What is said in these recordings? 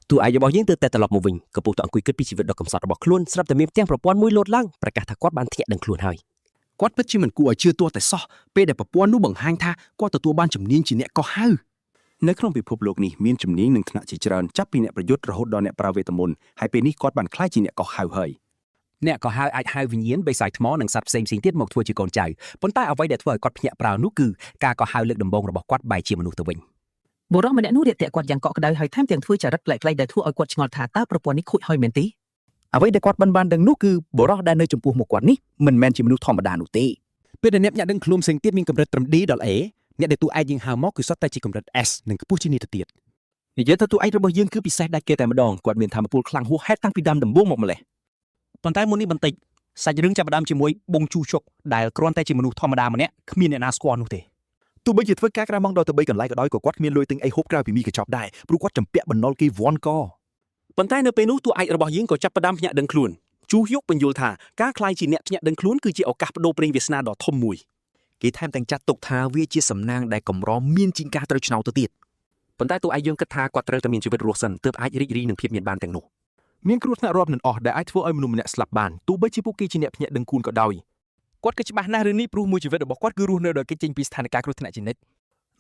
តួឯករបស់យើងទើបតែត្រឡប់មកវិញកំពុងតែអង្គុយគិតពីជីវិតដ៏កំសត់របស់ខ្លួនស្រាប់តែមានផ្ទាំងប្រព័ន្ធមួយលោតឡើងប្រកាសថាគាត់បានភ្ញាក់ដឹងខ្លួនហើយ គាត់ពិតជាមិនគួរឲ្យជឿទាស់តែសោះពេលដែលប្រព័ន្ធនោះបង្ហាញថាគាត់ទទួលបានជំនាញជាអ្នកកោះហៅ នៅក្នុងពិភពលោកនេះមានជំនាញនិងថ្នាក់ជាច្រើនចាប់ពីអ្នកប្រយុទ្ធរហូតដល់អ្នកប្រើវេទមន្តហើយពេលនេះគាត់បានក្លាយជាអ្នកកោះហៅហើយ អ្នកក៏ហៅអាចហៅវិញ្ញាណបិសាចថ្មនិងសត្វផ្សេងៗទៀតមកធ្វើជាកូនចៅប៉ុន្តែអ្វីដែលធ្វើឲ្យគាត់ភ្ញាក់ផ្អើលនោះគឺការកោះហៅលើកដំបូងរបស់គាត់បែរជាមនុស្សទៅវិញ បុរសម្នាក់នោះរាក់ទាក់គាត់យ៉ាងកក់ក្ដៅហើយថែមទាំងធ្វើចរិតប្លែកៗដែលធ្វើឲ្យគាត់ឆ្ងល់ថាតើប្រព័ន្ធនេះខូចហើយមែនទេ អ្វីដែលគាត់មិនបានដឹងនោះគឺបុរសដែលនៅចំពោះមុខគាត់នេះមិនមែនជាមនុស្សធម្មតានោះទេ ពេលដែលអ្នកញាក់ដឹងខ្លួនផ្សេងទៀតមានកម្រិតត្រឹម D ដល់ A អ្នកដែលតួឯកយើងហៅមកគឺសុទ្ធតែជាកម្រិត S និងខ្ពស់ជាងនេះទៅទៀត និយាយទៅតួឯករបស់យើងគឺពិសេសដាច់គេតែម្ដងគាត់មានធម៌ពលខ្លាំងហួសហេតុតាំងពីដើមដំបូងមកម្លេះ ប៉ុន្តែមុននេះបន្តិចសាច់រឿងចាប់ផ្ដើមជាមួយបងជូជុកដែលគ្រាន់តែជាមនុស្សធម្មតាម្នាក់គ្មានអ្នកណាស្គាល់នោះទេ ទោះបីជាធ្វើការក្រៅម៉ោងដល់ទៅ3កន្លែងក៏ដោយក៏គាត់គ្មានលុយទិញអីហូបក្រៅពីមីកញ្ចប់ដែរព្រោះគាត់ចម្ពាក់បំណុលគេវ័នក ប៉ុន្តែនៅពេលនោះតួឯករបស់យើងក៏ចាប់ផ្ដើមភ្ញាក់ដឹងខ្លួនជូហយុកបញ្យល់ថាការក្លាយជាអ្នកភ្ញាក់ដឹងខ្លួនគឺជាឱកាសប្ដូរប្រេងវាសនាដ៏ធំមួយ គេថែមទាំងចាត់ទុកថាវាជាសំណាងដែលកម្រមានជាងការត្រូវឆ្នោតទៅទៀត ប៉ុន្តែតួឯកយើងគិតថាគាត់ត្រូវតែមានជីវិតរស់សិនទើបអាចរីករាយនឹងភាពមានបានទាំងនោះ មានគ្រោះថ្នាក់រាប់មិនអស់ដែលអាចធ្វើឲ្យមនុស្សម្នាក់ស្លាប់បានទោះបីជាពួកគេជាអ្នកភ្ញាក់ដឹងខ្លួនក៏ដោយ គាត់គឺច្បាស់ណាស់រឿងនេះព្រោះមួយជីវិតរបស់គាត់គឺរស់នៅដោយគេចចេញពីស្ថានភាពគ្រោះថ្នាក់ជានិច្ច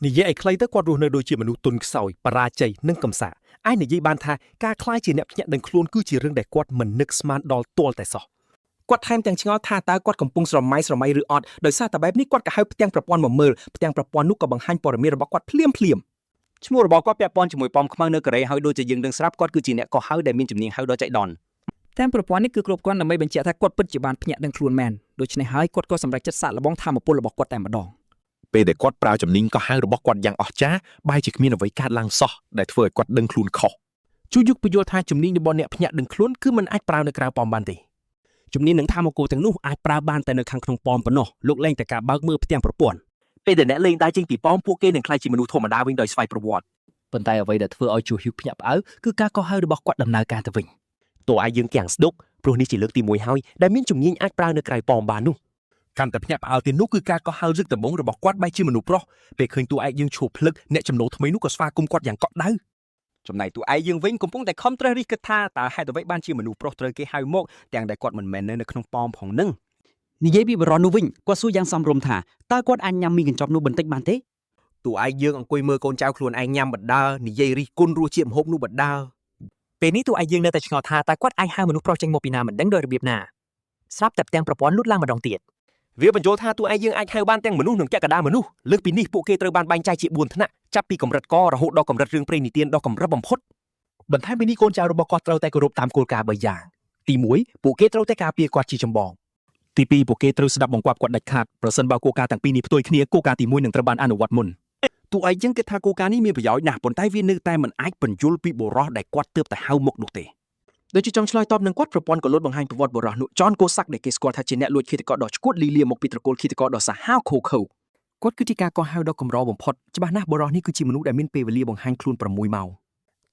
និយាយឲ្យខ្លីទៅគាត់រស់នៅដូចជាមនុស្សទន់ខ្សោយបរាជ័យនិងកំសាកអាចនិយាយបានថាការក្លាយជាអ្នកភ្ញាក់ដឹងខ្លួនគឺជារឿងដែលគាត់មិននឹកស្មានដល់ទាល់តែសោះ គាត់ថែមទាំងឆ្ងល់ថាតើគាត់កំពុងស្រមៃស្រមៃឬអត់ដោយសារតែបែបនេះគាត់ក៏ហៅផ្ទាំងប្រព័ន្ធមកមើលផ្ទាំងប្រព័ន្ធនោះក៏បង្ហាញព័ត៌មានរបស់គាត់ភ្លាមភ្លាម ឈ្មោះរបស់គាត់ពាក់ព័ន្ធជាមួយប៉មខ្មៅនៅកូរ៉េហើយដូចជាយើងដឹងស្រាប់គាត់គឺជាអ្នកកោះហៅដែលមានជំនាញហៅដល់ចៃដន្យ តាមប្រព័ន្ធនេះគឺគ្រប់គ្រាន់ដើម្បីបញ្ជាក់ថាគាត់ពិតជាបានភ្ញាក់ដឹងខ្លួនមែនដូច្នេះហើយគាត់ក៏សម្រេចចិត្តសាកល្បងធម៌ពលរបស់គាត់តែម្ដង ពេលដែលគាត់ប្រើជំនាញកោះហៅរបស់គាត់យ៉ាងអស្ចារ្យបែរជាគ្មានអ្វីកើតឡើងសោះដែលធ្វើឲ្យគាត់ដឹងខ្លួនខុស ជូយុកពន្យល់ថាជំនាញរបស់អ្នកភ្ញាក់ដឹងខ្លួនគឺមិនអាចប្រើនៅក្រៅប៉មបានទេ ជំនាញនឹងធម៌ពលទាំងនោះអាចប្រើបានតែនៅខាងក្នុងប៉មប៉ុណ្ណោះលោកលែងតែការបើកមើលផ្ទាំងប្រព័ន្ធពេលដែលអ្នកលេងដើរចេញពីប៉មពួកគេនឹងក្លាយជាមនុស្សធម្មតាវិញដោយស្វ័យប្រវត្តិ ប៉ុន្តែអ្វីដែលធ្វើឲ្យជូហ៊ូភ្ញាក់ផ្អើលគឺការកោះហៅរបស់គាត់ដំណើរការទៅវិញ តួឯកយើងគាំងស្ដុកព្រោះនេះជាលើកទី1ហើយដែលមានជំនាញអាចប្រើនៅក្រៅប៉មបាននោះ កាន់តែភ្ញាក់ផ្អើលទៀតនោះគឺការកោះហៅរឹកដំបូងរបស់គាត់បែរជាមនុស្សប្រុសពេលឃើញតួឯកយើងឈរភ្លឹកអ្នកចំណូលថ្មីនោះក៏ស្វាគមន៍គាត់យ៉ាងកក់ក្ដៅ ចំណែកតួឯកយើងវិញកំពុងតែខំត្រេះរិះគិតថាតើហេតុអ្វីបានជាមនុស្សប្រុសត្រូវគេហៅមកទាំងដែលគាត់មិនមែននៅក្នុងប៉មផងនឹង និយាយពីបរិសនោះវិញគាត់សួរយ៉ាងសមរម្យថាតើគាត់អាចញ៉ាំមីកញ្ចប់នោះបន្តិចបានទេ តួឯកយើងអង្គុយមើលកូនចៅខ្លួនឯងញ៉ាំបណ្ដើនិយាយរិះគន់រសជាតិម្ហូបនោះបណ្ដើ ពេលនេះតួឯកយើងនៅតែឆ្ងល់ថាតើគាត់អាចហៅមនុស្សប្រុសចេញមកពីណាមិនដឹងដោយរបៀបណាស្រាប់តែផ្ទាំងប្រព័ន្ធលូតឡើងម្ដងទៀត វាបញ្យល់ថាតួឯកយើងអាចហៅបានទាំងមនុស្សនិងចក្កដាមនុស្សលើសពីនេះពួកគេត្រូវបានបែងចែកជា4ថ្នាក់ចាប់ពីកម្រិតករហូតដល់កម្រិតរឿងព្រេងនិទានដ៏កម្រិតបំផុត បន្ថែមពីនេះកូនចៅរបស់គាត់ត្រូវតែគោរពតាមគោលការណ៍3យ៉ាងទី1ពួកគេត្រូវតែការពារគាត់ជាចម្បងទី2ពួកគេត្រូវស្ដាប់បង្គាប់គាត់ដាច់ខាតប្រសិនបើគោលការណ៍ទាំងពីរនេះផ្ទុយគ្នាគោលការណ៍ទី1នឹងត្រូវបានអនុវត្តមុន តួឯកយើងគិតថាគោលការណ៍នេះមានប្រយោជន៍ណាស់ប៉ុន្តែវានៅតែមិនអាចពន្យល់ពីបុរសដែលគាត់ទើបតែហៅមកនោះទេ ដូចជាចង់ឆ្លើយតបនឹងគាត់ប្រព័ន្ធក៏លុតបង្ហាញប្រវត្តិបុរសនោះចនកូសាក់ដែលគេស្គាល់ថាជាអ្នកលួចឃាតករដ៏ឆ្កួតលីលាមកពីត្រកូលឃាតករដ៏សាហាវឃោឃៅគាត់គឺជាការកោះហៅដ៏កម្របំផុតច្បាស់ណាស់បុរសនេះគឺជាមនុស្សដែលមានពេលវេលាបង្ហាញខ្លួន6ម៉ោង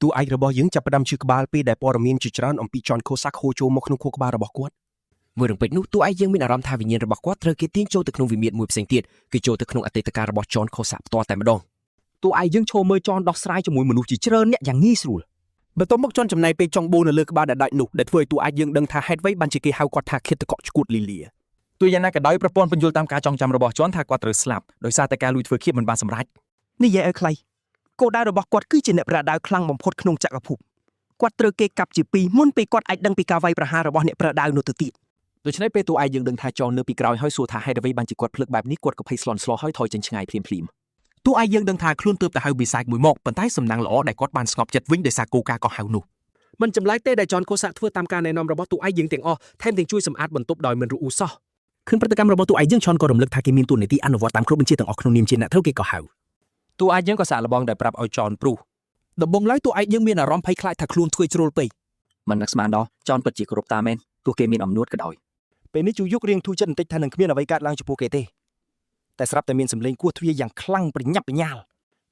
តួឯករបស់យើងចាប់ផ្ដើមឈឺក្បាលពេលដែលព័ត៌មានជាច្រើនអំពីចនខូសាក់ហូរចូលមកក្នុងខួរក្បាលរបស់គាត់ មួយរំពេចនោះតួឯកយើងមានអារម្មណ៍ថាវិញ្ញាណរបស់គាត់ត្រូវគេទាញចូលទៅក្នុងវិមាត្រមួយផ្សេងទៀតគឺចូលទៅក្នុងអតីតកាលរបស់ចនខូសាក់ផ្ទាល់តែម្ដង តួឯកយើងឈរមើលចនដោះស្រាយជាមួយមនុស្សជាច្រើនអ្នកយ៉ាងងាយស្រួល បន្ទាប់មកជន់ចំណាយពេលចង់បូនៅលើក្បាលដែលដាច់នោះដែលធ្វើឲ្យតួឯកយើងដឹងថាហេតុអ្វីបានជាគេហៅគាត់ថាឃាតករឆ្កួតលីលា ទោះយ៉ាងណាក៏ដោយប្រព័ន្ធពន្យល់តាមការចងចាំរបស់ជន់ថាគាត់ត្រូវស្លាប់ដោយសារតែការលួចធ្វើឃាតមិនបានសម្រេច និយាយឲ្យខ្លីគោលដៅរបស់គាត់គឺជាអ្នកប្រាដៅខ្លាំងបំផុតក្នុងចក្រភពគាត់ត្រូវគេកាប់ជាពីរមុនពេលគាត់អាចដឹងពីការវាយប្រហាររបស់អ្នកប្រាដៅនោះទៅទៀត ដូច្នេះពេលតួឯកយើងដឹងថាចននៅពីក្រោយហើយសួរថាហេតុអ្វីបានជាគាត់ភ្លឹកបែបនេះគាត់ក៏ភ័យស្លន់ស្លោហើយថយចេញឆ្ងាយភ្លាមៗ តួឯកយើងដឹងថាខ្លួនទើបតែហៅបិសាចមួយមកប៉ុន្តែសំណាងល្អដែលគាត់បានស្ងប់ចិត្តវិញដោយសារគោលការណ៍កោះហៅនោះ មិនចម្លែកទេដែលចនកូសាក់ធ្វើតាមការណែនាំរបស់តួឯកយើងទាំងអស់ថែមទាំងជួយសម្អាតបន្ទប់ដោយមិនរអ៊ូសោះឃើញប្រតិកម្មរបស់តួឯកយើងឆនក៏រំលឹកថាគេមានតួនាទីអនុវត្តតាមគ្រប់បញ្ជាទាំងអស់ក្នុងនាមជាអ្នកត្រូវគេកោះហៅ តួឯកយើងក៏សាកល្បងដែលប្រាប់ឲ្យចនព្រុស ដំបូងឡើយតួឯកយើងមានអារម្មណ៍ភ័យខ្លាចថាខ្លួនធ្វើជ្រុលពេក មិននឹកស្មានដល់ចនពិតជាគោរពតាមមែនទោះគេមានអំនួតក៏ដោយ ពេលនេះជូយុករៀងធូរចិត្តបន្តិចថានឹងគ្មានអ្វីកើតឡើងចំពោះគេទេតែស្រាប់តែមានសម្លេងគោះទ្វារយ៉ាងខ្លាំងប្រញាប់ប្រញាល់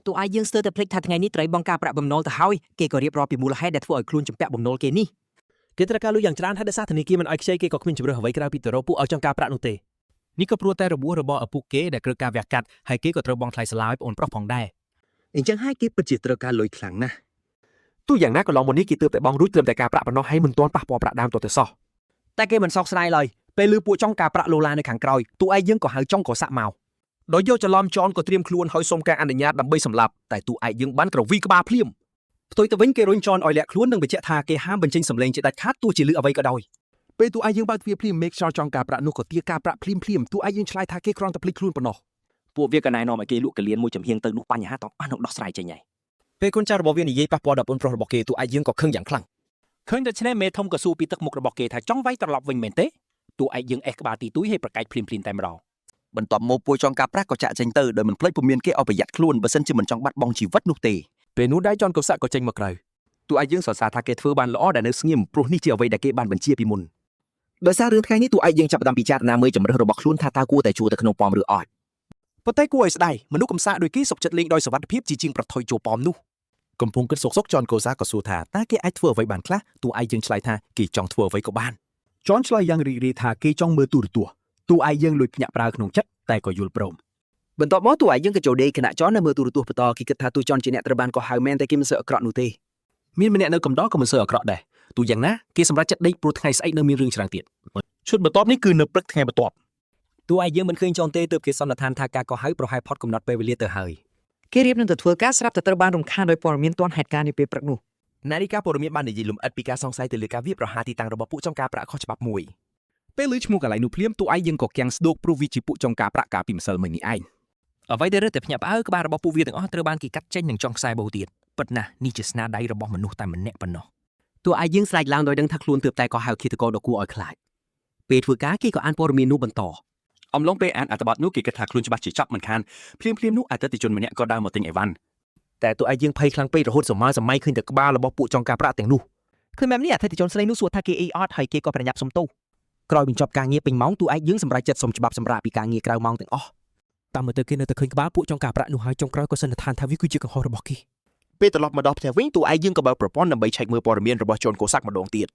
តួឯកយើងស្ទើរតែភ្លេចថាថ្ងៃនេះត្រូវបង់ការប្រាក់បំណុលទៅហើយគេក៏រៀបរាប់ពីមូលហេតុដែលធ្វើឲ្យខ្លួនជំពាក់បំណុលគេនេះ គេត្រូវការលុយយ៉ាងច្រើនហើយដោយសារធនាគារមិនឲ្យខ្ចីគេក៏គ្មានជម្រើសអ្វីក្រៅពីទៅរកពួកឲ្យចង់ការប្រាក់នោះទេ នេះក៏ព្រោះតែរបួសរបស់ឪពុកគេដែលត្រូវការវះកាត់ហើយគេក៏ត្រូវបង់ថ្លៃសាលាឲ្យប្អូនប្រុសផងដែរ អញ្ចឹងហើយគេពិតជាត្រូវការលុយខ្លាំងណាស់ ទោះយ៉ាងណាកន្លងមកនេះគេទើបតែបង់រួចត្រឹមតែការប្រាក់ប៉ុណ្ណោះហើយមិនទាន់ប៉ះពាល់ប្រាក់ដើមទាល់តែសោះតែគេមិនសោកស្ដាយឡើយពេលឮពួកចង់ការប្រាក់ឡូឡានៅខាងក្រោយតួឯងយើងក៏ហៅចង់ក៏សាក់មក ដោយយកច្រឡំចនក៏ត្រៀមខ្លួនហើយសុំការអនុញ្ញាតដើម្បីសម្លាប់តែតួឯកយើងបានក្រវីក្បាលភ្លាម ផ្ទុយទៅវិញគេរុញចនឲ្យលាក់ខ្លួននិងបញ្ជាក់ថាគេហាមបញ្ចេញសម្លេងជាដាច់ខាតទោះជាលឺអ្វីក៏ដោយ ពេលតួឯកយើងបើកទ្វារភ្លាមមេឃខ្យល់ចង់ការប្រាក់នោះក៏ទារការប្រាក់ភ្លាមភ្លាមតួឯកយើងឆ្លើយថាគេគ្រាន់តែភ្លេចខ្លួនប៉ុណ្ណោះ ពួកវាក៏ណែនាំឲ្យគេលក់កលៀនមួយចំហៀងទៅនោះបញ្ហាទាំងអស់នឹងដោះស្រាយចេញហើយ ពេលកូនចៅរបស់វានិយាយប៉ះពាល់ដល់ប្អូនប្រុសរបស់គេតួឯកយើងក៏ខឹងយ៉ាងខ្លាំង ឃើញដូច្នេះមេធំក៏សួរពីទឹកមុខរបស់គេថាចង់វាយត្រឡប់វិញមែនទេតួឯកយើងអេះក្បាលទីទួយហើយប្រកែកភ្លាមៗតែម្ដង បន្ទាប់មកពួកចង់ការប្រាក់ក៏ចាក់ចេញទៅដោយមិនភ្លេចពុំមានគេឲ្យប្រយ័ត្នខ្លួនបើសិនជាមិនចង់បាត់បង់ជីវិតនោះទេ ពេលនោះដែរចនកុសៈក៏ចេញមកក្រៅ តួឯកយើងសរសើរថាគេធ្វើបានល្អដែលនៅស្ងៀមព្រោះនេះជាអ្វីដែលគេបានបញ្ជាពីមុន ដោយសាររឿងថ្ងៃនេះតួឯកយើងចាប់ផ្ដើមពិចារណាមើលជំរើសរបស់ខ្លួនថាតើគួរតែជួលទៅក្នុងប៉មឬអត់ ប៉ុន្តែគួរឲ្យស្ដាយមនុស្សកំសាកដូចគេសុខចិត្តលេងដោយសុវត្ថិភាពជាជាងប្រថុយចូលប៉មនោះ កំពុងគិតសុកសុកចនកូសាក៏សួរថាតើគេអាចធ្វើអ្វីបានខ្លះតួឯកយើងឆ្លើយថាគេចង់ធ្វើអ្វីក៏បាន ចនឆ្លើយយ៉ាងរីករាយថាគេចង់មើលទូរទស្សន៍តួឯកយើងលួចភ្ញាក់ផ្អើលក្នុងចិត្តតែក៏យល់ព្រម បន្ទាប់មកតួឯកយើងក៏ចូលដេកខណៈចននៅមើលទូរទស្សន៍បន្តគេគិតថាតួចនជាអ្នកត្រូវបានកោះហៅមែនតែគេមិនសូវអាក្រក់នោះទេ មានម្នាក់នៅកំដរក៏មិនសូវអាក្រក់ដែរទោះយ៉ាងណាគេសម្រេចចិត្តដេកព្រោះថ្ងៃស្អែកនៅមានរឿងច្រើនទៀត ឈុតបន្ទាប់នេះគឺនៅព្រឹកថ្ងៃបន្ទាប់ តួឯកយើងមិនឃើញចនទេទើបគេសន្និដ្ឋានថាការកោះហៅប្រហែលផុតកំណត់ពេលវេលាទៅហើយ គេរៀបនឹងទៅធ្វើការស្រាប់តែត្រូវបានរំខានដោយព័ត៌មានទាន់ហេតុការណ៍នាពេលព្រឹកនោះ នាฬิកាព័ត៌មានបាននិយាយលម្អិតពីការសង្ស័យទៅលើការវាយប្រហារទីតាំងរបស់ពួកចង់ការប្រាក់ខុសច្បាប់មួយ ពេលឮឈ្មោះកន្លែងនោះភ្លាមតួឯកយើងក៏គាំងស្ដោកព្រោះវាជាពួកចង់ការប្រាក់កាលពីម្សិលមិញនេះឯង អ្វីដែលរឹតតែភ្ញាក់ផ្អើលក្បាលរបស់ពួកវាទាំងអស់ត្រូវបានគេកាត់ចេញនឹងចុងខ្សែបូទៀតពិតណាស់នេះជាស្នាដៃរបស់មនុស្សតែម្នាក់ប៉ុណ្ណោះ តួឯកយើងស្រែកឡើងដោយដឹងថាខ្លួនទើបតែក៏ហៅឃាតករដ៏គួរឲ្យខ្លាចពេលធ្វើការគេក៏អានព័ត៌មាននោះបន្ត អំឡុងពេលអានអត្ថបទនោះគេគិតថាខ្លួនច្បាស់ជាចប់មិនខានភ្លាមៗនោះអតិថិជនម្នាក់ក៏ដើរមកទិញអីវ៉ាន់ តែតួឯកយើងភ័យខ្លាំងពេករហូតសម័យសម័យឃើញតែក្បាលរបស់ពួកចង់ការប្រាក់ទាំងនោះ ឃើញបែបនេះអតិថិជនស្រីនោះសួរថាគេអីអត់ហើយគេក៏ប្រញាប់សុំទោសក្រោយបញ្ចប់ការងារពេញម៉ោងតួឯកយើងសម្រេចចិត្តសុំច្បាប់សម្រាប់ពីការងារក្រៅម៉ោងទាំងអស់ តាមមើលទៅគេនៅតែឃើញក្បាលពួកចង់ការប្រាក់នោះហើយចុងក្រោយក៏សន្និដ្ឋានថាវាគឺជាកំហុសរបស់គេ ពេលត្រឡប់មកដល់ផ្ទះវិញតួឯកយើងក៏បើកប្រព័ន្ធដើម្បីឆែកមើលព័ត៌មានរបស់ជនកូសាក់ម្ដងទៀត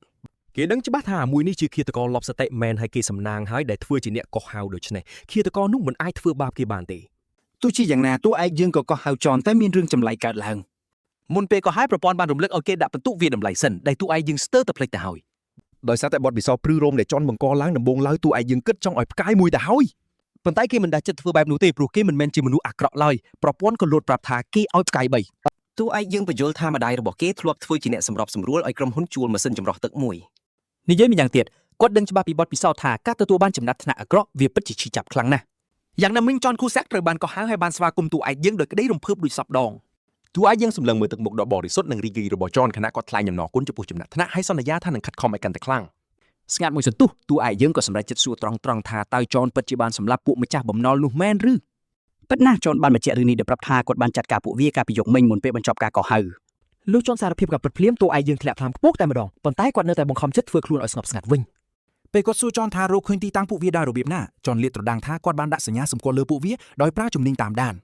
គេដឹងច្បាស់ថាមួយនេះជាឃាតករលបសតិមែនហើយគេសំណាងហើយដែលធ្វើជាអ្នកកោះហៅដូច្នេះឃាតករនោះមិនអាចធ្វើបាបគេបានទេ ទោះជាយ៉ាងណាតួឯកយើងក៏កោះហៅចនតែមានរឿងចម្លែកកើតឡើង មុនពេលកោះហៅប្រព័ន្ធបានរំលឹកឲ្យគេដាក់បន្ទុកវាតម្លៃសិនដែលតួឯកយើងស្ទើរតែភ្លេចទៅហើយ ដោយសារតែបទពិសោធន៍ព្រឺរោមដែលចនបង្កឡើងដំបូងឡើយតួឯកយើងគិតចង់ឲ្យផ្កាយមួយទៅហើយ ប៉ុន្តែគេមិនដែលចិត្តធ្វើបែបនោះទេព្រោះគេមិនមែនជាមនុស្សអាក្រក់ឡើយប្រព័ន្ធក៏លោតប្រាប់ថាគេឲ្យផ្កាយ3 តួឯកយើងបញ្យល់ថាម្ដាយរបស់គេធ្លាប់ធ្វើជាអ្នកសម្របសម្រួលឲ្យក្រុមហ៊ុនជួលម៉ាស៊ីនចម្រោះទឹកមួយ និយាយម្យ៉ាងទៀតគាត់ដឹងច្បាស់ពីបទពិសោធន៍ថាការទទួលបានចំណាត់ថ្នាក់អាក្រក់វាពិតជាឈឺចាប់ខ្លាំងណាស់ យ៉ាងណាមិញចនគូសាក់ត្រូវបានកោះហៅហើយបានស្វាគមន៍តួឯកយើងដោយក្តីរំភើបដូចសពដង តួឯកយើងសម្លឹងមើលទឹកមុខដ៏បរិសុទ្ធនិងរីករាយរបស់ចនខណៈគាត់ថ្លែងអំណរគុណចំពោះចំណាត់ថ្នាក់ហើយសន្យាថានឹងខិតខំឲ្យកាន់តែខ្លាំង ស្ងាត់មួយសន្ទុះតួឯកយើងក៏សម្រេចចិត្តសួរត្រង់ត្រង់ថាតើចនពិតជាបានសម្លាប់ពួកម្ចាស់បំណុលនោះមែនឬ ពិតណាស់ចនបានបញ្ជាក់រឿងនេះដោយប្រាប់ថាគាត់បានចាត់ការពួកវាកាលពីយប់មិញមុនពេលបញ្ចប់ការកោះហៅ លុះចនសារភាពกับពិតភ្លាមតួឯកយើងធ្លាក់ថ្លើមខ្ពស់តែម្ដងប៉ុន្តែគាត់នៅតែបង្ខំចិត្តធ្វើខ្លួនឲ្យស្ងប់ស្ងាត់វិញ ពេលគាត់សួរចនថារកឃើញទីតាំងពួកវាដោយរបៀបណាចនលាតត្រដាងថាគាត់បានដាក់សញ្ញាសម្គាល់លើពួកវាដោយប្រើជំនាញតាមដាន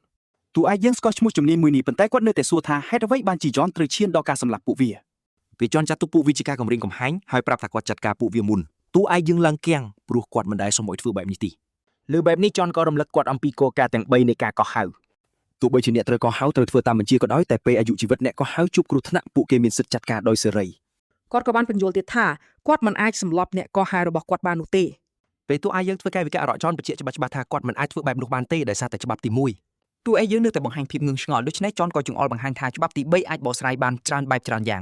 តួឯកយើងស្គាល់ឈ្មោះជំនាញមួយនេះប៉ុន្តែគាត់នៅតែសួរថាហេតុអ្វីបានជាចនត្រូវឈានដល់ការសម្លាប់ពួកវា ពេលចនចាត់ទុកពួកវាជាការគំរាមកំហែងហើយប្រាប់ថាគាត់ចាត់ការពួកវាមុនតួឯកយើងឡើងគាំងព្រោះគាត់មិនដែលសុំឲ្យធ្វើបែបនេះទេ លើបែបនេះចនក៏រំលឹកគាត់អំពីគោលការណ៍ទាំង3នៃការកោះហៅ ទោះបីជាអ្នកត្រូវកោះហៅត្រូវធ្វើតាមបញ្ជាក៏ដោយតែពេលអាយុជីវិតអ្នកកោះហៅជួបគ្រោះថ្នាក់ពួកគេមានសិទ្ធិចាត់ការដោយសេរី គាត់ក៏បានពន្យល់ទៀតថាគាត់មិនអាចសម្លាប់អ្នកកោះហៅរបស់គាត់បាននោះទេ ពេលតួឯកយើងធ្វើកាយវិការអាក្រក់ចនបញ្ជាក់ច្បាស់ៗថាគាត់មិនអាចធ្វើបែបនោះបានទេដោយសារតែច្បាប់ទី1 តួឯកយើងនៅតែបង្ហាញភាពងឿងឆ្ងល់ដូច្នេះចនក៏ចង្អុលបង្ហាញថាច្បាប់ទី3អាចបកស្រាយបានច្រើនបែបច្រើនយ៉ាង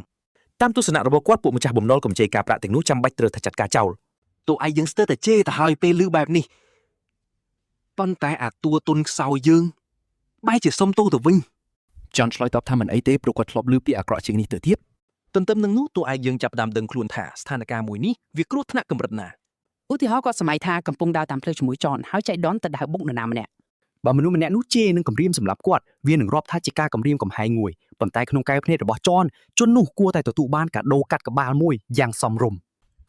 តាមទស្សនៈរបស់គាត់ពួកម្ចាស់បំណុលកម្ចីការប្រាក់ទាំងនោះចាំបាច់ត្រូវតែចាត់ការចោលតួឯកយើងស្ទើរតែជេរទៅហើយពេលឮបែបនេះប៉ុន្តែអាតួទុនខ្សោយយើងបែរជាសុំទោសទៅវិញ ចនឆ្លើយតបថាមិនអីទេព្រោះគាត់ធ្លាប់ឮពាក្យអាក្រក់ជាងនេះទៅទៀត ទន្ទឹមនឹងនោះតួឯកយើងចាប់ផ្ដើមដឹងខ្លួនថាស្ថានភាពមួយនេះវាគ្រោះថ្នាក់កម្រិតណា ឧទាហរណ៍គាត់សម័យថាកំពុងដើរតាមផ្លូវជាមួយចនហើយចៃដន្យទៅដើរបុកនរណាម្នាក់ បើមនុស្សម្នាក់នោះជេរនិងគំរាមសម្លាប់គាត់វានឹងរាប់ថាជាការគំរាមកំហែងមួយប៉ុន្តែក្នុងកែវភ្នែករបស់ចនជននោះគួរតែទទួលបានកាដូកាត់ក្បាលមួយយ៉ាងសមរម្យ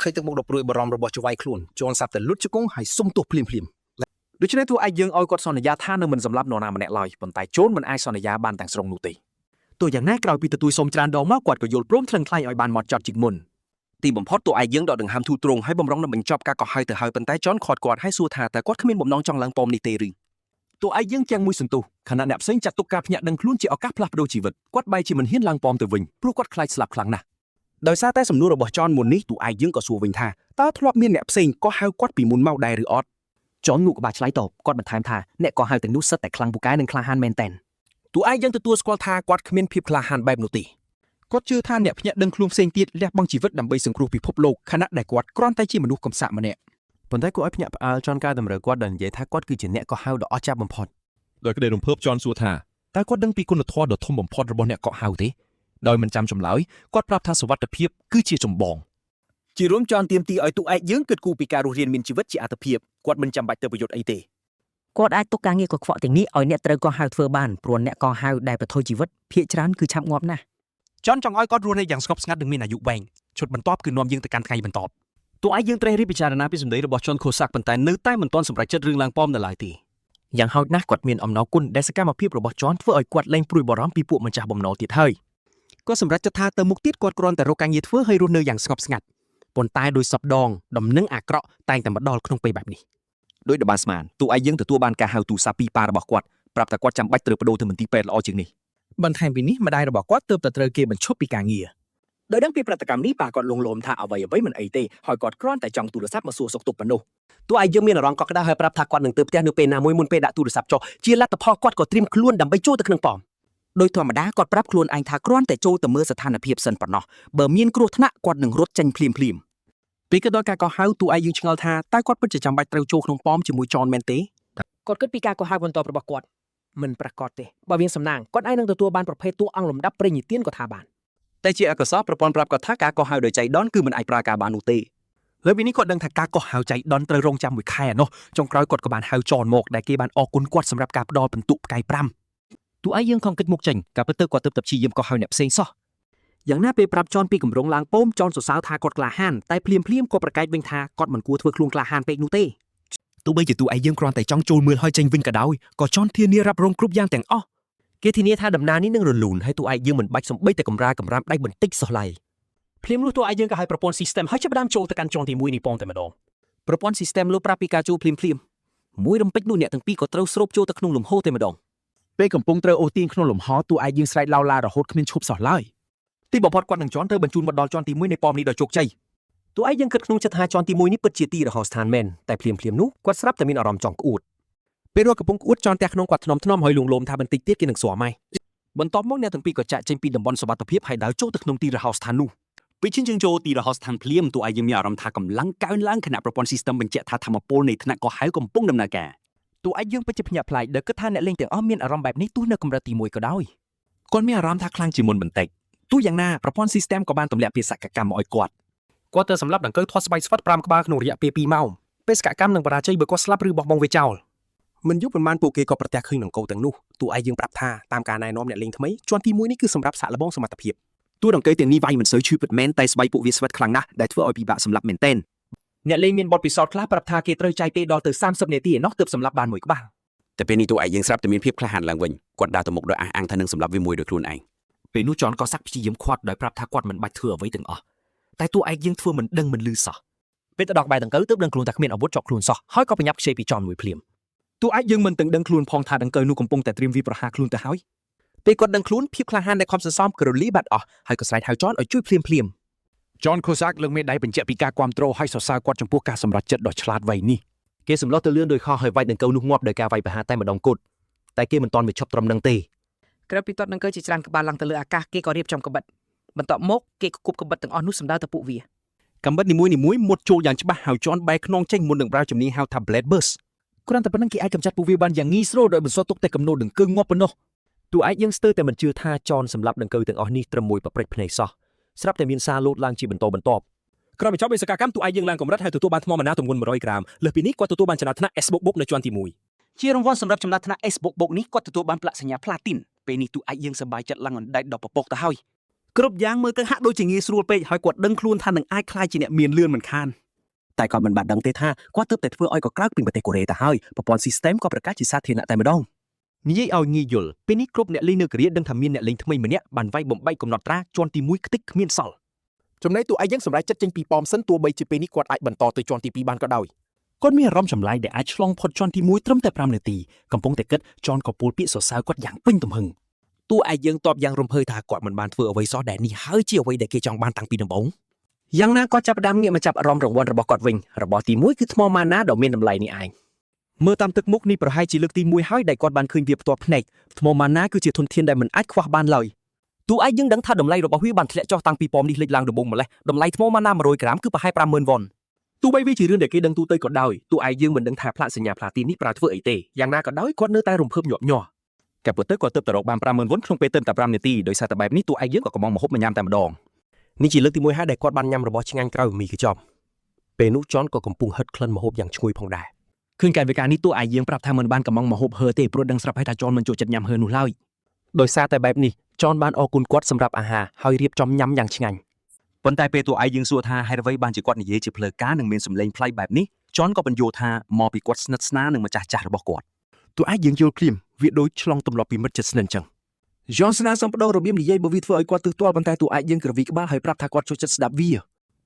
ឃើញទឹកមុខដ៏ព្រួយបារម្ភរបស់ចៅហ្វាយខ្លួនចនសាប់តែលុតជង្គង់ហើយសុំទោសភ្លាមភ្លាមដូច្នេះតួឯកយើងឲ្យគាត់សន្យាថានឹងមិនសម្លាប់នរណាម្នាក់ឡើយប៉ុន្តែជូនមិនអាចសន្យាបានទាំងស្រុងនោះទេ ទោះយ៉ាងណាក្រោយពីទទួលសុំច្រើនដងមកគាត់ក៏យល់ព្រមថ្លឹងថ្លែងឲ្យបានម៉ត់ចត់ជាងមុន ទីបំផុតតួឯកយើងដកដង្ហើមធូរទ្រង់ហើយបំរុងនឹងបញ្ចប់ការកោះហៅទៅហើយប៉ុន្តែចនខាត់គាត់ហើយសួរថាតើគាត់គ្មានបំណងចង់ឡើងប៉មនេះទេឬ តួឯកយើងទាំងមួយសន្ទុះខណៈអ្នកផ្សេងចាត់ទុកការភ្ញាក់ដឹងខ្លួនជាឱកាសផ្លាស់ប្ដូរជីវិតគាត់បែរជាមិនហ៊ានឡើងប៉មទៅវិញព្រោះគាត់ខ្លាចស្លាប់ខ្លាំងណាស់ ដោយសារតែសំណួររបស់ចនមុននេះតួឯកយើងក៏សួរវិញថាតើធ្លាប់មានអ្នកផ្សេងក៏ហៅគាត់ពីមុនមកដែរឬអត់ ចនងក់ក្បាលឆ្លើយតបគាត់បន្ថែមថាអ្នកក៏ហៅទាំងនោះសិតតែខ្លាំងពូកែនិងក្លាហានមែនទែន តួឯកយើងទទួលស្គាល់ថាគាត់គ្មានភាពក្លាហានបែបនោះទេ គាត់ជឿថាអ្នកភ្ញាក់ដឹងខ្លួនផ្សេងទៀតលះបង់ជីវិតដើម្បីសង្គ្រោះពិភពលោកខណៈដែលគាត់គ្រាន់តែជាមនុស្សកំសាកម្នាក់ ប៉ុន្តែគួរឲ្យភ្ញាក់ផ្អើលចនការតម្រូវគាត់ដោយនិយាយថាគាត់គឺជាអ្នកកោះហៅដ៏អស្ចារ្យបំផុត ដោយក្តីរំភើបចនសួរថាតើគាត់ដឹងពីគុណធម៌ដ៏ធំបំផុតរបស់អ្នកកក់ហៅទេដោយមិនចាំចម្លើយគាត់ប្រាប់ថាសុវត្ថិភាពគឺជាចម្បង ជារួមចនទៀមទីឲ្យតួឯកយើងគិតគូរពីការរស់រានមានជីវិតជាអត្ថភាពគាត់មិនចាំបាច់ទៅប្រយុទ្ធអីទេ គាត់អាចទុកការងារកខ្វក់ទាំងនេះឲ្យអ្នកត្រូវកោះហៅធ្វើបានព្រោះអ្នកកោះហៅដែលប្រថុយជីវិតភាគច្រើនគឺឆាប់ងាប់ណាស់ ចនចង់ឲ្យគាត់រស់នៅយ៉ាងស្ងប់ស្ងាត់និងមានអាយុវែងឈុតបន្ទាប់គឺនាំយើងទៅកាន់ថ្ងៃបន្ទាប់ តួឯកយើងត្រូវរៀបពិចារណាពីសម្ដីរបស់ចនខូសាក់ប៉ុន្តែនៅតែមិនទាន់សម្រេចចិត្តរឿងឡើងប៉មនៅឡើយទេ យ៉ាងហោចណាស់គាត់មានអំណរគុណដែលសកម្មភាពរបស់ចនធ្វើឲ្យគាត់លែងព្រួយបារម្ភពីពួកម្ចាស់បំណុលទៀតហើយ គាត់សម្រេចចិត្តថាទៅមុខទៀតគាត់គ្រាន់តែរកការងារធ្វើហើយរស់នៅយ៉ាងស្ងប់ស្ងាត់ប៉ុន្តែដោយសពដងដំណឹងអាក្រក់តែងតែមកដល់ក្នុងពេលបែបនេះ ដោយដបានស្មានតួឯកយើងទទួលបានការហៅទូរស័ព្ទពីប៉ារបស់គាត់ប្រាប់ថាគាត់ចាំបាច់ត្រូវប្ដូរទៅមន្ទីរពេទ្យល្អជាងនេះ បន្ថែមពីនេះម្ដាយរបស់គាត់ទើបតែត្រូវគេបញ្ឈប់ពីការងារ ដោយដឹងពីប្រតិកម្មនេះប៉ាគាត់លងលោមថាអ្វីអ្វីមិនអីទេហើយគាត់គ្រាន់តែចង់ទូរស័ព្ទមកសួរសុខទុក្ខប៉ុណ្ណោះ តួឯកយើងមានអារម្មណ៍កក់ក្ដៅហើយប្រាប់ថាគាត់នឹងទៅផ្ទះនៅពេលណាមួយមុនពេលដាក់ទូរស័ព្ទចុះជាលទ្ធផលគាត់ក៏ត្រៀមខ្លួនដើម្បីចូលទៅក្នុងប៉ម ដោយធម្មតាគាត់ប្រាប់ខ្លួនឯងថាគ្រាន់តែចូលទៅមើលស្ថានភាពសិនប៉ុណ្ណោះបើមានគ្រោះថ្នាក់គាត់នឹងរត់ចេញភ្លាមៗ ពេលក៏ដល់ការកោះហៅតួឯកយើងឆ្ងល់ថាតើគាត់ពិតជាចាំបាច់ត្រូវចូលក្នុងប៉មជាមួយចនមែនទេ គាត់គិតពីការកោះហៅបន្តរបស់គាត់មិនប្រាកដទេបើមានសំណាងគាត់អាចនឹងទទួលបានប្រភេទតួអង្គលំដាប់ព្រេងនិទានក៏ថាបាន តែជាអកុសលប្រព័ន្ធប្រាប់គាត់ថាការកោះហៅដោយចៃដន្យគឺមិនអាចប្រើការបាននោះទេ លើពីនេះគាត់ដឹងថាការកោះហៅចៃដន្យត្រូវរងចាំមួយខែឯណោះចុងក្រោយគាត់ក៏បានហៅចនមកដែលគេបានអរគុណគាត់សម្រាប់ការផ្ដល់ពិន្ទុផ្កាយ5 តួឯកយើងខំគិតមុខចេញការពិតទៅគាត់ទើបតែព្យាយាមកោះហៅអ្នកផ្សេងសោះ យ៉ាងណាពេលប្រាប់ចនពីគម្រោងឡើងពោមចនសរសើរថាគាត់ក្លាហានតែភ្លាមភ្លាមក៏ប្រកែកវិញថាគាត់មិនគួរធ្វើខ្លួនក្លាហានពេកនោះទេ ទោះបីជាតួឯកយើងគ្រាន់តែចង់ចូលមើលហើយចេញវិញក៏ដោយក៏ចនធានារ៉ាប់រងគ្រប់យ៉ាងទាំងអស់ គេធានាថាដំណើរនេះនឹងរលូនហើយតួឯកយើងមិនបាច់សំបីតែកម្រាលកម្រាមដៃបន្តិចសោះឡើយ ភ្លាមនោះតួឯកយើងក៏ហៅប្រព័ន្ធ system ហើយចាប់ផ្ដើមចូលទៅកាន់ជាន់ទី1នេះប៉មតែម្ដង ប្រព័ន្ធ system លោប្រាប់ពីការចូលភ្លាមភ្លាមមួយរំពេចនោះអ្នកទាំងពីរក៏ត្រូវស្រូបចូលទៅក្នុងលំហតែម្ដង ពេលកំពុងត្រូវអូសទាញក្នុងលំហតួឯកយើងស្រែកឡោឡារហូតគ្មានឈប់សោះឡើយ ទីបំផុតគាត់នឹងជន់ត្រូវបញ្ជូនមកដល់ជាន់ទី1នៃប៉មនេះដោយជោគជ័យ តួឯកយើងគិតក្នុងចិត្តថាជាន់ទី1នេះពិតជាទីរហោស្ថានមែនតែភ្លាមភ្លាមនោះគាត់ស្រាប់តែមានអារម្មណ៍ចង់ក្អួត ពេលរត់កំពុងក្អួតចនផ្ទះក្នុងគាត់ធ្នមធ្នមហើយលួងលោមថាបន្តិចទៀតគេនឹងស្វាមហើយ បន្ទាប់មកអ្នកទាំងពីរក៏ចាក់ចេញពីតំបន់សុវត្ថិភាពហើយដើរចូលទៅក្នុងទីរហោស្ថាននោះ ពេលឈានជើងចូលទីរហោស្ថានភ្លាមតួឯកយើងមានអារម្មណ៍ថាកម្លាំងកើនឡើងខណៈប្រព័ន្ធ system បញ្ជាក់ថាធម្មពលនៃថ្នាក់កោះហៅកំពុងដំណើរការ តួឯកយើងពិតជាភ្ញាក់ផ្លាយដែលគិតថាអ្នកលេងទាំងអស់មានអារម្មណ៍បែបនេះទោះនៅកម្រិតទី1ក៏ដោយ គាត់មានអារម្មណ៍ថាខ្លាំងជាងមុនបន្តិចទោះយ៉ាងណាប្រព័ន្ធ system ក៏បានទម្លាក់ភាសកកម្មមកឲ្យគាត់ គាត់ទៅសម្លាប់ដង្កូវធាត់ស្បែកស្វិត5ក្បាលក្នុងរយៈពេល2ម៉ោងបេសកកម្មនឹងបរាជ័យបើគាត់ស្លាប់ឬបោះបង់វាចោលមិនយូរប៉ុន្មានពួកគេក៏ប្រទះឃើញដង្កូវទាំងនោះតួឯកយើងប្រាប់ថាតាមការណែនាំអ្នកលេងថ្មីជាន់ទី1នេះគឺសម្រាប់សាកល្បងសមត្ថភាព តួដង្កូវទាំងនេះវាយមិនសូវឈឺពិតមែនតែស្បែកពួកវាស្វិតខ្លាំងណាស់ដែលធ្វើឲ្យពិបាកសម្លាប់មែនទែន អ្នកលេងមានបទពិសោធន៍ខ្លះប្រាប់ថាគេត្រូវចាយពេលដល់ទៅ30នាទីឯណោះទើបសម្លាប់បានមួយក្បាល តែពេលនេះតួឯកយើងស្រាប់តែមានភាពក្លាហានឡើងវិញគាត់ដើរទៅមុខដោយអះអាងថានឹងសម្លាប់វាមួយដោយខ្លួនឯង ពេលនោះចនក៏សាក់ព្យាយាមខាត់ដោយប្រាប់ថាគាត់មិនបាច់ធ្វើអ្វីទាំងអស់តែតួឯកយើងធ្វើមិនដឹងមិនឮសោះ ពេលទៅដល់ក្បែរដង្កូវទើបដឹងខ្លួនថាគ្មានអាវុធជាប់ខ្លួនសោះហើយក៏ប្រញាប់ខ្ចីពីចនមួយភ្លាម តួឯកយើងមិនទាំងដឹងខ្លួនផងថាដង្កូវនោះកំពុងតែត្រៀមវាយប្រហារខ្លួនទៅហើយពេលគាត់ដឹងខ្លួនភាពក្លាហានដែលខំសន្សំក៏រលាយបាត់អស់ហើយក៏ស្រែកហៅចនឲ្យជួយភ្លាមភ្លាម ចនខូសាក់លើកមេដៃបញ្ជាក់ពីការគាំទ្រហើយសរសើរគាត់ចំពោះការសម្រេចចិត្តដ៏ឆ្លាតវៃនេះ គេសម្លុះទៅលឿនដោយខុសហើយវាយដង្កូវនោះងាប់ដោយការវាយប្រហារតែម្ដងគត់តែគេមិនទាន់បញ្ឈប់ត្រឹមនឹងទេ ក្រៅពីទាត់ដង្កូវជាច្រើនក្បាលឡើងទៅលើអាកាសគេក៏រៀបចំកាំបិតបន្ទាប់មកគេក៏គប់កាំបិតទាំងអស់នោះសម្ដៅទៅពួកវា កាំបិតនីមួយៗមុតចូលយ៉ាងច្បាស់ហើយចនបែរខ្នងចេញមុននឹងប្រើជំនាញហៅថា Blade Burst គ្រាន់តែប៉ុណ្ណឹងគេអាចកម្ចាត់ពួកវាបានយ៉ាងងាយស្រួលដោយបន្សល់ទុកតែកំណូតដង្កឹងងាប់ប៉ុណ្ណោះ តួឯកយើងស្ទើរតែមិនជឿថាចនសម្លាប់ដង្កូវទាំងអស់នេះត្រឹមមួយប្រព្រឹត្តភ្នែកសោះស្រាប់តែមានសារលោតឡើងជាបន្តបន្ទាប់ ក្រោយបញ្ចប់បេសកកម្មតួឯកយើងឡើងកម្រិតហើយទទួលបានថ្មម៉ាណាទម្ងន់100ក្រាមលើសពីនេះគាត់ទទួលបានចំណាត់ថ្នាក់ S បូកបូកនៅជាន់ទី1 ជារង្វាន់សម្រាប់ចំណាត់ថ្នាក់ S បូកបូកនេះគាត់ទទួលបានផ្លាកសញ្ញាផ្លាទីនពេលនេះតួឯកយើងសប្បាយចិត្តឡើងអណ្ដែតដល់ពពកទៅហើយ គ្រប់យ៉ាងមើលទៅហាក់ដូចជាងាយស្រួលពេកហើយគាត់ដឹងខ្លួនថានឹងអាចក្លាយជាអ្នកមានលឿនមិនខានតែគាត់មិនបានដឹងទេថាគាត់ទើបតែធ្វើឲ្យកក្រើកពីប្រទេសកូរ៉េទៅហើយប្រព័ន្ធ system ក៏ប្រកាសជាសាធារណៈតែម្ដង និយាយឲ្យងាយយល់ពេលនេះគ្រប់អ្នកលេងនៅកូរ៉េដឹងថាមានអ្នកលេងថ្មីម្នាក់បានវាយបំបែកកំណត់ត្រាជាន់ទី1ខ្ទេចគ្មានសល់ ចំណែកតួឯកយើងសម្រេចចិត្តចេញពីប៉មសិនទោះបីជាពេលនេះគាត់អាចបន្តទៅជាន់ទី2បានក៏ដោយ គាត់មានអារម្មណ៍ចម្លែកដែលអាចឆ្លងផុតជាន់ទី1ត្រឹមតែ5នាទីកំពុងតែគិតចនក៏ពោលពាក្យសរសើរគាត់យ៉ាងពេញទំហឹង តួឯកយើងតបយ៉ាងរំភើយថាគាត់មិនបានធ្វើអ្វីសោះដែលនេះហើយជាអ្វីដែលគេចង់បានតាំងពីដំបូង យ៉ាងណាគាត់ចាប់ផ្ដើមងាកមកចាប់អារម្មណ៍រង្វាន់របស់គាត់វិញរបស់ទី1គឺថ្មម៉ាណាដ៏មានតម្លៃនេះឯងមើលតាមទឹកមុខនេះប្រហែលជាលើកទី1ហើយដែលគាត់បានឃើញវាផ្ទាល់ភ្នែកថ្មម៉ាណាគឺជាធនធានដែលមិនអាចខ្វះបានឡើយតួឯកយើងដឹងថាតម្លៃរបស់វាបានធ្លាក់ចុះតាំងពីប៉មនេះលេចឡើងដំបូងម្លេះតម្លៃថ្មម៉ាណា100ក្រាមគឺប្រហែល50000វ៉ុន ទោះបីវាជារឿងដែលគេដឹងទូទៅក៏ដោយតួឯកយើងមិនដឹងថាផ្លាកសញ្ញាផ្លាទីននេះប្រើធ្វើអីទេយ៉ាងណាក៏ដោយគាត់នៅតែរំភើបញាប់ញ័រ កាពិតទៅគាត់ទើបតែរកបាន50000វុនក្នុងពេលទើបតែ5នាទីដោយសារតែបែបនេះតួឯកយើងក៏កំងម្ហូបមកញ៉ាំតែម្ដង នេះជាលើកទី1ហើយដែលគាត់បានញ៉ាំរបស់ឆ្ងាញ់ក្រោយមីកញ្ចប់ពេលនោះចនក៏កំពុងហិតក្លិនម្ហូបយ៉ាងឈ្ងុយផងដែរ ឃើញកាយវិការនេះតួឯកយើងប្រាប់ថាមិនបានកំងម្ហូបហឺទេព្រោះដឹងស្រាប់ហើយថាចនមិនចូលចិត្តញ៉ាំហឺនោះឡើយ ដោយសារតែបែបនេះចនបានអរគុណគាត់សម្រាប់អាហារហើយរៀបចំញ៉ាំយ៉ាងឆ្ងាញ់ ប៉ុន្តែពេលតួឯកយើងសួរថាហេតុអ្វីបានជាគាត់និយាយជាផ្លូវការនិងមានសម្លេងប្លែកបែបនេះចនក៏បញ្យល់ថាមកពីគាត់ស្និទ្ធស្នាលនឹងម្ចាស់ចាស់របស់គាត់ តួឯកយើងយល់ភ្លាមវាដូចឆ្លងទម្លាប់ពីមិត្តជិតស្និទ្ធអញ្ចឹង យ៉នស្នើសុំបដូររបៀបនិយាយបើវាធ្វើឲ្យគាត់ទើសទាល់ប៉ុន្តែតួឯកយើងក្រវីក្បាលហើយប្រាប់ថាគាត់ចូលចិត្តស្ដាប់វា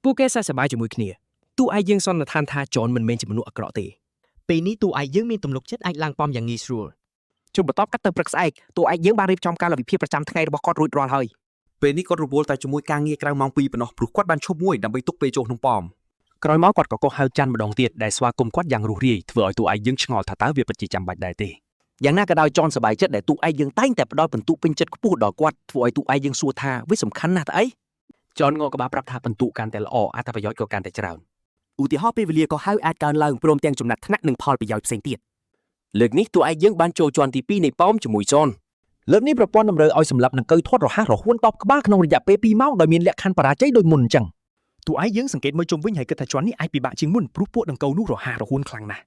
ពួកគេសើចសប្បាយជាមួយគ្នាតួឯកយើងសន្និដ្ឋានថាចនមិនមែនជាមនុស្សអាក្រក់ទេ ពេលនេះតួឯកយើងមានទំនុកចិត្តអាចឡើងប៉មយ៉ាងងាយស្រួល ជុំបន្ទាប់កាត់ទៅព្រឹកស្អែកតួឯកយើងបានរៀបចំកាលវិភាគប្រចាំថ្ងៃរបស់គាត់រួចរាល់ហើយ ពេលនេះគាត់រវល់តែជាមួយការងារក្រៅម៉ោង2ប៉ុណ្ណោះព្រោះគាត់បានឈប់មួយដើម្បីទុកពេលចូលក្នុងប៉ម ក្រោយមកគាត់ក៏កោះហៅច័ន្ទម្ដងទៀតដែលស្វាគមន៍គាត់យ៉ាងរួសរាយធ្វើឲ្យតួឯកយើងឆ្ងល់ថាតើវាពិតជាចាំបាច់ដែរទេ យ៉ាងណាក៏ដោយចនសប្បាយចិត្តដែលតួឯកយើងតែងតែផ្ដល់ពិន្ទុពេញចិត្តខ្ពស់ដល់គាត់ធ្វើឲ្យតួឯកយើងសួរថាវាសំខាន់ណាស់តើអី ចនងកក្បាលប្រាប់ថាពិន្ទុកាន់តែល្អអត្ថប្រយោជន៍ក៏កាន់តែច្រើន ឧទាហរណ៍ពេលវេលាក៏ហៅអាចកើនឡើងព្រមទាំងចំណាត់ថ្នាក់និងផលប្រយោជន៍ផ្សេងទៀត លើកនេះតួឯកយើងបានចូលជាន់ទី2នៃប៉មជាមួយចន លើកនេះប្រព័ន្ធតម្រូវឲ្យសម្លាប់ដង្កូវធាត់រហ័សរហួនតបក្បាលក្នុងរយៈពេល2ម៉ោងដោយមានលក្ខខណ្ឌបរាជ័យដូចមុនអញ្ចឹង តួឯកយើងសង្កេតមើលជុំវិញហើយគិតថាជាន់នេះអាចពិបាកជាងមុនព្រោះពួកដង្កូវនោះរហ័សរហួនខ្លាំងណាស់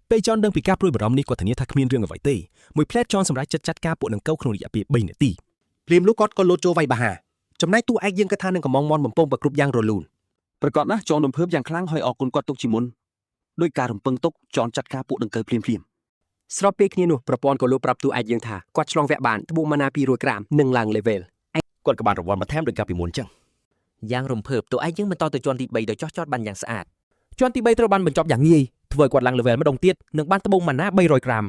ពេលចនដឹងពីការព្រួយបារម្ភនេះគាត់ធានាថាគ្មានរឿងអ្វីទេមួយផ្លែតចនសម្រេចចិត្តចាត់ការពួកដង្កូវក្នុងរយៈពេល3នាទី ភ្លាមនោះគាត់ក៏លោតចូលវាយបាហាចំណែកតួឯកយើងគិតថានឹងកំងមន់បំពងប្រគ្រប់យ៉ាងរលូន ប្រកាសណាស់ចនរំភើបយ៉ាងខ្លាំងហើយអរគុណគាត់ទុកជាមុនដោយការរំពឹងទុកចនចាត់ការពួកដង្កូវភ្លាមភ្លាម ស្របពេលគ្នានោះប្រព័ន្ធក៏លោតប្រាប់តួឯកយើងថាគាត់ឆ្លងវគ្គបានត្បូងម៉ាណា200ក្រាមនិងឡើង level គាត់ក៏បានរង្វាន់បន្ថែមដូចកាលពីមុនអញ្ចឹង យ៉ាងរំភើបតួឯកយើងបន្តទៅជាន់ទី3ដោយចោះចតបានយ៉ាងស្អាត ជាន់ទី3ត្រូវបានបញ្ចប់យ៉ាងងាយធ្វើឲ្យគាត់ឡើង level ម្ដងទៀតនិងបានត្បូងម៉ាណា300ក្រាម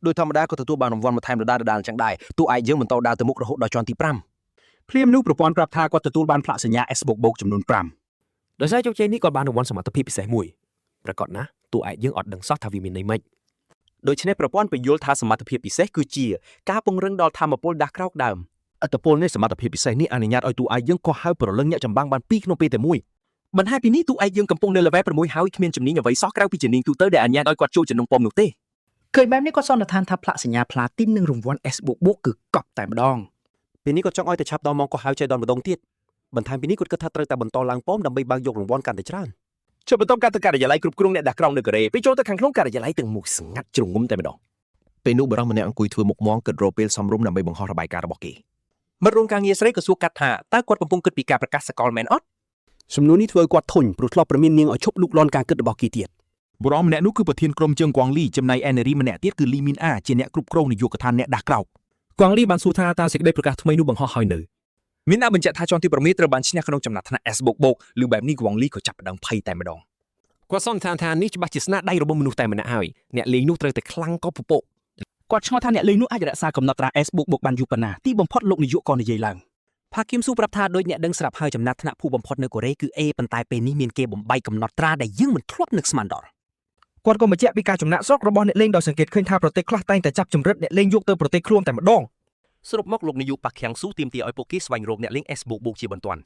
ដោយធម្មតាក៏ទទួលបានរង្វាន់បន្ថែមដដែលៗអញ្ចឹងដែរតួឯកយើងបន្តដើរទៅមុខរហូតដល់ជាន់ទី5 ភ្លាមនោះប្រព័ន្ធប្រាប់ថាគាត់ទទួលបានផ្លាកសញ្ញា S បូកបូកចំនួន5 ដោយសារជោគជ័យនេះគាត់បានរង្វាន់សមត្ថភាពពិសេសមួយប្រកាសណាស់តួឯកយើងអត់ដឹងសោះថាវាមានន័យម៉េច ដូច្នេះប្រព័ន្ធបញ្យល់ថាសមត្ថភាពពិសេសគឺជាការពង្រឹងដល់ធម៌ពលដាស់ក្រោកដើម ឥទ្ធិពលនៃសមត្ថភាពពិសេសនេះអនុញ្ញាតឲ្យតួឯកយើងកោះហៅព្រលឹងញាក់ចម្បាំងបានពីរក្នុងពេលតែមួយ បន្ថែមពីនេះតួឯកយើងកំពុងនៅ level 6ហើយគ្មានជំនាញអ្វីសោះក្រៅពីជំនាញទូទៅដែលអនុញ្ញាតឲ្យគាត់ចូលចំណុងប៉មនោះទេ ឃើញបែបនេះគាត់សន្និដ្ឋានថាផ្លាកសញ្ញាផ្លាទីននិងរង្វាន់ S បូកបូកគឺកប់តែម្ដង ពេលនេះគាត់ចង់ឲ្យតែឆាប់ដល់ម៉ោងក៏ហៅចៃដន្យម្ដងទៀតបន្ថែមពីនេះគាត់គិតថាត្រូវតែបន្តឡើងប៉មដើម្បីបើកយករង្វាន់កាន់តែច្រើន ចុះបន្ទាប់ការទៅការិយាល័យគ្រប់គ្រងអ្នកដាស់ក្រងនៅកូរ៉េពេលចូលទៅខាងក្នុងការិយាល័យទាំងមូលស្ងាត់ជ្រងំតែម្ដង ពេលនោះបរិសម្នាក់អង្គុយធ្វើមុខមងគិតរកពេលសមរម្យដើម្បីបង្ហោះរបាយការណ៍របស់គេ មិត្តរួមការងារស្រីក៏សួរកាត់ថាតើគាត់កំពុងគិតពីការប្រកាសសកលមែនអត់ សំណួរនេះធ្វើឲ្យគាត់ធុញព្រោះធ្លាប់ប្រមាននាងឲ្យឈប់លូកលាន់ការគិតរបស់គេទៀត បុរសម្នាក់នោះគឺប្រធានក្រុមជើងកួងលីចំណែកឯនារីម្នាក់ទៀតគឺលីមីនអាជាអ្នកគ្រប់គ្រងនាយកដ្ឋានអ្នកដាស់ក្រោក កួងលីបានសួរថាតើសេចក្តីប្រកាសថ្មីនោះបង្ហោះហើយនៅ មានអ្នកបញ្ជាក់ថាជាន់ទី6ត្រូវបានឈ្នះក្នុងចំណាត់ថ្នាក់ S បូកបូកឬបែបនេះកួងលីក៏ចាប់ផ្ដើមភ័យតែម្ដង គាត់សន្និដ្ឋានថានេះច្បាស់ជាស្នាដៃរបស់មនុស្សតែម្នាក់ហើយអ្នកលេងនោះត្រូវតែខ្លាំងក៏ពពក គាត់ឆ្ងល់ថាអ្នកលេងនោះអាចរក្សាកំណត់ត្រា S បូកបូកបានយូរប៉ុណ្ណាទីបំផុតលោកនាយកក៏និយាយឡើង ផាគីមស៊ូប្រាប់ថាដូចអ្នកដឹងស្រាប់ហើយចំណាត់ថ្នាក់ភូបំផុតនៅកូរ៉េគឺ A ប៉ុន្តែពេលនេះមានគេបំបែកកំណត់ត្រាដែលយើងមិនធ្លាប់នឹកស្មានដល់ គាត់ក៏បញ្ជាក់ពីការចំណាក់ស្រុករបស់អ្នកលេងដោយសង្កេតឃើញថាប្រទេសខ្លះតែងតែចាប់ជំរិតអ្នកលេងយកទៅប្រទេសខ្លួនតែម្ដង សរុបមកលោកនាយកប៉ាក់ខាំងស៊ូទាមទារឲ្យពួកគេស្វែងរកអ្នកលេង S បូកបូកជាបន្ទាន់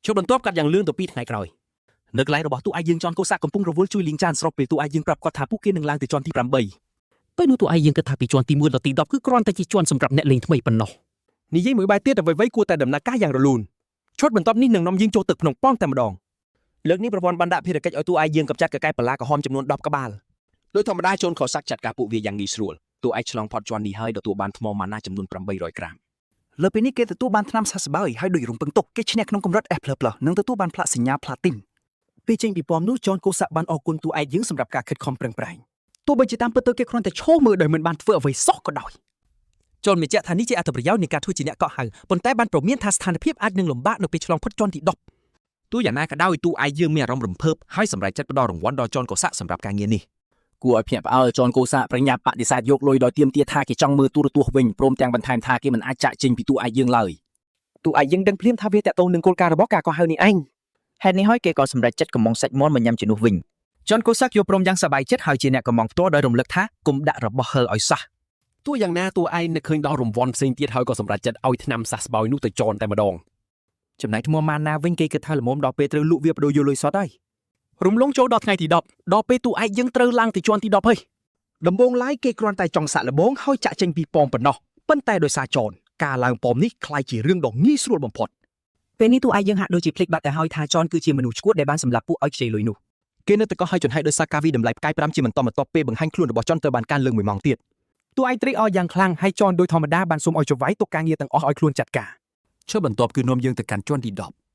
ជុំបន្ទាប់កាត់យ៉ាងលឿនទៅ2ថ្ងៃក្រោយនៅកន្លែងរបស់តួឯកយើងចនកូសាកំពុងរវល់ជួយលីងចានស្របពេលតួឯកយើងប្រាប់គាត់ថាពួកគេនឹងឡើងទៅជាន់ទី8 ពេលនោះតួឯកយើងគិតថាពីជាន់ទី1ដល់ទី10គឺគ្រាន់តែជាជាន់សម្រាប់អ្នកលេងថ្មីប៉ុណ្ណោះ និយាយមួយបែបទៀតអ្វីៗគួរតែដំណើរការយ៉ាងរលូនឈុតបន្ទាប់នេះនឹងនាំយើងចូលទឹកក្នុងប៉ងតែម្ដងលើកនេះប្រព័ន្ធបានដាក់ភារកិច្ចឲ្យតួឯកយើងកម្ចាត់កកែបន្លាក្រហមចំនួន10ក្បាល ដោយធម្មតាជូនខសាក់ចាត់ការពួកវាយ៉ាងងាយស្រួលតួឯកឆ្លងផុតជាន់នេះហើយទទួលបានថ្មម៉ាណាចំនួន800ក្រាម លើពេលនេះគេទទួលបានថ្នាំសះស្បើយហើយដូចរំពឹងទុកគេឈ្នះក្នុងកម្រិត S++ និងទទួលបានផ្លាកសញ្ញាផ្លាទីន ពេលចេញពីប៉មនោះចនកូសាក់បានអរគុណតួឯកយើងសម្រាប់ការខិតខំប្រឹងប្រែងទោះបីជាតាមពិតទៅគេគ្រាន់តែឈរមើលដោយមិនបានធ្វើអ្វីសោះក៏ដោយចនបញ្ជាក់ថានេះជាអត្ថប្រយោជន៍នៃការធ្វើជាអ្នកកក់ហៅប៉ុន្តែបានព្រមានថាស្ថានភាពអាចនឹងលំបាកនៅពេលឆ្លងផុតជាន់ទី10 ទោះយ៉ាងណាក៏ដោយតួឯកយើងមានអារម្មណ៍រំភើបហើយសម្រេចចិត្តផ្ដល់រង្វាន់ដល់ចនកូសាក់សម្រាប់ការងារនេះ គួរឲ្យភ្ញាក់ផ្អើលចនកូសាប្រញាប់បដិសេធយកលុយដោយទាមទារថាគេចង់មើលទូរទស្សន៍វិញព្រមទាំងបន្ថែមថាគេមិនអាចចាក់ចេញពីតួឯកយើងឡើយ តួឯកយើងដឹងភ្លាមថាវាតាក់ទងនឹងគោលការណ៍របស់ការកោះហៅនេះឯង ហេតុនេះហើយគេក៏សម្រេចចិត្តកំងសាច់មាន់មកញ៉ាំជំនួសវិញ ចនកូសាក់យកព្រមយ៉ាងសប្បាយចិត្តហើយជាអ្នកកំងផ្ទាល់ដោយរំលឹកថាគុំដាក់របស់ហិលឲ្យសោះ ទោះយ៉ាងណាតួឯងនឹកឃើញដល់រង្វាន់ផ្សេងទៀតហើយក៏សម្រេចចិត្តឲ្យថ្នាំសះស្បើយនោះទៅចនតែម្ដង ចំណែកថ្មម៉ាណាវិញគេគិតថាល្មមដល់ពេលត្រូវលក់វាបដូរយកលុយសុទ្ធហើយ រំលងចូលដល់ថ្ងៃទី10ដល់ពេលតួឯកយើងត្រូវឡើងទៅជាន់ទី10ហើយ ដំបូងឡើយគេគ្រាន់តែចង់សាក់លបងហើយចាក់ចេញពីប៉មប៉ុណ្ណោះប៉ុន្តែដោយសារចនការឡើងប៉មនេះក្លាយជារឿងដ៏ងាយស្រួលបំផុត ពេលនេះតួឯកយើងហាក់ដូចជាភ្លេចបាត់ទៅហើយថាចនគឺជាមនុស្សឈួតដែលបានសម្លាប់ពួកឲ្យខ្ចីលុយនោះ គេនៅតែកោះឲ្យចនហៃដោយសារការវិតម្លៃផ្កាយ5ជាបន្តបន្ទាប់ពេលបង្ហាញខ្លួនរបស់ចនត្រូវបានកើនឡើងមួយម៉ោងទៀត តួឯកត្រេកអរយ៉ាងខ្លាំងហើយចនដោយធម្មតាបានសុំឲ្យចៅហ្វាយទុកការងារទាំងអស់ឲ្យខ្លួនចាត់ការ ឈើបន្ទាប់គឺនាំយើងទៅកាន់ជាន់ទី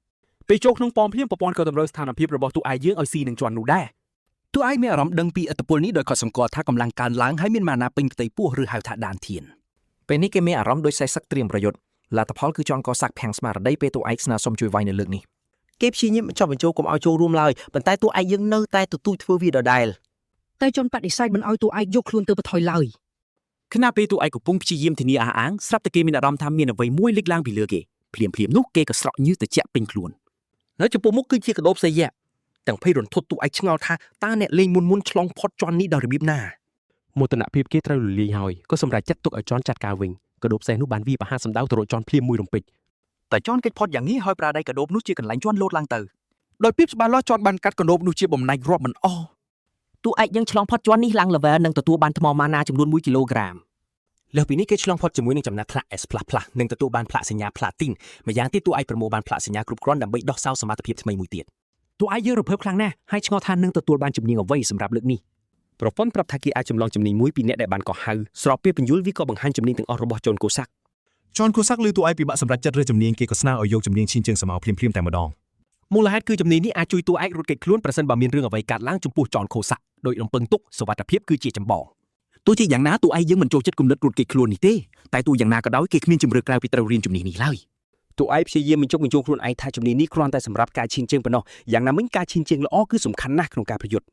10 ពេលចូលក្នុងប៉មភ្លាមប្រព័ន្ធក៏តម្រូវស្ថានភាពរបស់តួឯកយើងឲ្យស៊ីនឹងជាន់នោះដែរ តួឯកមានអារម្មណ៍ដឹងពីឥទ្ធិពលនេះដោយគាត់សម្គាល់ថាកម្លាំងកើនឡើងហើយមានម៉ាណាពេញផ្ទៃពោះឬហៅថាដានធាន ពេលនេះគេមានអារម្មណ៍ដូចសេះសឹកត្រៀមប្រយុទ្ធលទ្ធផលគឺចនកសាក់ភាំងស្មារតីពេលតួឯកស្នើសុំជួយវាយនៅលើកនេះ គេព្យាយាមបញ្ចុះបញ្ចូលកុំឲ្យចូលរួមឡើយប៉ុន្តែតួឯកយើងនៅតែទទូចធ្វើវាដដែល តែចនបដិសេធមិនឲ្យតួឯកយកខ្លួនទៅបន្ថយឡើយ ខណៈពេលតួឯកកំពុងព្យាយាមធានាអះអាងស្រាប់តែគេមានអារម្មណ៍ថាមានអ្វីមួយលេចឡើងពីលើគេភ្លាមៗនោះគេក៏ស្រក់ញើសត្រជាក់ពេញខ្លួន នៅចំពោះមុខគឺជាកាដូបសេយៈទាំងភ័យរន្ធត់តួឯកឆ្ងល់ថាតើអ្នកលេងមុនមុនឆ្លងផុតជាន់នេះដោយរបៀបណា មោទនភាពគេត្រូវរលាយហើយក៏សម្រេចចិត្តទុកឲ្យចនចាត់ការវិញកាដូបសេះនោះបានវាយប្រហារសម្ដៅទៅរកចនភ្លាមមួយរំពេច តែចនគេចផុតយ៉ាងងាយហើយប្រាដៃកាដូបនោះជាកន្លែងជន់លោតឡើងទៅ ដោយភាពច្បាស់លាស់ចនបានកាត់កណ្ដូបនោះជាបំណែករាប់មិនអស់ តួឯកយើងឆ្លងផុតជាន់នេះឡើង level និងទទួលបានថ្មម៉ាណាចំនួន1គីឡូក្រាម លើសពីនេះគេឆ្លងផុតជាមួយនឹងចំណាត់ថ្នាក់ S++ និងទទួលបានផ្លាកសញ្ញា Platin ម្យ៉ាងទៀតតួឯកប្រមូលបានផ្លាកសញ្ញាគ្រប់គ្រាន់ដើម្បីដោះសោសមត្ថភាពថ្មីមួយទៀត តួឯកយើងរំភើបខ្លាំងណាស់ហើយឆ្ងល់ថានឹងទទួលបានជំនាញអ្វីសម្រាប់លើកនេះ ប្រព័ន្ធប្រាប់ថាគេអាចចម្លងជំនាញមួយពីអ្នកដែលបានកោះហៅស្របពេលបញ្យលវាក៏បង្ហាញជំនាញទាំងអស់របស់ចនកូសាក់ ចនកូសាក់ឮតួឯកពិបាកសម្រាប់ចិត្តរើសជំនាញគេក៏ស្នើឲ្យយកជំនាញឈានជើងសមោភ្លាមៗតែម្ដង មូលហេតុគឺជំនាញនេះអាចជួយតួឯករត់គេចខ្លួនប្រសិនបើមានរឿងអ្វីកើតឡើងចំពោះចនកូសាក់ដោយរំពឹងទុកសុវត្ថិភាពគឺជាចម្បង ទោះជាយ៉ាងណាតួឯកយើងមិនចូលចិត្តគំនិតរត់គេចខ្លួននេះទេតែទោះយ៉ាងណាក៏ដោយគេគ្មានជម្រើសក្រៅពីត្រូវរៀនជំនាញនេះឡើយ តួឯកព្យាយាមបញ្ចុះបញ្ចូលខ្លួនឯងថាជំនាញនេះគ្រាន់តែសម្រាប់ការឈានជើងប៉ុណ្ណោះយ៉ាងណាមិញការឈានជើងល្អគឺសំខាន់ណាស់ក្នុងការប្រយុទ្ធ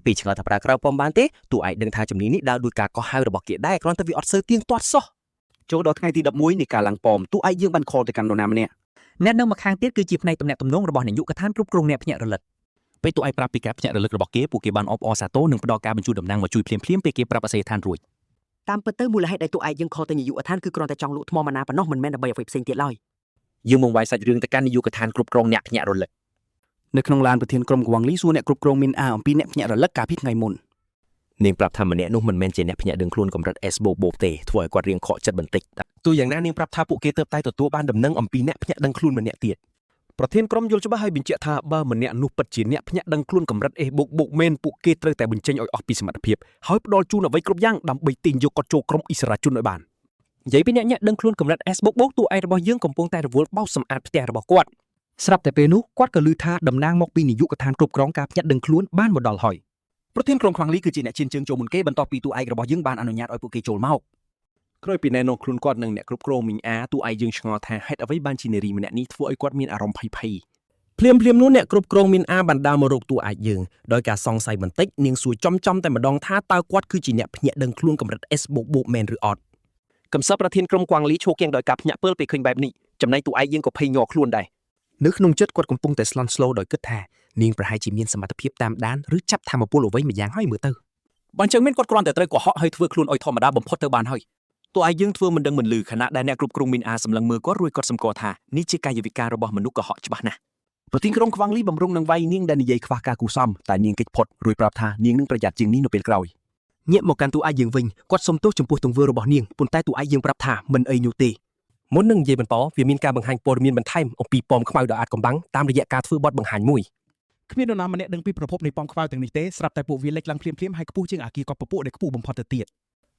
ពេលឆ្ងល់ថាប្រើក្រៅប៉មបានទេតួឯកដឹងថាជំនាញនេះដើរដោយការកោះហៅរបស់គេដែរគ្រាន់តែវាអត់សូវទៀងទាត់សោះ ចូលដល់ថ្ងៃទី11នៃការឡើងប៉មតួឯកយើងបានខលទៅកាន់នរណាម្នាក់ អ្នកនៅម្ខាងទៀតគឺជាផ្នែកទំនាក់ទំនងរបស់នាយកដ្ឋានគ្រប់គ្រងអ្នកភ្ញាក់រលឹក ពេលតួឯកប្រាប់ពីការភ្ញាក់រលឹករបស់គេពួកគេបានអបអរសាទរនិងផ្ដល់ការបញ្ជូនតំណាងមកជួយភ្លាមៗពេលគេប្រាប់អាសយដ្ឋានរួច តាមពិតទៅមូលហេតុដែលតួឯកយើងខលទៅនាយកដ្ឋានគឺគ្រាន់តែចង់លក់ថ្មម៉ាណាប៉ុណ្ណោះមិនមែនដើម្បីអ្វីផ្សេងទៀតឡើយ យើងមកវាយសាច់រឿងទៅកាន់នាយកដ្ឋានគ្រប់គ្រងអ្នកភ្ញាក់រលឹក នៅក្នុងឡានប្រធានក្រុមក្វាងលីសួរអ្នកគ្រប់គ្រងមីនអាអំពីអ្នកភ្ញាក់រលឹកកាលពីថ្ងៃមុន នាងប្រាប់ថាម្នាក់នោះមិនមែនជាអ្នកភ្ញាក់ដឹងខ្លួនកម្រិត S បូកបូកទេធ្វើឲ្យគាត់រៀងខកចិត្តបន្តិច ទោះយ៉ាងណានាងប្រាប់ថាពួកគេទើបតែទទួលបានដំណឹងអំពីអ្នកភ្ញាក់ដឹងខ្លួនម្នាក់ទៀត ប្រធានក្រុមយល់ច្បាស់ហើយបញ្ជាក់ថាបើម្នាក់នោះពិតជាអ្នកភ្ញាក់ដឹងខ្លួនកម្រិត A បូកបូកមែនពួកគេត្រូវតែបញ្ចេញឲ្យអស់ពីសមត្ថភាពហើយផ្ដល់ជូនអ្វីគ្រប់យ៉ាងដើម្បីទាញយកគាត់ចូលក្រុមអិសរាជជនឲ្យបាន និយាយពីអ្នកញាក់ដឹងខ្លួនកម្រិត S បូកបូកតួឯករបស់យើងកំពុងតែរវល់បោសសម្អាតផ្ទះរបស់គាត់ ស្រាប់តែពេលនោះគាត់ក៏ឮថាតំណាងមកពីនាយកដ្ឋានគ្រប់គ្រងការភ្ញាក់ដឹងខ្លួនបានមកដល់ហើយ ប្រធានក្រុមខ្វាងលីគឺជាអ្នកឈានជើងចូលមុនគេបន្ទាប់ពីតួឯករបស់យើងបានអនុញ្ញាតឲ្យពួកគេចូលមក ក្រោយពីណែនាំខ្លួនគាត់និងអ្នកគ្រប់គ្រងមីងអាតួឯកយើងឆ្ងល់ថាហេតុអ្វីបានជានារីម្នាក់នេះធ្វើឲ្យគាត់មានអារម្មណ៍ភ័យភ័យភ្លាមភ្លាមនោះអ្នកគ្រប់គ្រងមីនអាបានដើរមករកតួឯកយើងដោយការសង្ស័យបន្តិចនាងសួរចំចំតែម្ដងថាតើគាត់គឺជាអ្នកភ្ញាក់ដឹងខ្លួនកម្រិត S បូកបូកមែនឬអត់ កំសត់ប្រធានក្រុមគួងលីឈោគៀងដោយការភ្ញាក់ពើលពេលឃើញបែបនេះចំណែកតួឯកយើងក៏ភ័យញ័រខ្លួនដែរ នៅក្នុងចិត្តគាត់កំពុងតែស្លន់ស្លោដោយគិតថានាងប្រហែលជាមានសមត្ថភាពតាមដានឬចាប់ធម៌ពលអ្វីម្យ៉ាងហើយមើលទៅ បើអញ្ចឹងមានគាត់គ្រាន់តែត្រូវកុហកហើយធ្វើខ្លួនឲ្យធម្មតាបំផុតទៅបានហើយតួឯកយើងធ្វើមិនដឹងមិនឮខណៈដែលអ្នកគ្រប់គ្រងមីនអាសម្លឹងមើលគាត់រួចគាត់សម្គាល់ថានេះជាកាយវិការរបស់មនុស្សកុហកច្បាស់ណាស់ ប្រធានក្រុមខ្វាងលីបំរុងនឹងវាយនាងដែលនិយាយខ្វះការគូសមតែនាងគេចផុតរួចប្រាប់ថានាងនឹងប្រយ័ត្នជាងនេះនៅពេលក្រោយ ងាកមកកាន់តួឯកយើងវិញគាត់សុំទោសចំពោះទង្វើរបស់នាងប៉ុន្តែតួឯកយើងប្រាប់ថាមិនអីនោះទេ មុននឹងនិយាយបន្តវាមានការបង្ហាញព័ត៌មានបន្ថែមអំពីប៉មខ្មៅដ៏អាថ៌កំបាំងតាមរយៈការធ្វើបទបង្ហាញមួយ គ្មាននរណាម្នាក់ដឹងពីប្រភពនៃប៉មខ្មៅទាំងនេះទេស្រាប់តែពួកវាលេចឡើងភ្លាមៗហើយខ្ពស់ជាងអាគារកប់ពពួកដែលខ្ពស់បំផុតទៅទៀត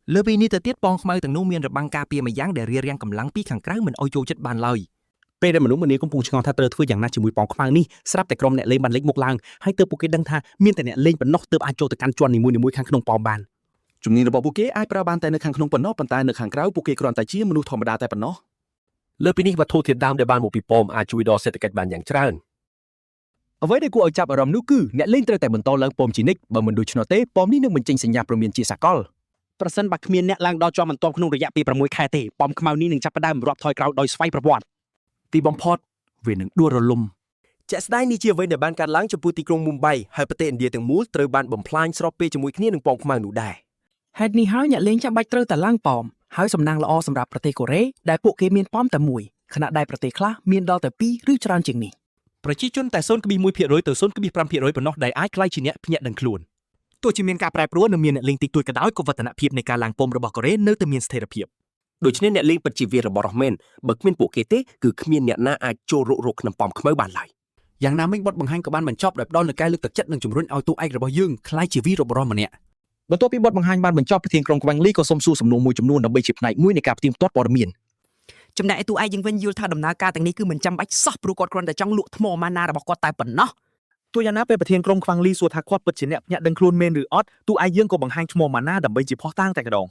លើពីនេះទៅទៀតប៉ងខ្មៅទាំងនោះមានរបាំងការពារម្យ៉ាងដែលរារាំងកម្លាំងពីខាងក្រៅមិនឲ្យចូលចិត្តបានឡើយ ពេលដែលមនុស្សម្នាកំពុងឆ្ងល់ថាត្រូវធ្វើយ៉ាងណាជាមួយប៉ោងខ្មៅនេះស្រាប់តែក្រុមអ្នកលេងបានលេចមុខឡើងហើយទើបពួកគេដឹងថាមានតែអ្នកលេងប៉ុណ្ណោះទើបអាចចូលទៅកាន់ជាន់នីមួយៗខាងក្នុងប៉ោងបាន ជំនាញរបស់ពួកគេអាចប្រើបានតែនៅខាងក្នុងប៉ុណ្ណោះប៉ុន្តែនៅខាងក្រៅពួកគេគ្រាន់តែជាមនុស្សធម្មតាតែប៉ុណ្ណោះ លើពីនេះវត្ថុធាតុដើមដែលបានមកពីប៉មអាចជួយដល់សេដ្ឋកិច្ចបានយ៉ាងច្រើន អ្វីដែលគួរឲ្យចាប់អារម្មណ៍នោះគឺអ្នកលេងត្រូវតែបន្តឡើងប៉មជានិច្ចបើមិនដូច្នោះទេប៉មនេះនឹងបញ្ចេញសញ្ញាព្រមានជាសកល ប្រសិនបើគ្មានអ្នកឡើងដល់ជាប់បន្ទាប់ក្នុងរយៈពេល6ខែទេប៉មខ្មៅនេះនឹងចាប់ផ្ដើមរាប់ថយក្រោយដោយស្វ័យប្រវត្តិ ទីបំផុតវានឹងដួលរលំ ជាក់ស្ដែងនេះជាអ្វីដែលបានកើតឡើងចំពោះទីក្រុងមុំបៃហើយប្រទេសឥណ្ឌាទាំងមូលត្រូវបានបំផ្លាញស្របពេលជាមួយគ្នានឹងប៉មខ្មៅនោះដែរ ហេតុនេះហើយអ្នកលេងចាំបាច់ត្រូវតែឡើងប៉មហើយសំណាងល្អសម្រាប់ប្រទេសកូរ៉េដែលពួកគេមានប៉មតែមួយខណៈដែលប្រទេសខ្លះមានដល់ទៅ2ឬច្រើនជាងនេះ ប្រជាជនតែ0.1%ទៅ0.5%ប៉ុណ្ណោះដែលអាចក្លាយជាអ្នកភ្ញាក់ដឹងខ្លួនទោះជាមានការប្រែប្រួលនិងមានអ្នកលេងតិចតួចក៏ដោយក៏វឌ្ឍនភាពនៃការឡើងពំរបស់កូរ៉េនៅតែមានស្ថិរភាព ដូច្នេះអ្នកលេងពិតជាវីររបស់រស់មែនបើគ្មានពួកគេទេគឺគ្មានអ្នកណាអាចចូលរុករកក្នុងប៉មខ្មៅបានឡើយ យ៉ាងណាមិញបទបង្ហាញក៏បានបញ្ចប់ដោយផ្ដល់នូវការលើកទឹកចិត្តនិងជំរុញឲ្យតួឯករបស់យើងក្លាយជាវីរបុរសម្នាក់ បន្ទាប់ពីបទបង្ហាញបានបញ្ចប់ប្រធានក្រុមក្វាំងលីក៏សូមសួរសំណួរមួយចំនួនដើម្បីជាផ្នែកមួយនៃការផ្ទៀងផ្ទាត់ព័ត៌មាន ចំណែកឯតួឯកយើងវិញយល់ថាដំណើរការទាំងនេះគឺមិនចាំបាច់សោះព្រោះគាត់គ្រាន់តែចង់លក់ថ្មម៉ាណារបស់គាត់តែប៉ុណ្ណោះ ទោះយ៉ាងណាពេលប្រធានក្រុមខ្វាំងលីសួរថាគាត់ពិតជាអ្នកភ្ញាក់ដឹងខ្លួនមែនឬអត់តួឯកយើងក៏បង្ហាញឈ្មោះម៉ាណាដើម្បីជាភស្តុតាងតែម្ដង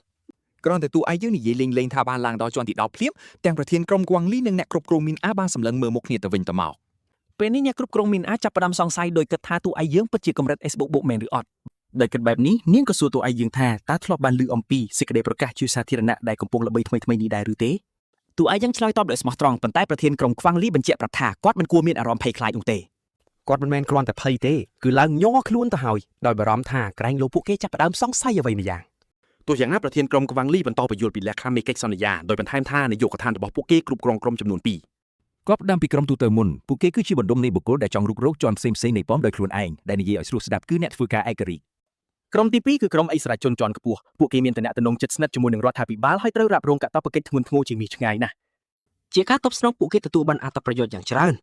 គ្រាន់តែតួឯកយើងនិយាយលេងៗថាបានឡើងដល់ជាន់ទី10ភ្លាមទាំងប្រធានក្រុមក្វាំងលីនិងអ្នកគ្រប់គ្រងមីនអាបានសម្លឹងមើលមុខគ្នាទៅវិញទៅមក ពេលនេះអ្នកគ្រប់គ្រងមីនអាចចាប់ផ្ដើមសង្ស័យដោយគិតថាតួឯកយើងពិតជាកម្រិត S បូកបូកមែនឬអត់ ដោយគិតបែបនេះនាងក៏សួរតួឯកយើងថាតើធ្លាប់បានឮអំពីសេចក្តីប្រកាសជាសាធារណៈដែលកំពុងល្បីថ្មីៗនេះដែរឬទេ តួឯកយើងឆ្លើយតបដោយស្មោះត្រង់ប៉ុន្តែប្រធានក្រុមខ្វាំងលីបញ្ជាក់ប្រាប់ថាគាត់មិនគួរមានអារម្មណ៍ភ័យខ្លាចនោះទេ គាត់មិនមែនគ្រាន់តែភ័យទេគឺឡើងញ័រខ្លួនទៅហើយដោយបារម្ភថាក្រែងលោពួកគេចាប់ផ្ដើមសង្ស័យអ្វីម្យ៉ាង ទោះយ៉ាងណាប្រធានក្រុមក្វាំងលីបន្តពន្យល់ពីលក្ខខណ្ឌនៃកិច្ចសន្យាដោយបន្ថែមថានាយកដ្ឋានរបស់ពួកគេគ្រប់គ្រងក្រុមចំនួន2 គាត់ផ្ដើមពីក្រុមទូទៅមុនពួកគេគឺជាបណ្ដុំនៃបុគ្គលដែលចង់រុករកជាន់ផ្សេងៗនៃប៉មដោយខ្លួនឯងដែលនិយាយឲ្យស្រួលស្ដាប់គឺអ្នកធ្វើការឯករាជ្យ ក្រុមទី2គឺក្រុមអិសរាជជនជាន់ខ្ពស់ពួកគេមានតំណែងជិតស្និទ្ធជាមួយនឹងរដ្ឋាភិបាលហើយត្រូវរ៉ាប់រងកាតព្វកិច្ចធ្ងន់ធ្ងរជាងនេះឆ្ងាយណាស់ ជាការតបស្នងពួកគេទទួលបានអត្ថប្រយោជន៍យ៉ាងច្រើន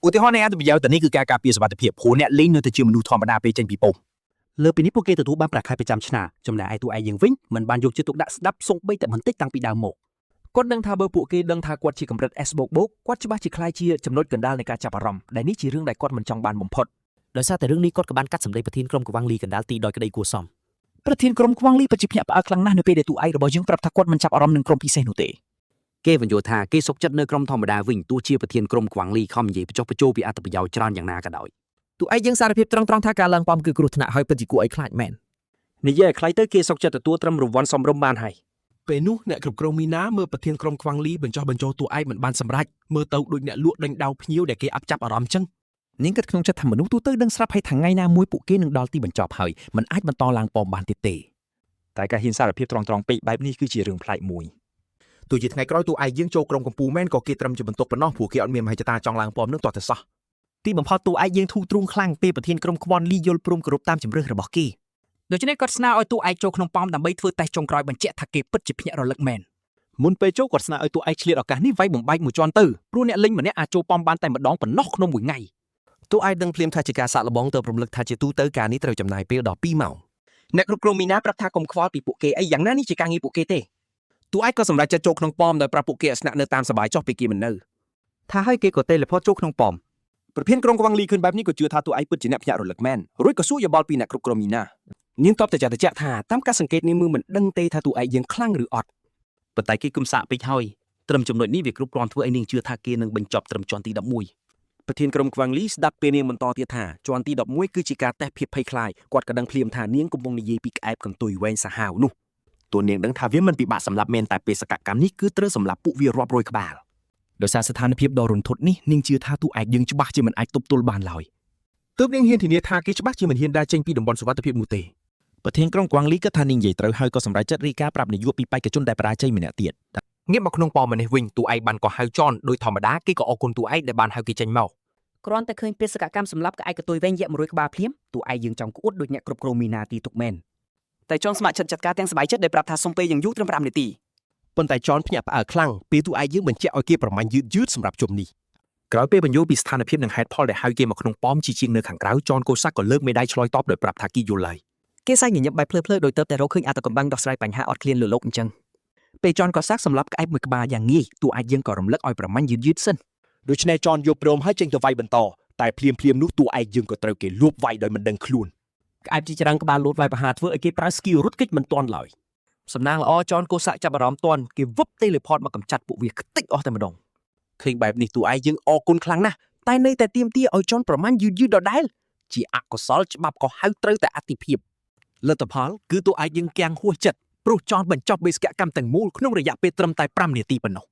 ឧទាហរណ៍នៃអត្ថប្រយោជន៍ទៅនេះគឺការការពារសុវត្ថិភាពព្រោះអ្នកលេងនៅតែជាមនុស្សធម្មតាពេលចេញពីប៉ុស្តិ៍ លើពីនេះពួកគេទទួលបានប្រាក់ខែប្រចាំឆ្នាំចំណែកឯតួឯកយើងវិញមិនបានយកចិត្តទុកដាក់ស្ដាប់សូម្បីតែបន្តិចតាំងពីដើមមក គាត់ដឹងថាបើពួកគេដឹងថាគាត់ជាកម្រិត S បូកបូកគាត់ច្បាស់ជាក្លាយជាចំណុចកណ្ដាលនៃការចាប់អារម្មណ៍ដែលនេះជារឿងដែលគាត់មិនចង់បានបំផុត ដោយសារតែរឿងនេះគាត់ក៏បានកាត់សម្ដីប្រធានក្រុមក្វាំងលីកណ្ដាលទីដោយក្តីគួរសម ប្រធានក្រុមខ្វាំងលីពិតជាភ្ញាក់ផ្អើលខ្លាំងណាស់នៅពេលដែលតួឯករបស់យើងប្រាប់ថាគាត់មិនចាប់អារម្មណ៍នឹងក្រុមពិសេសនោះទេ គេបញ្យល់ថាគេសុខចិត្តនៅក្រុមធម្មតាវិញទោះជាប្រធានក្រុមខ្វាំងលីខំនិយាយបញ្ចុះបញ្ចូលពីអត្ថប្រយោជន៍ច្រើនយ៉ាងណាក៏ដោយ តួឯកយើងសារភាពត្រង់ៗថាការឡើងប៉មគឺគ្រោះថ្នាក់ហើយពិតជាគួរឲ្យខ្លាចមែន និយាយឲ្យខ្លីទៅគេសុខចិត្តទទួលត្រឹមរង្វាន់សមរម្យបានហើយ ពេលនោះអ្នកគ្រប់គ្រងមីណាមើលប្រធានក្រុមក្វាំងលីបញ្ចុះបញ្ចូលតួឯកមិនបានសម្រេចមើលទៅដូចអ្នកលក់ដេញដោលភ្ញៀវដែលគេអត់ចាប់អារម្មណ៍ចឹង នាងគិតក្នុងចិត្តថាមនុស្សទូទៅដឹងស្រាប់ហើយថាថ្ងៃណាមួយពួកគេនឹងដល់ទីបញ្ចប់ហើយមិនអាចបន្តឡើងប៉មបានទៀតទេ តែការហ៊ានសារភាពត្រង់ៗពេកបែបនេះគឺជារឿងប្លែកមួយ ទោះជាថ្ងៃក្រោយតួឯកយើងចូលក្រុមកំពូលមែនក៏គេត្រឹមជាបន្ទុកប៉ុណ្ណោះព្រោះគេអត់មានមហិច្ឆតាចង់ឡើងប៉មនឹងទាល់តែសោះ ទីបំផុតតួឯកយើងធូរទ្រូងខ្លាំងពេលប្រធានក្រុមខ្វាន់លីយល់ព្រមគោរពតាមជំរើសរបស់គេ ដូច្នេះគាត់ស្នើឲ្យតួឯកចូលក្នុងប៉មដើម្បីធ្វើតេស្តចុងក្រោយបញ្ជាក់ថាគេពិតជាភ្ញាក់រលឹកមែន មុនពេលចូលគាត់ស្នើឲ្យតួឯកឆ្លៀតឱកាសនេះវាយបំបែកមួយជាន់ទៅព្រោះអ្នកលេងម្នាក់អាចចូលប៉មបានតែម្ដងប៉ុណ្ណោះក្នុងមួយថ្ងៃ តួឯកដឹងភ្លាមថាជាការសាកល្បងទៅរំលឹកថាជាទូទៅការនេះត្រូវចំណាយពេលដល់2ម៉ោង អ្នកគ្រប់គ្រងមីណាប្រាប់ថាកុំខ្វល់ពីពួកគេអីយ៉ាងណានេះជាការងារពួកគេទេ តួឯកក៏សម្រេចចិត្តចូលក្នុងប៉មដោយប្រាប់ពួកគេឲ្យស្នាក់នៅតាមសប្បាយចុះពេលគេមិននៅ ថាឲ្យគេក៏ teleport ចូលក្នុងប៉ម ប្រធានក្រុមក្វាំងលីឃើញបែបនេះក៏ជឿថាតួឯកពិតជាអ្នកភ្ញាក់រលឹកមែនរួចក៏សួរយោបល់ពីអ្នកគ្រប់គ្រងមីណា នាងតបតែចាត់តែថាតាមការសង្កេតនាងមើលមិនដឹងទេថាតួឯកយើងខ្លាំងឬអត់ ប៉ុន្តែគេគុំសាកពេកហើយត្រឹមចំណុចនេះវាគ្រប់គ្រាន់ធ្វើឲ្យនាងជឿថាគេនឹងបញ្ចប់ត្រឹមជាន់ទី11ប្រធានក្រុមក្វាំងលីស្ដាប់ពេលនាងបន្តទៀតថាជាន់ទី11គឺជាការតេស្តភាពភ័យខ្លាចគាត់ក៏ដឹងភ្លាមថានាងកំពុងនិយាយពីក្អែបកន្ទុយវែងសាហាវនោះ ទោះនាងដឹងថាវាមិនពិបាកសម្រាប់មែនតែបេសកកម្មនេះគឺត្រូវសម្រាប់ពួកវារាប់រយក្បាល ដោយសារស្ថានភាពដ៏រន្ធត់នេះនាងជឿថាតួឯកយើងច្បាស់ជាមិនអាចទប់ទល់បានឡើយ ទើបនាងហ៊ានធានាថាគេច្បាស់ជាមិនហ៊ានដើរចេញពីតំបន់សុវត្ថិភាពនោះទេ ប្រធានក្រុមក្វាំងលីគិតថានាងនិយាយត្រូវហើយក៏សម្រេចចិត្តរាយការណ៍ប្រាប់នាយកពីបេក្ខជនដែលបរាជ័យម្នាក់ទៀត ងាកមកក្នុងប៉មនេះវិញតួឯកបានកោះហៅចនដោយធម្មតាគេក៏អរគុណតួឯកដែលបានហៅគេចេញមក គ្រាន់តែឃើញបេសកកម្មសម្រាប់ក្អែកកន្ទុយវែងយៈ100ក្បាលភ្លាមតួឯកយើងចង់ក្អួតដូចអ្នកគ្រប់គ្រងមីណាទីទុកមែន តែចនស្ម័គ្រចិត្តចាត់ការទាំងសប្បាយចិត្តដែលប្រាប់ថាសុំពេលយ៉ាងយូរត្រឹម5នាទី ប៉ុន្តែចនភ្ញាក់ផ្អើលខ្លាំងពេលតួឯកយើងបញ្ជាក់ឲ្យគេប្រមាញ់យឺតយឺតសម្រាប់ជុំនេះ ក្រោយពេលបញ្យល់ពីស្ថានភាពនិងហេតុផលដែលហៅគេមកក្នុងប៉មជាជាងនៅខាងក្រៅចនកូសាក់ក៏លើកមេដៃឆ្លើយតបដោយប្រាប់ថាគេយល់ហើយ គេសែងញញឹមបែបភ្លើៗដោយទៅតែរកឃើញអត្តកំបាំងដោះស្រាយបញ្ហាអត់ឃ្លានលើលោកអញ្ចឹង ពេលចនកសាក់សម្រាប់ក្អែបមួយក្បាលយ៉ាងងាយតួឯកយើងក៏រំលឹកឲ្យប្រមាញ់យឺតយឺតសិន ដូច្នេះចនយកព្រមហើយចេញទៅវាយបន្តតែភ្លាមភ្លាមនោះតួឯកយើងក៏ត្រូវគេលួបវាយដោយមិនដឹងខ្លួន ក្អែបជាច្រើនក្បាលលោតវាយប្រហារធ្វើឲ្យគេប្រើ skill រត់គេចមិនទាន់ឡើយ សំណាងល្អចនកូសាក់ចាប់អារម្មណ៍ទាន់គេវឹប teleport មកកម្ចាត់ពួកវាខ្ទេចអស់តែម្ដង ឃើញបែបនេះតួឯកយើងអរគុណខ្លាំងណាស់ តែនៅតែទាមទារឲ្យចនប្រមាញ់យឺតយឺតដដែលជាអកុសលច្បាប់ក៏ហៅត្រូវតែអតិភិប លទ្ធផលគឺតួឯកយើងគាំងហួសចិត្តព្រោះចនបញ្ចប់បេសកកម្មទាំងមូលក្នុងរយៈពេលត្រឹមតែ5នាទីប៉ុណ្ណោះ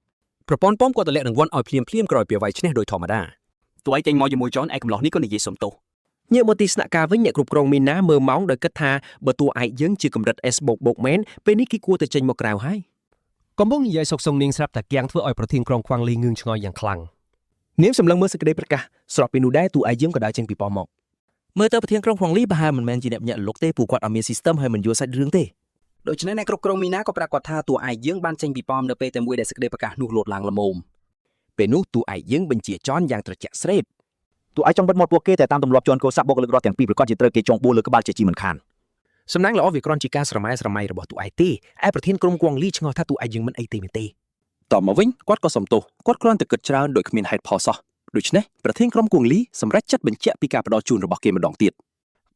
ប្រព័ន្ធប៉មក៏តម្លាក់រង្វាន់ឲ្យភ្លាមភ្លាមៗក្រោយពីវាយឈ្នះដោយធម្មតា តួឯងចេញមកជាមួយចនឯកំឡោះនេះក៏និយាយសុំទោស ងាកមកទីស្នាក់ការវិញអ្នកគ្រប់គ្រងមីណាមើលម៉ោងដោយគិតថាបើតួឯកយើងជាកម្រិត S បូកបូកមែនពេលនេះគេគួរតែចេញមកក្រៅហើយ កំពុងនិយាយសុកសុងនាងស្រាប់តែគៀងធ្វើឲ្យប្រធានក្រុមខ្វាងលីងឿងឆ្ងល់យ៉ាងខ្លាំង នាងសម្លឹងមើលសេចក្តីប្រកាសស្របពេលនោះដែរតួឯកយើងក៏ដើរចេញពីប៉មមក មើលទៅប្រធានក្រុមខ្វងលីប្រហែលមិនមែនជាអ្នកញាក់លុកទេព្រោះគាត់អត់មាន system ហើយមិនយល់សាច់រឿងទេ ដូច្នេះអ្នកគ្រប់គ្រងមីណាក៏ប្រាប់គាត់ថាតួឯកយើងបានចេញពីប៉មនៅពេលតែមួយដែលសេចក្តីប្រកាសនោះលោតឡើងល្មម ពេលនោះតួឯកយើងបញ្ជាចនយ៉ាងត្រជាក់ស្រេប តួឯកចង់បិទមាត់ពួកគេតែតាមទម្លាប់ជន់កោស័កបុគ្គលិករដ្ឋទាំងពីរប្រកាសជាត្រូវគេចងបួលលើក្បាលជាជីមិនខាន សំណាងល្អវាគ្រាន់ជាការស្រមៃស្រមៃរបស់តួឯកទេឯប្រធានក្រុមគួងលីឆ្ងល់ថាតួឯកយើងមិនអីទេមែនទេ តមកវិញគាត់ក៏សំទោសគាត់គ្រាន់តែគិតច្រើនដោយគ្មានហេតុផលសោះដូច្នេះប្រធានក្រុមគួងលីសម្រេចចិត្តបញ្ជាក់ពីការផ្ដល់ជូនរបស់គេម្ដងទៀត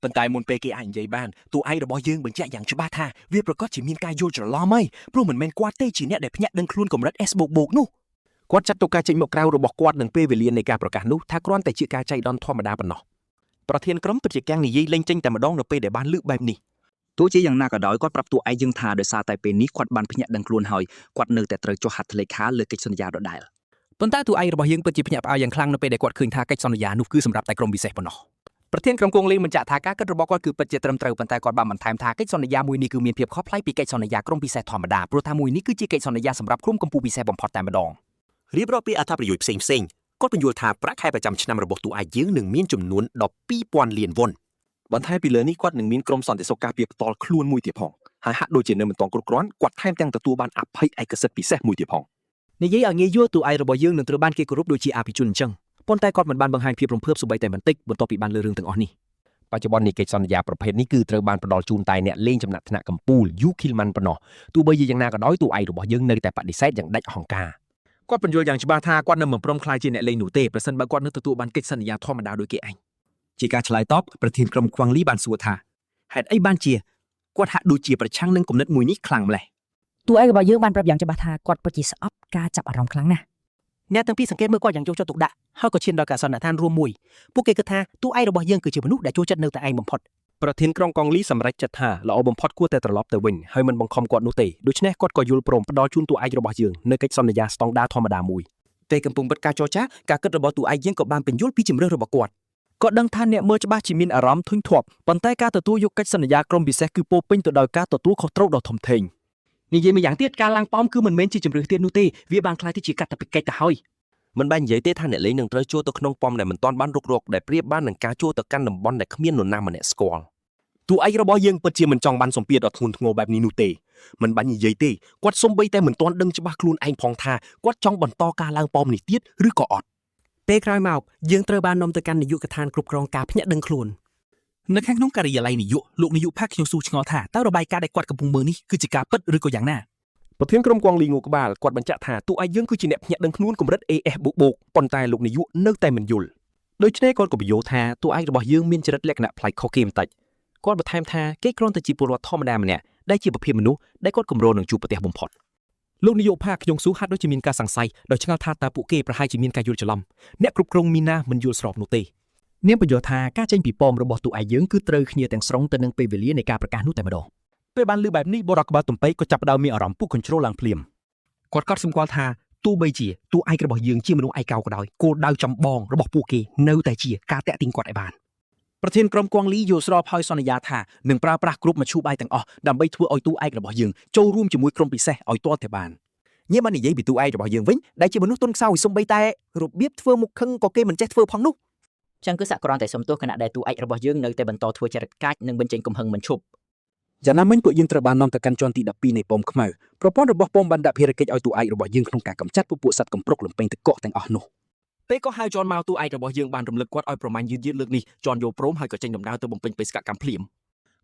ប៉ុន្តែមុនពេលគេអាចនិយាយបានតួឯករបស់យើងបញ្ជាក់យ៉ាងច្បាស់ថាវាប្រកាសជាមានការយល់ច្រឡំហើយព្រោះមិនមែនគាត់ទេជាអ្នកដែលភ្ញាក់ដឹងខ្លួនកម្រិត S បូកបូកនោះ គាត់ចាត់ទុកការចេញមកក្រៅរបស់គាត់នឹងពេលវេលានៃការប្រកាសនោះថាគ្រាន់តែជាការចៃដន្យធម្មតាប៉ុណ្ណោះប្រធានក្រុមពិតជាកាំងនិយាយលេងចេញតែម្ដងនៅពេលដែលបានលើកបែបនេះ ទោះជាយ៉ាងណាក៏ដោយគាត់ប្រាប់តួឯកយើងថាដោយសារតែពេលនេះគាត់បានភ្ញាក់ដឹងខ្លួនហើយគាត់នៅតែត្រូវចុះហត្ថលេខាលើកិច្ចសន្យាដដែល ប៉ុន្តែតួឯករបស់យើងពិតជាភ្ញាក់ផ្អើលយ៉ាងខ្លាំងនៅពេលដែលគាត់ឃើញថាកិច្ចសន្យានោះគឺសម្រាប់តែក្រុមពិសេសប៉ុណ្ណោះ ប្រធានក្រុមគងលីបញ្ជាក់ថាការគិតរបស់គាត់គឺពិតជាត្រឹមត្រូវប៉ុន្តែគាត់បានបន្ថែមថាកិច្ចសន្យាមួយនេះគឺមានភាពខុសប្លែកពីកិច្ចសន្យាក្រុមពិសេសធម្មតាព្រោះថាមួយនេះគឺជាកិច្ចសន្យាសម្រាប់ក្រុមកម្ពុជាពិសេសបំផុតតែម្ដង រៀបរាប់ពីអត្ថប្រយោជន៍ផ្សេងផ្សេងៗគាត់បញ្យល់ថាប្រាក់ខែប្រចាំឆ្នាំរបស់តួឯកយើងនឹងមានចំនួន12,000លានវ៉ុន បន្ថែមពីលើនេះគាត់នឹងមានក្រុមសន្តិសុខការពារផ្ទាល់ខ្លួនមួយទៀតផងហើយហាក់ដូចជានៅមិនទាន់គ្រប់គ្រាន់គាត់ថែមទាំងទទួលបានអភ័យឯកសិទ្ធិពិសេសមួយទៀតផង និយាយឲ្យងាយយល់តួឯករបស់យើងនឹងត្រូវបានគេគោរពដូចជាអភិជនអញ្ចឹងប៉ុន្តែគាត់មិនបានបង្ហាញភាពរំភើបសូម្បីតែបន្តិចបន្ទាប់ពីបានលើរឿងទាំងអស់នេះ បច្ចុប្បន្ននេះកិច្ចសន្យាប្រភេទនេះគឺត្រូវបានផ្ដល់ជូនតែអ្នកលេងចំណាត់ថ្នាក់កំពូល យូឃីលម៉ាន់ប៉ុណ្ណោះទោះបីជាយ៉ាងណាក៏ដោយតួឯករបស់យើងនៅតែបដិសេធយ៉ាងដាច់អហង្ការ គាត់បញ្យល់យ៉ាងច្បាស់ថាគាត់នៅមិនព្រមក្លាយជាអ្នកលេងនោះទេប្រសិនបើគាត់នៅទទួលបានកិច្ចសន្យាធម្មតាដូចគេឯង ជាការឆ្លើយតបប្រធានក្រុមខ្វាងលីបានសួរថាហេតុអីបានជាគាត់ហាក់ដូចជាប្រឆាំងនឹងគំនិតមួយនេះខ្លាំងម្ល៉េះ តួឯករបស់យើងបានប្រាប់យ៉ាងច្បាស់ថាគាត់ពិតជាស្អប់ការចាប់អារម្មណ៍ខ្លាំងណាស់ អ្នកទាំងពីរសង្កេតមើលគាត់យ៉ាងយកចិត្តទុកដាក់ហើយក៏ឈានដល់ការសន្និដ្ឋានរួមមួយពួកគេគិតថាតួឯករបស់យើងគឺជាមនុស្សដែលចូលចិត្តនៅតែឯងបំផុត ប្រធានក្រុងកងលីសម្រេចចិត្តថាល្អបំផុតគួរតែត្រឡប់ទៅវិញហើយមិនបង្ខំគាត់នោះទេដូច្នេះគាត់ក៏យល់ព្រមផ្ដល់ជូនតួឯករបស់យើងនៅកិច្ចសន្យាស្តង់ដារធម្មតាមួយ ពេលកំពុងបិទការចរចាការគិតរបស់តួឯកយើងក៏បានបញ្យល់ពីជំរឿសរបស់គាត់គាត់ដឹងថាអ្នកមើលច្បាស់ជាមានអារម្មណ៍ធុញទ្រាន់ប៉ុន្តែការទទួលយកកិច្ចសន្យាក្រុមពិសេសគឺពោរពេញទៅដោយការទទួលខុសត្រូវដ៏ធំធេងនិយាយម្យ៉ាងទៀតការឡើងប៉ោមគឺមិនមែនជាជំរឿសទៀតនោះទេវាបានក្លាយទៅជាកាតព្វកិច្ចទៅហើយ មិនបាច់និយាយទេថាអ្នកលេងនឹងត្រូវចូលទៅក្នុងប៉មដែលមិនទាន់បានរុករកដែលប្រៀបបាននឹងការចូលទៅកាន់តំបន់ដែលគ្មាននរណាម្នាក់ស្គាល់ តួឯករបស់យើងពិតជាមិនចង់បានសម្ពាធដ៏ធ្ងន់ធ្ងរបែបនេះនោះទេមិនបាច់និយាយទេគាត់សំបីតែមិនទាន់ដឹងច្បាស់ខ្លួនឯងផងថាគាត់ចង់បន្តការឡើងប៉មនេះទៀតឬក៏អត់ ពេលក្រោយមកយើងត្រូវបាននាំទៅកាន់នាយកដ្ឋានគ្រប់គ្រងការភ្ញាក់ដឹងខ្លួន នៅខាងក្នុងការិយាល័យនាយកលោកនាយកផាក់ខ្ញុំសួរឆ្ងល់ថាតើរបាយការណ៍ដែលគាត់កំពុងមើលនេះគឺជាការពិតឬក៏យ៉ាងណា ប្រធានក្រុមគងលីងូក្បាលគាត់បញ្ជាក់ថាតួឯកយើងគឺជាអ្នកភ្ញាក់ដឹងខ្លួនកម្រិត AS បូកបូកប៉ុន្តែលោកនាយកនៅតែមិនយល់ ដូច្នេះគាត់ក៏បញ្យល់ថាតួឯករបស់យើងមានចរិតលក្ខណៈប្លែកខុសគេបន្តិចគាត់បន្ថែមថាគេគ្រាន់តែជាពលរដ្ឋធម្មតាម្នាក់ដែលជាប្រភេទមនុស្សដែលគាត់កម្រនឹងជួបប្រទះបំផុត លោកនាយកផាខ្ញុំស៊ូហាក់ដូចជាមានការសង្ស័យដោយឆ្ងល់ថាតើពួកគេប្រហែលជាមានការយល់ច្រឡំអ្នកគ្រប់គ្រងមីណាមិនយល់ស្របនោះទេ នាងបញ្យល់ថាការចេញពីប៉មរបស់តួឯកយើងគឺត្រូវគ្នាទាំងស្រុងទៅនឹងពេលវេលានៃការប្រកាសនោះតែម្ដង ពេលបានឮបែបនេះបុរសក្បាលទំពៃក៏ចាប់ផ្ដើមមានអារម្មណ៍ពុះ control ឡើងភ្លាម គាត់កត់សម្គាល់ថាទោះបីជាតួឯករបស់យើងជាមនុស្សឯកោក៏ដោយគោលដៅចម្បងរបស់ពួកគេនៅតែជាការតាក់ទាញគាត់ឲ្យបាន ប្រធានក្រុមគួងលីយល់ស្របហើយសន្យាថានឹងប្រើប្រាស់គ្រប់មធ្យោបាយទាំងអស់ដើម្បីធ្វើឲ្យតួឯករបស់យើងចូលរួមជាមួយក្រុមពិសេសឲ្យទាល់តែបាន ញ៉េបាននិយាយពីតួឯករបស់យើងវិញដែលជាមនុស្សទន់ខ្សោយសំបីតែរបៀបធ្វើមុខខឹងក៏គេមិនចេះធ្វើផងនោះ ចឹងគឺសាក់គ្រាន់តែសុំទោសខណៈដែលតួឯករបស់យើងនៅតែបន្តធ្វើចរិតកាចនិងបញ្ចេញកំហឹងមិនឈប់ យ៉ាងណាមិញពួកយើងត្រូវបាននាំទៅកាន់ជាន់ទី12នៃប៉មខ្មៅប្រព័ន្ធរបស់ប៉មបានដាក់ភារកិច្ចឲ្យតួឯករបស់យើងក្នុងការកម្ចាត់ពពួកសត្វកំប្រុកលំពេងទឹកកកទាំងអស់នោះពេលក៏ហៅចនមកតួឯករបស់យើងបានរំលឹកគាត់ឲ្យប្រមាញ់យឺតៗលើកនេះចនយល់ព្រមហើយក៏ចេញដំណើរទៅបំពេញបេសកកម្មភ្លាម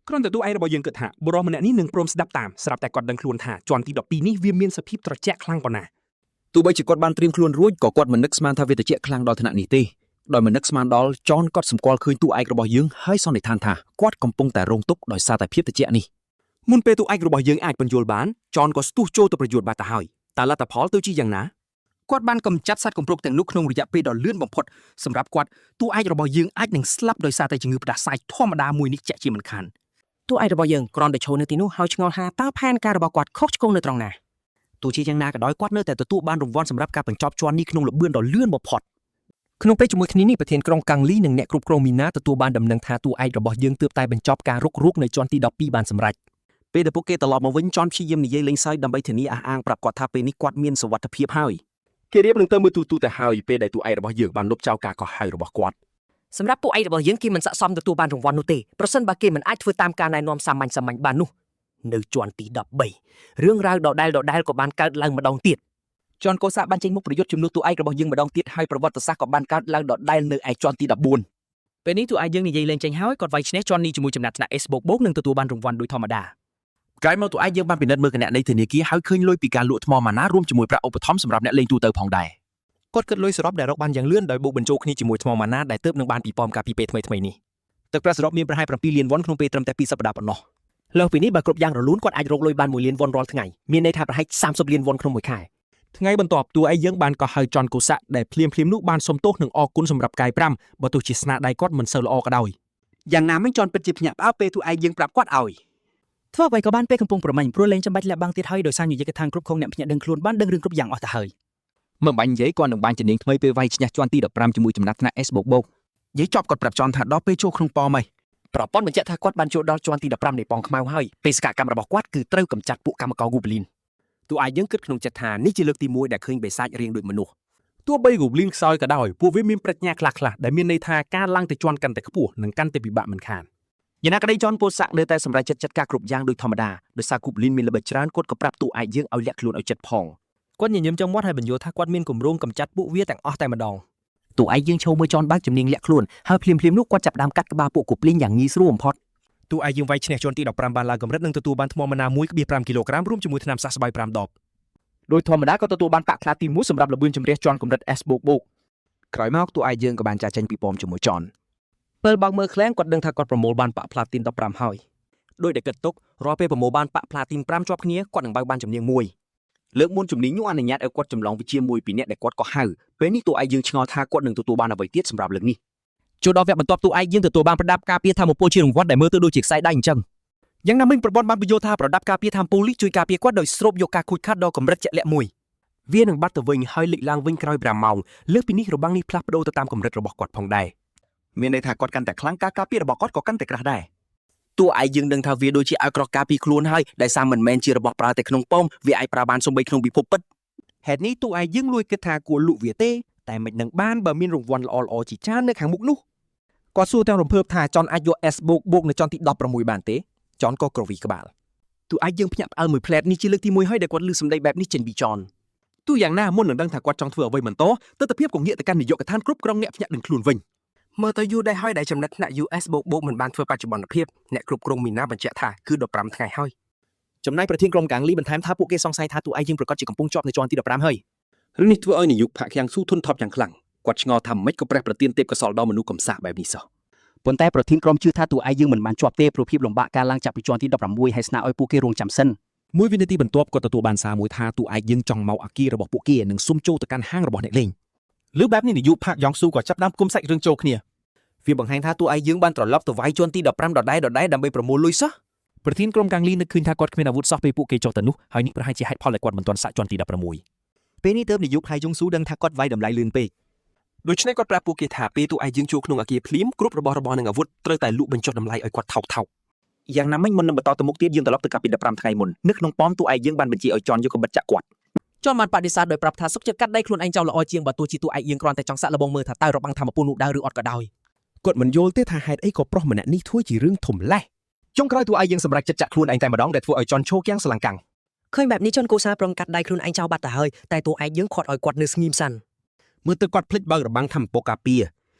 គ្រាន់តែតួឯករបស់យើងគិតថាបុរសម្នាក់នេះនឹងព្រមស្ដាប់តាមស្រាប់តែគាត់ដឹងខ្លួនថាជាន់ទី12នេះវាមានសភាពត្រជាក់ខ្លាំងប៉ុណ្ណា ទោះបីជាគាត់បានត្រៀមខ្លួនរួចក៏គាត់មិននឹកស្មានថាវាត្រជាក់ខ្លាំងដល់ថ្នាក់នេះទេដោយមិននឹកស្មានដល់ចនគាត់សម្គាល់ឃើញតួឯករបស់យើងហើយសន្និដ្ឋានថាគាត់កំពុងតែរងទុក្ខដោយសារតែភាពត្រជាក់នេះមុនពេលតួឯករបស់យើងអាចបញ្យល់បានចនក៏ស្ទុះចូលទៅប្រយុទ្ធបាត់ទៅហើយតើលទ្ធផលទៅជាយ៉ាងណា គាត់បានកម្ចាត់សត្វកំប្រុកទាំងនោះក្នុងរយៈពេលដ៏លឿនបំផុតសម្រាប់គាត់តួឯករបស់យើងអាចនឹងស្លាប់ដោយសារតែជំងឺផ្ដាសាយធម្មតាមួយនេះជាក់ជាមិនខាន តួឯករបស់យើងគ្រាន់តែឈរនៅទីនោះហើយឆ្ងល់ថាតើផែនការរបស់គាត់ខុសឆ្គងនៅត្រង់ណា ទោះជាយ៉ាងណាក៏ដោយគាត់នៅតែទទួលបានរង្វាន់សម្រាប់ការបញ្ចប់ជាន់នេះក្នុងល្បឿនដ៏លឿនបំផុត ក្នុងពេលជាមួយគ្នានេះប្រធានក្រុងកាំងលីនិងអ្នកគ្រប់គ្រងមីណាទទួលបានដំណឹងថាតួឯករបស់យើងទើបតែបញ្ចប់ការរុករោគនៅជាន់ទី12បានសម្រេច ពេលដែលពួកគេត្រឡប់មកវិញចនព្យាយាមនិយាយលេងសើចដើម្បីធានាអះអាងប្រាប់គាត់ថាពេលនេះគាត់មានសុវត្ថិភាពហើយ គេរៀបនឹងទៅមើលទូទូទៅហើយពេលដែលតួឯករបស់យើងបានលុបចោលការកោះហៅរបស់គាត់ សម្រាប់ពួកឯករបស់យើងគេមិនស័ក្តិសមទទួលបានរង្វាន់នោះទេប្រសិនបើគេមិនអាចធ្វើតាមការណែនាំសាមញ្ញសាមញ្ញបាននោះនៅជាន់ទី13រឿងរ៉ាវដដែលដដែលក៏បានកើតឡើងម្ដងទៀត ចនកូសាបានចេញមុខប្រយុទ្ធជំនួសតួឯករបស់យើងម្ដងទៀតហើយប្រវត្តិសាស្ត្រក៏បានកើតឡើងដដែលនៅឯជាន់ទី14 ពេលនេះតួឯកយើងនិយាយលេងចេញហើយគាត់វាយឈ្នះជាន់នេះជាមួយចំណាត់ថ្នាក់ S បូកបូកនិងទទួលបានរង្វាន់ដោយធម្មតា ក្រោយមកតួឯកយើងបានពិនិត្យមើលគណនីធនាគារហើយឃើញលុយពីការលក់ថ្មម៉ាណារួមជាមួយប្រាក់ឧបត្ថម្ភសម្រាប់អ្នកលេងទូទៅផងដែរ គាត់គិតលុយសរុបដែលរកបានយ៉ាងលឿនដោយបូកបញ្ចូលគ្នាជាមួយថ្មម៉ាណាដែលទើបនឹងបានពីប៉មកាលពីពេលថ្មីៗនេះទឹកប្រាក់សរុបមានប្រហែល7លានវ៉ុនក្នុងពេលត្រឹមតែ2សប្តាហ៍ប៉ុណ្ណោះ លើសពីនេះបើគ្រប់យ៉ាងរលូនគាត់អាចរកលុយបាន1លានវ៉ុនរាល់ថ្ងៃមានន័យថាប្រហែល30លានវ៉ុនក្នុងមួយខែ ថ្ងៃបន្ទាប់តួឯកយើងបានកោះហៅចន់កូសាក់ដែលភ្លាមៗនោះបានសុំទោសនិងអរគុណសម្រាប់កាយ5បើទោះជាស្នាដៃគាត់មិនសូវល្អក៏ដោយ យ៉ាងណាមិញចនពិតជាភ្ញាក់ផ្អើលពេលតួឯកយើងប្រាប់គាត់ឲ្យ ធ្វើអ្វីក៏បានពេលកំពុងប្រមាញ់ព្រោះលែងចាំបាច់លាក់បាំងទៀតហើយដោយសារនាយកដ្ឋានគ្រប់គ្រងអ្នកភ្ញាក់ដឹងខ្លួនបានដឹងរឿងគ្រប់យ៉ាងអស់ទៅហើយ មិនបាញ់និយាយគាត់នឹងបានជំនាញថ្មីពេលវាយឈ្នះជាន់ទី15ជាមួយចំណាត់ថ្នាក់ S បូកបូក និយាយចប់គាត់ប្រាប់ចនថាដល់ពេលចូលក្នុងប៉មហើយ ប្រព័ន្ធបញ្ជាក់ថាគាត់បានចូលដល់ជាន់ទី15នៃប៉ងខ្មៅហើយបេសកកម្មរបស់គាត់គឺត្រូវកម្ចាត់ពួកកម្មករហ្គូបលីន តួឯកយើងគិតក្នុងចិត្តថានេះជាលើកទី1ដែលឃើញបិសាចរាងដូចមនុស្ស ទោះបី Goblin ខ្សោយក៏ដោយពួកវាមានប្រាជ្ញាខ្លះៗដែលមានន័យថាការឡើងទៅជាន់កាន់តែខ្ពស់និងកាន់តែពិបាកមិនខាន យ៉ាងណាក្តីចនពោសាក់នៅតែសម្រេចចិត្តចាត់ការគ្រប់យ៉ាងដូចធម្មតាដោយសារគូបលីនមានល្បិចច្រើនគាត់ក៏ប្រាប់តួឯកយើងឲ្យលាក់ខ្លួនឲ្យចិត្តផង គាត់ញញឹមចង់មាត់ហើយបញ្យល់ថាគាត់មានគម្រោងកម្ចាត់ពួកវាទាំងអស់តែម្ដង តួឯកយើងឈរមើលចនបើកជំនាញលាក់ខ្លួនហើយភ្លាមៗនោះគាត់ចាប់ផ្ដើមកាត់ក្បាលពួកកូប្លីនយ៉ាងងាយស្រួលបំផុត តួឯកយើងវាយឈ្នះជាន់ទី15បានឡើងកម្រិតនិងទទួលបានថ្មម៉ាណា1.5គីឡូក្រាមរួមជាមួយថ្នាំសះស្បើយ5ដប ដោយធម្មតាក៏ទទួលបានប៉ាក់ខ្លាទី1សម្រាប់ល្បឿនជម្រះជាន់កម្រិត S បូកបូក ក្រោយមកតួឯកយើងក៏បានចាកចេញពីប៉មជាមួយចន ពេលបើកមើលឃ្លាំងគាត់ដឹងថាគាត់ប្រមូលបានប៉ាក់ផ្លាទីន15ហើយ ដោយដែលគិតទុករាល់ពេលប្រមូលបានប៉ាក់ផ្លាទីន5ជាប់គ្នាគាត់នឹងបើកបានជំនាញមួយលើកមុនជំនាញនោះអនុញ្ញាតឲ្យគាត់ចម្លងវិជាមួយពីអ្នកដែលគាត់ក៏ហៅពេលនេះតួឯកយើងឆ្ងល់ថាគាត់នឹងទទួលបានអ្វីទៀតសម្រាប់លើកនេះ ចូលដល់វគ្គបន្ទាប់តួឯកយើងទទួលបានប្រដាប់ការពារធម្មពលជារង្វាន់ដែលមើលទៅដូចជាខ្សែដៃអញ្ចឹង យ៉ាងណាមិញប្រព័ន្ធបានបញ្យល់ថាប្រដាប់ការពារធម្មពលនេះជួយការពារគាត់ដោយស្រូបយកការខូចខាតដល់កម្រិតជាក់លាក់មួយ វានឹងបាត់ទៅវិញហើយលេចឡើងវិញក្រោយ5ម៉ោងលើសពីនេះរបាំងនេះផ្លាស់ប្ដូរទៅតាមកម្រិតរបស់គាត់ផងដែរ មានន័យថាគាត់កាន់តែខ្លាំងការការពាររបស់គាត់ក៏កាន់តែក្រាស់ដែរ តួឯកយើងដឹងថាវាដូចជាអាវក្រោះការពារខ្លួនហើយដែលសារមិនមែនជារបស់ប្រើតែក្នុងប៉មវាអាចប្រើបានសូម្បីក្នុងពិភពពិត ហេតុនេះតួឯកយើងលួចគិតថាគួរលក់វាទេតែមិននឹងបានបើមានរង្វាន់ល្អៗជាច្រើននៅខាងមុខនោះគាត់សួរទាំងរំភើបថាចនអាចយក S បូកបូកនៅជាន់ទី16បានទេចនក៏ក្រវីក្បាល តួឯកយើងភ្ញាក់ផ្អើលមួយផ្លែតនេះជាលើកទី1ហើយដែលគាត់ឮសម្ដីបែបនេះចេញពីចន ទោះយ៉ាងណាមុននឹងដឹងថាគាត់ចង់ធ្វើអ្វីបន្តទស្សនភាពក៏ងាកទៅកាន់នាយកដ្ឋានគ្រប់គ្រងអ្នកភ្ញាក់ដឹងខ្លួនវិញ មើលទៅយូរដែរហើយដែលចំណិតថ្នាក់ US បូកបូកមិនបានធ្វើបច្ចុប្បន្នភាពអ្នកគ្រប់គ្រងមីណាបញ្ជាក់ថាគឺ15ថ្ងៃហើយ ចំណែកប្រធានក្រុមកាងលីបន្ថែមថាពួកគេសង្ស័យថាតួឯកយើងប្រកាសជាកំពុងជាប់នៅជាន់ទី15ហើយ រឿងនេះធ្វើឲ្យនាយកផាក់យ៉ាងស៊ូធុនថប់យ៉ាងខ្លាំងគាត់ឆ្ងល់ថាម៉េចក៏ព្រះប្រទានទេពកោសលដល់មនុស្សកំសាកបែបនេះសោះ ប៉ុន្តែប្រធានក្រុមជឿថាតួឯកយើងមិនបានជាប់ទេព្រោះភាពលំបាកការឡើងចាប់ពីជាន់ទី16ហើយស្នើឲ្យពួកគេរងចាំសិន មួយវិនាទីបន្ទាប់គាត់ទទួលបានសារមួយថាតួឯកយើងចង់មកអាគាររបស់ពួកគេនិងសុំចូលទៅកាន់ហាងរបស់អ្នកលេង ឬបែបនេះនាយកផាកយ៉ងស៊ូក៏ចាប់ផ្ដើមគុំសាច់រឿងចូលគ្នា វាបង្ហាញថាតួឯកយើងបានត្រឡប់ទៅវាយជាន់ទី15ដដែលដដែលដើម្បីប្រមូលលុយសោះ ប្រធានក្រុមកាងលីនឹកឃើញថាគាត់គ្មានអាវុធសោះពេលពួកគេចុះទៅនោះហើយនេះប្រហែលជាហេតុផលដែលគាត់មិនទាន់សាក់ជាន់ទី16 ពេលនេះទើបនាយកផៃជុងស៊ូដឹងថាគាត់វាយតម្លៃលឿនពេក ដូច្នេះគាត់ប្រាប់ពួកគេថាពេលតួឯកយើងចូលក្នុងអាគារភ្លាមគ្រប់របស់របរនិងអាវុធត្រូវតែលក់បញ្ចុះតម្លៃឲ្យគាត់ថោកថោក យ៉ាងណាមិញមុននឹងបន្តទៅមុខទៀតយើងត្រឡប់ទៅកាលពី15ថ្ងៃមុននៅក្នុងប៉មតួឯកយើងបានបញ្ជាឲ្យចនយកកាំបិតចាក់គាត់ ចនបានបដិសេធដោយប្រាប់ថាសុខចិត្តកាត់ដៃខ្លួនឯងចោលល្អជាងបើទោះជាតួឯកយើងគ្រាន់តែចង់សាក់លបងមើលថាតើរបាំងធម្មពលនោះដើរឬអត់ក៏ដោយ គាត់មិនយល់ទេថាហេតុអីក៏ប្រុសម្នាក់នេះធ្វើជារឿងធំលេះ ចុងក្រោយតួឯកយើងសម្រេចចិត្តចាក់ខ្លួនឯងតែម្ដងដែលធ្វើឲ្យចនឈោគៀងស្លាំងកាំង ឃើញបែបនេះជនកូសាប្រុងកាត់ដៃខ្លួនឯងចោលបាត់ទៅហើយតែតួឯកយើងខាត់ឲ្យគាត់នៅស្ងៀមសិន មើលទៅគាត់ភ្លេចបើករបាំងធម្មពលការពារ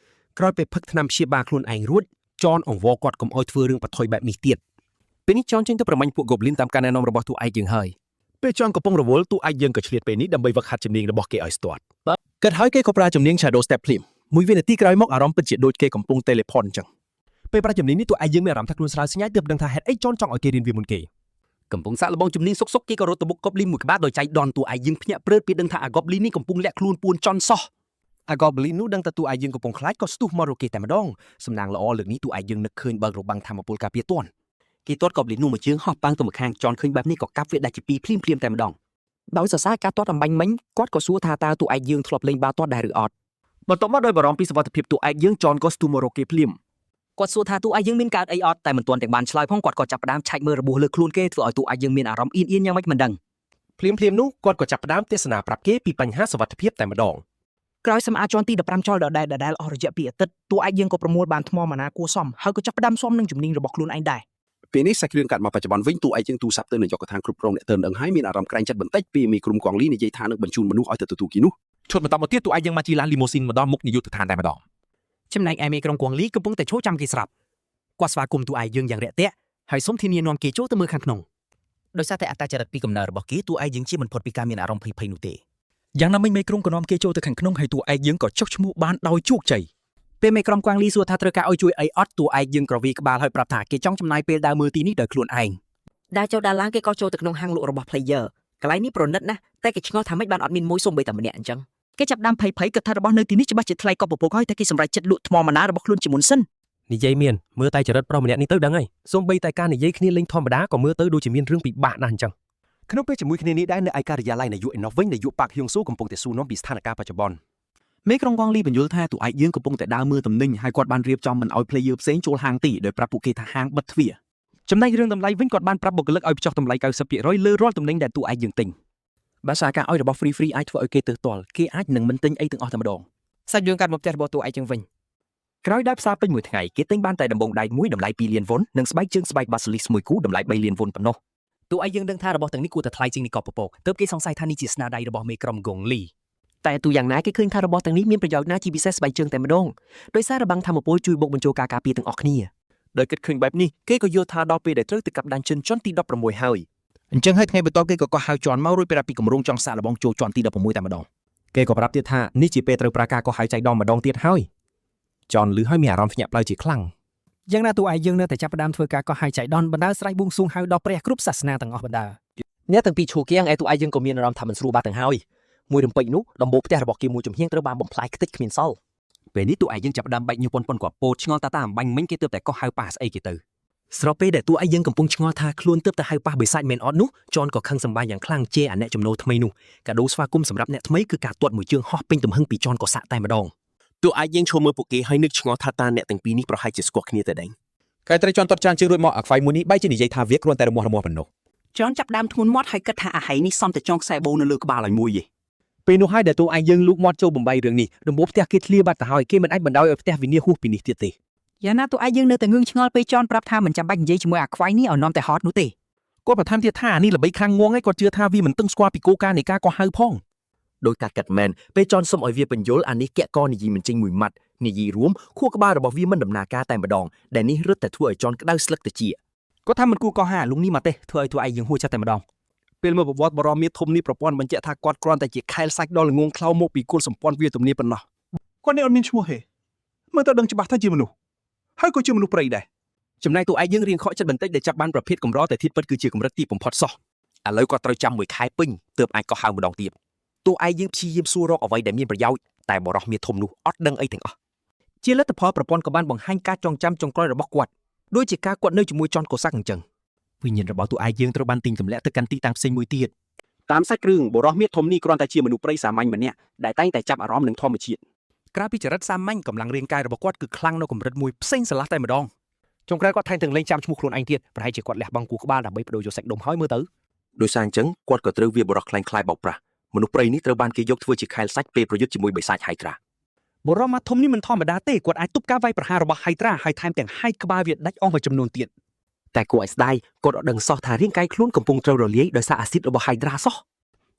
ក្រោយពេលផឹកថ្នាំព្យាបាលខ្លួនឯងរួចចនអង្វរគាត់កុំឲ្យធ្វើរឿងបថុយបែបនេះទៀត ពេលនេះចនចេញទៅប្រមាញ់ពួក Goblin តាមការណែនាំរបស់តួឯកយើងហើយ ពេលចនកំពុងរវល់តួឯកយើងក៏ឆ្លៀតពេលនេះដើម្បីវឹកហាត់ជំនាញរបស់គេឲ្យស្ទាត់គិតហើយគេក៏ប្រើជំនាញ Shadow Step ភ្លាមមួយវិនាទីក្រោយមកអារម្មណ៍ពិតជាដូចគេកំពុង teleport អញ្ចឹងពេលប្រើជំនាញនេះតួឯកយើងមានអារម្មណ៍ថាខ្លួនស្រាវស្ញាយទើបដឹងថាហេតុអីចនចង់ឲ្យគេរៀនវាមុនគេ កំពុងសាកល្បងជំនាញសុកសុកគេក៏រត់ទៅបុកកបលីមួយក្បាលដោយចៃដន្យតួឯកយើងភ្ញាក់ព្រឺតពីដឹងថាអាកបលីនេះកំពុងលាក់ខ្លួនពួនចន់សោះ អា Goblin នោះដឹងតែតួឯកយើងកំពុងខ្លាចក៏ស្ទុះមករកគេតែម្ដងសំណាងល្អលើកនេះតួឯកយើងនឹកឃើញបើករបាំងធម្មពលការពារទាន់ គេទាត់កបលីនោះមួយជើងហោះប៉ាំងទៅម្ខាងចន់ឃើញបែបនេះក៏កាប់វាដាច់ជាពីរភ្លាមភ្លាមតែម្ដង ដោយសរសើរការទាត់អំបញ្ញមិញគាត់ក៏សួរថាតើតួឯកយើងធ្លាប់លេងបាល់ទាត់ដែរឬអត់ បន្ទាប់មកដោយបារម្ភពីសុវត្ថិភាពតួឯកយើងចនក៏ស្ទុះមករកគេភ្លាម គាត់សួរថាតួឯកយើងមានកើតអីអត់តែមិនទាន់ទាំងបានឆ្លើយផងគាត់ក៏ចាប់ផ្ដើមឆែកមើលរបួសលើខ្លួនគេធ្វើឲ្យតួឯកយើងមានអារម្មណ៍អៀនអៀនយ៉ាងម៉េចមិនដឹង ភ្លាមភ្លាមនោះគាត់ក៏ចាប់ផ្ដើមទេសនាប្រាប់គេពីបញ្ហាសុវត្ថិភាពតែម្ដង ក្រោយសម្អាតជាន់ទី15ចោលដដែលដដែលអស់រយៈពីអាទិត្យតួឯកយើងក៏ប្រមូលបានថ្មម៉ាណាគួរសមហើយក៏ចាប់ផ្ដើមស៊ាំនឹងជំនាញរបស់ខ្លួនឯងដែរ ពេលនេះសាច់គ្រឿងកាត់មកបច្ចុប្បន្នវិញតួឯកយើងទូរស័ព្ទទៅនាយកដ្ឋានគ្រប់គ្រងអ្នកទើនដឹងហើយមានអារម្មណ៍ក្រែងចិត្តបន្តិចពេលមេក្រុមកងលីនិយាយថានឹងបញ្ជូនមនុស្សឲ្យទៅទទួលគីនោះ ឈុតបន្តមកទៀតតួឯកយើងមកជិះឡានលីម៉ូស៊ីនមកដល់មុខនាយកដ្ឋានតែម្ដង ចំណែកឯមេក្រុងគួងលីកំពុងតែឈរចាំគេស្រាប់គាត់ស្វាគមន៍តួឯកយើងយ៉ាងរាក់ទាក់ហើយសុំធានានាំគេចូលទៅមើលខាងក្នុង ដោយសារតែអត្តចរិតពីកំណើរបស់គេតួឯកយើងជាមិនផុតពីការមានអារម្មណ៍ភ័យភ័យនោះទេ យ៉ាងណាមិញមេក្រុមក៏នាំគេចូលទៅខាងក្នុងហើយតួឯកយើងក៏ចុះឈ្មោះបានដោយជោគជ័យ ពេលមេក្រុមគួងលីសួរថាត្រូវការឲ្យជួយអីអត់តួឯកយើងក្រវីក្បាលហើយប្រាប់ថាគេចង់ចំណាយពេលដើរមើលទីនេះដោយខ្លួនឯង ដើរចូលដើរឡើងគេក៏ចូលទៅក្នុងហាងលក់របស់ player កន្លែងនេះប្រណិតណាស់តែគេឆ្ងល់ថាម៉េចបានអត់មានមួយសូម្បីតែម្នាក់អញ្ចឹងគេចាប់ដើមភ័យភ័យគិតថារបស់នៅទីនេះច្បាស់ជាថ្លៃកប់ពពកហើយតែគេសម្រេចចិត្តលក់ថ្មម៉ាណារបស់ខ្លួនជាមុនសិន និយាយមានមើលតែចរិតប្រុសម្នាក់នេះទៅដឹងហើយសូម្បីតែការនិយាយគ្នាលេងធម្មតាក៏មើលទៅដូចជាមានរឿងពិបាកណាស់អញ្ចឹង ក្នុងពេលជាមួយគ្នានេះដែរនៅឯការិយាល័យនាយកឯណោះវិញនាយកប៉ាក់ហៀងស៊ូកំពុងតែសួរនាំពីស្ថានភាពបច្ចុប្បន្ន មេក្រុងកងលីបញ្យល់ថាតួឯកយើងកំពុងតែដើរមើលទំនិញហើយគាត់បានរៀបចំមិនឲ្យ player ផ្សេងចូលហាងទីដោយប្រាប់ពួកគេថាហាងបិទទ្វារ ចំណែករឿងតម្លៃវិញគាត់បានប្រាប់បុគ្គលិកឲ្យបញ្ចុះតម្លៃ90%លើរាល់ទំនិញដែលតួឯកយើងទិញ បើសារការឲ្យរបស់ free free អាចធ្វើឲ្យគេទើសទាល់គេអាចនឹងមិនទិញអីទាំងអស់តែម្ដង សាច់យើងកាត់មកផ្ទះរបស់តួឯកយើងវិញ ក្រោយដើរផ្សារពេញមួយថ្ងៃគេទិញបានតែដំបងដែកមួយតម្លៃ2លានវុននិងស្បែកជើងស្បែកបាសលីសមួយគូតម្លៃ3លានវុនប៉ុណ្ណោះ តួឯកយើងដឹងថារបស់ទាំងនេះគួរតែថ្លៃជាងនេះកប់ពពកទើបគេសង្ស័យថានេះជាស្នាដៃរបស់មេក្រុមកងលី តែទូយ៉ាងណាគេឃើញថារបស់ទាំងនេះមានប្រយោជន៍ណាស់ជាពិសេសស្បែកជើងតែម្ដងដោយសាររបាំងធម្មពលជួយបុកបញ្ចូលការការពារទាំងអស់គ្នា ដោយគិតឃើញបែបនេះគេក៏យល់ថាដល់ពេលដែលត្រូវទៅកាប់ដានជិនជាន់ទី16ហើយ អញ្ចឹងហើយថ្ងៃបន្ទាប់គេក៏កោះហៅជន់មករួចប្រាប់ពីគម្រោងចង់សាកល្បងចូលជាន់ទី16តែម្ដង គេក៏ប្រាប់ទៀតថានេះជាពេលត្រូវប្រើការកោះហៅចៃដន្យម្ដងទៀតហើយចនលឺហើយមានអារម្មណ៍ភ្ញាក់ផ្អើលជាខ្លាំង យ៉ាងណាតួឯកយើងនៅតែចាប់ផ្ដើមធ្វើការកោះហៅចៃដន្យបណ្ដើរស្រែកបួងសួងហៅដល់ព្រះគ្រប់សាសនាទាំងអស់បណ្ដើរ អ្នកទាំងពីរឈួរគៀងឯតួឯកយើងក៏មានអារម្មណ៍ថាមិនស្រួលបាត់ទាំងហើយមួយរំពេចនោះដំបូលផ្ទះរបស់គេមួយចំហៀងត្រូវបានបំផ្លាញខ្ទេចគ្មានសល់ ពេលនេះតួឯកយើងចាប់ផ្ដើមបែកញើសប៉ុនប៉ុនគាត់ពោតឆ្ងល់តាតាអំបាញ់មិញគេទើបតែកោះហៅប៉ាស្អីគេទៅ ស្របពេលដែលតួឯកយើងកំពុងឆ្ងល់ថាខ្លួនទើបតែហៅប៉ះបិសាចមែនអត់នោះចនក៏ខឹងសម្បាយ៉ាងខ្លាំងជេរអាអ្នកចំណូលថ្មីនោះកាដូស្វាគមន៍សម្រាប់អ្នកថ្មីគឺការទាត់មួយជើងហោះពេញទំហឹងពីចនកសាក់តែម្ដង តួឯកយើងឈរមើលពួកគេហើយនឹកឆ្ងល់ថាតើអ្នកទាំងពីរនេះប្រហែលជាស្គាល់គ្នាទៅដែរ កែត្រីជន់ទាត់ចានជើងរួចមកអាខ្វៃមួយនេះបែរជានិយាយថាវាគ្រាន់តែរមាស់រមាស់ប៉ុណ្ណោះ ចនចាប់ដើមធ្ងន់មាត់ហើយគិតថាអាហែងនេះសមតែចងខ្សែបូនៅលើក្បាលឲ្យមួយឯង ពេលនោះហើយដែលតួឯកយើងលូកមាត់ចូលបំបីរឿងនេះដំបូលផ្ទះគេធ្លាបាត់ទៅហើយគេមិនអាចបណ្ដោយឲ្យផ្ទះវិនាសហួសពីនេះទៀតទេ យ៉ាងណាតួឯកយើងនៅតែងឿងឆ្ងល់ពេលចនប្រាប់ថាមិនចាំបាច់និយាយជាមួយអាខ្វៃនេះឲ្យនាំតែហត់នោះទេ គាត់បន្ថែមទៀតថាអានេះល្បីខាងងងឯងគាត់ជឿថាវាមិនទឹងស្គាល់ពីគោលការណ៍នៃការកោះហៅផង ដោយការកាត់មែនពេលចនសុំឲ្យវាបញ្យល់អានេះកែកកនិយាយមិនចេញមួយម៉ាត់និយាយរួមខួរក្បាលរបស់វាមិនដំណើរការតែម្ដងដែលនេះរឹតតែធ្វើឲ្យចនក្តៅស្លឹកទៅជា គាត់ថាមិនគួរកោះហៅអាលុងនេះមកទេធ្វើឲ្យតួឯកយើងហួសចិត្តតែម្ដង ពេលមើលប្រវត្តិបរមមាធំនេះប្រព័ន្ធបញ្ជាក់ថាគាត់គ្រាន់តែជាខែលសាច់ដ៏ល្ងងខ្លៅមកពីគុលសម្ព័ន្ធវាទំនាបប៉ុណ្ណោះ គាត់នេះអត់មានឈ្មោះទេមើលទៅដឹងច្បាស់ថាជាមនុស្សហើយក៏ជាមនុស្សព្រៃដែរ ចំណែកតួឯកយើងរៀងខកចិត្តបន្តិចដែលចាប់បានប្រភេទកម្រតែធាតុពិតគឺជាកម្រិតទីបំផុតសោះឥឡូវគាត់ត្រូវចាំមួយខែពេញទើបអាចកោះហៅម្ដងទៀតតួឯកយើងព្យាយាមសួររកអ្វីដែលមានប្រយោជន៍តែបរោះមាធំនោះអត់ដឹងអីទាំងអស់ ជាលទ្ធផលប្រព័ន្ធក៏បានបង្ហាញការចងចាំចុងក្រោយរបស់គាត់ដូចជាការគាត់នៅជាមួយចនកូសាក់អញ្ចឹង វិញ្ញាណរបស់តួឯកយើងត្រូវបានទិញទម្លាក់ទៅកាន់ទីតាំងផ្សេងមួយទៀត តាមសាច់គ្រឿងបុរសមាធំនេះគ្រាន់តែជាមនុស្សព្រៃសាមញ្ញម្នាក់ដែលតែងតែចាប់អារម្មណ៍នឹងធម្មជាតិ ក្រៅពីចរិតសាមញ្ញកម្លាំងរាងកាយរបស់គាត់គឺខ្លាំងនៅកម្រិតមួយផ្សេងស្រឡះតែម្ដង ចុងក្រោយគាត់ថែមទាំងលេងចាំឈ្មោះខ្លួនឯងទៀតប្រហែលជាគាត់លះបង់គូក្បាលដើម្បីបដូរយកសាច់ដុំហើយមើលទៅ ដោយសារអញ្ចឹងគាត់ក៏ត្រូវវាបុរសខ្លាំងខ្លាយបោកប្រាស់មនុស្សព្រៃនេះត្រូវបានគេយកធ្វើជាខែលសាច់ពេលប្រយុទ្ធជាមួយបិសាចហៃត្រា បុរសមាធំនេះមិនធម្មតាទេគាត់អាចទប់ការវាយប្រហាររបស់ហៃត្រាហើយថែមទាំងហែកក្បាលវាដាច់អស់មួយចំនួនទៀត តែគួរឲ្យស្ដាយគាត់អត់ដឹងសោះថារាងកាយខ្លួនកំពុងត្រូវរលាយដោយសារអាស៊ីតរបស់ហៃត្រាសោះ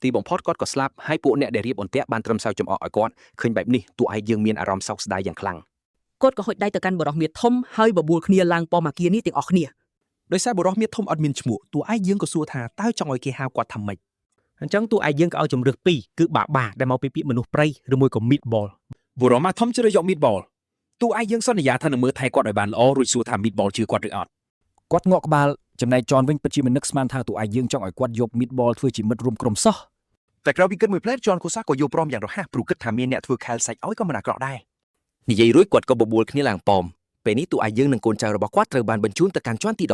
ទីបំផុតគាត់ក៏ស្លាប់ហើយពួកអ្នកដែលរៀបអន្ទាក់បានត្រឹមសើចចំអកឲ្យគាត់ឃើញបែបនេះតួឯកយើងមានអារម្មណ៍សោកស្ដាយយ៉ាងខ្លាំង គាត់ក៏ហុចដៃទៅកាន់បរោះមាធំហើយបបួលគ្នាឡើងប៉មអាគារនេះទាំងអស់គ្នា ដោយសារបរោះមាធំអត់មានឈ្មោះតួឯកយើងក៏សួរថាតើចង់ឲ្យគេហៅគាត់ថាម៉េច អញ្ចឹងតួឯកយើងក៏ឲ្យជំរើសពីរគឺបាបាដែលមកពីពាក្យមនុស្សព្រៃឬមួយក៏ meatball បុរសមាធំជ្រើសយក meatball តួឯកយើងសន្យាថានឹងមើលថែគាត់ឲ្យបានល្អរួចសួរថា meatball ជឿគាត់ឬអត់ គាត់ងក់ក្បាល ចំណែកចនវិញពិតជាមិននឹកស្មានថាតួឯកយើងចង់ឲ្យគាត់យក meatball ធ្វើជាមិត្តរួមក្រុមសោះ តែក្រោយពីគិតមួយភ្លែតចនកូសាក៏យល់ព្រមយ៉ាងរហ័សព្រោះគិតថាមានអ្នកធ្វើខែលសាច់ឲ្យក៏មិនអាក្រក់ដែរ និយាយរួចគាត់ក៏បបួលគ្នាឡើងប៉មពេលនេះតួឯកយើងនិងកូនចៅរបស់គាត់ត្រូវបានបញ្ជូនទៅកាន់ជាន់ទី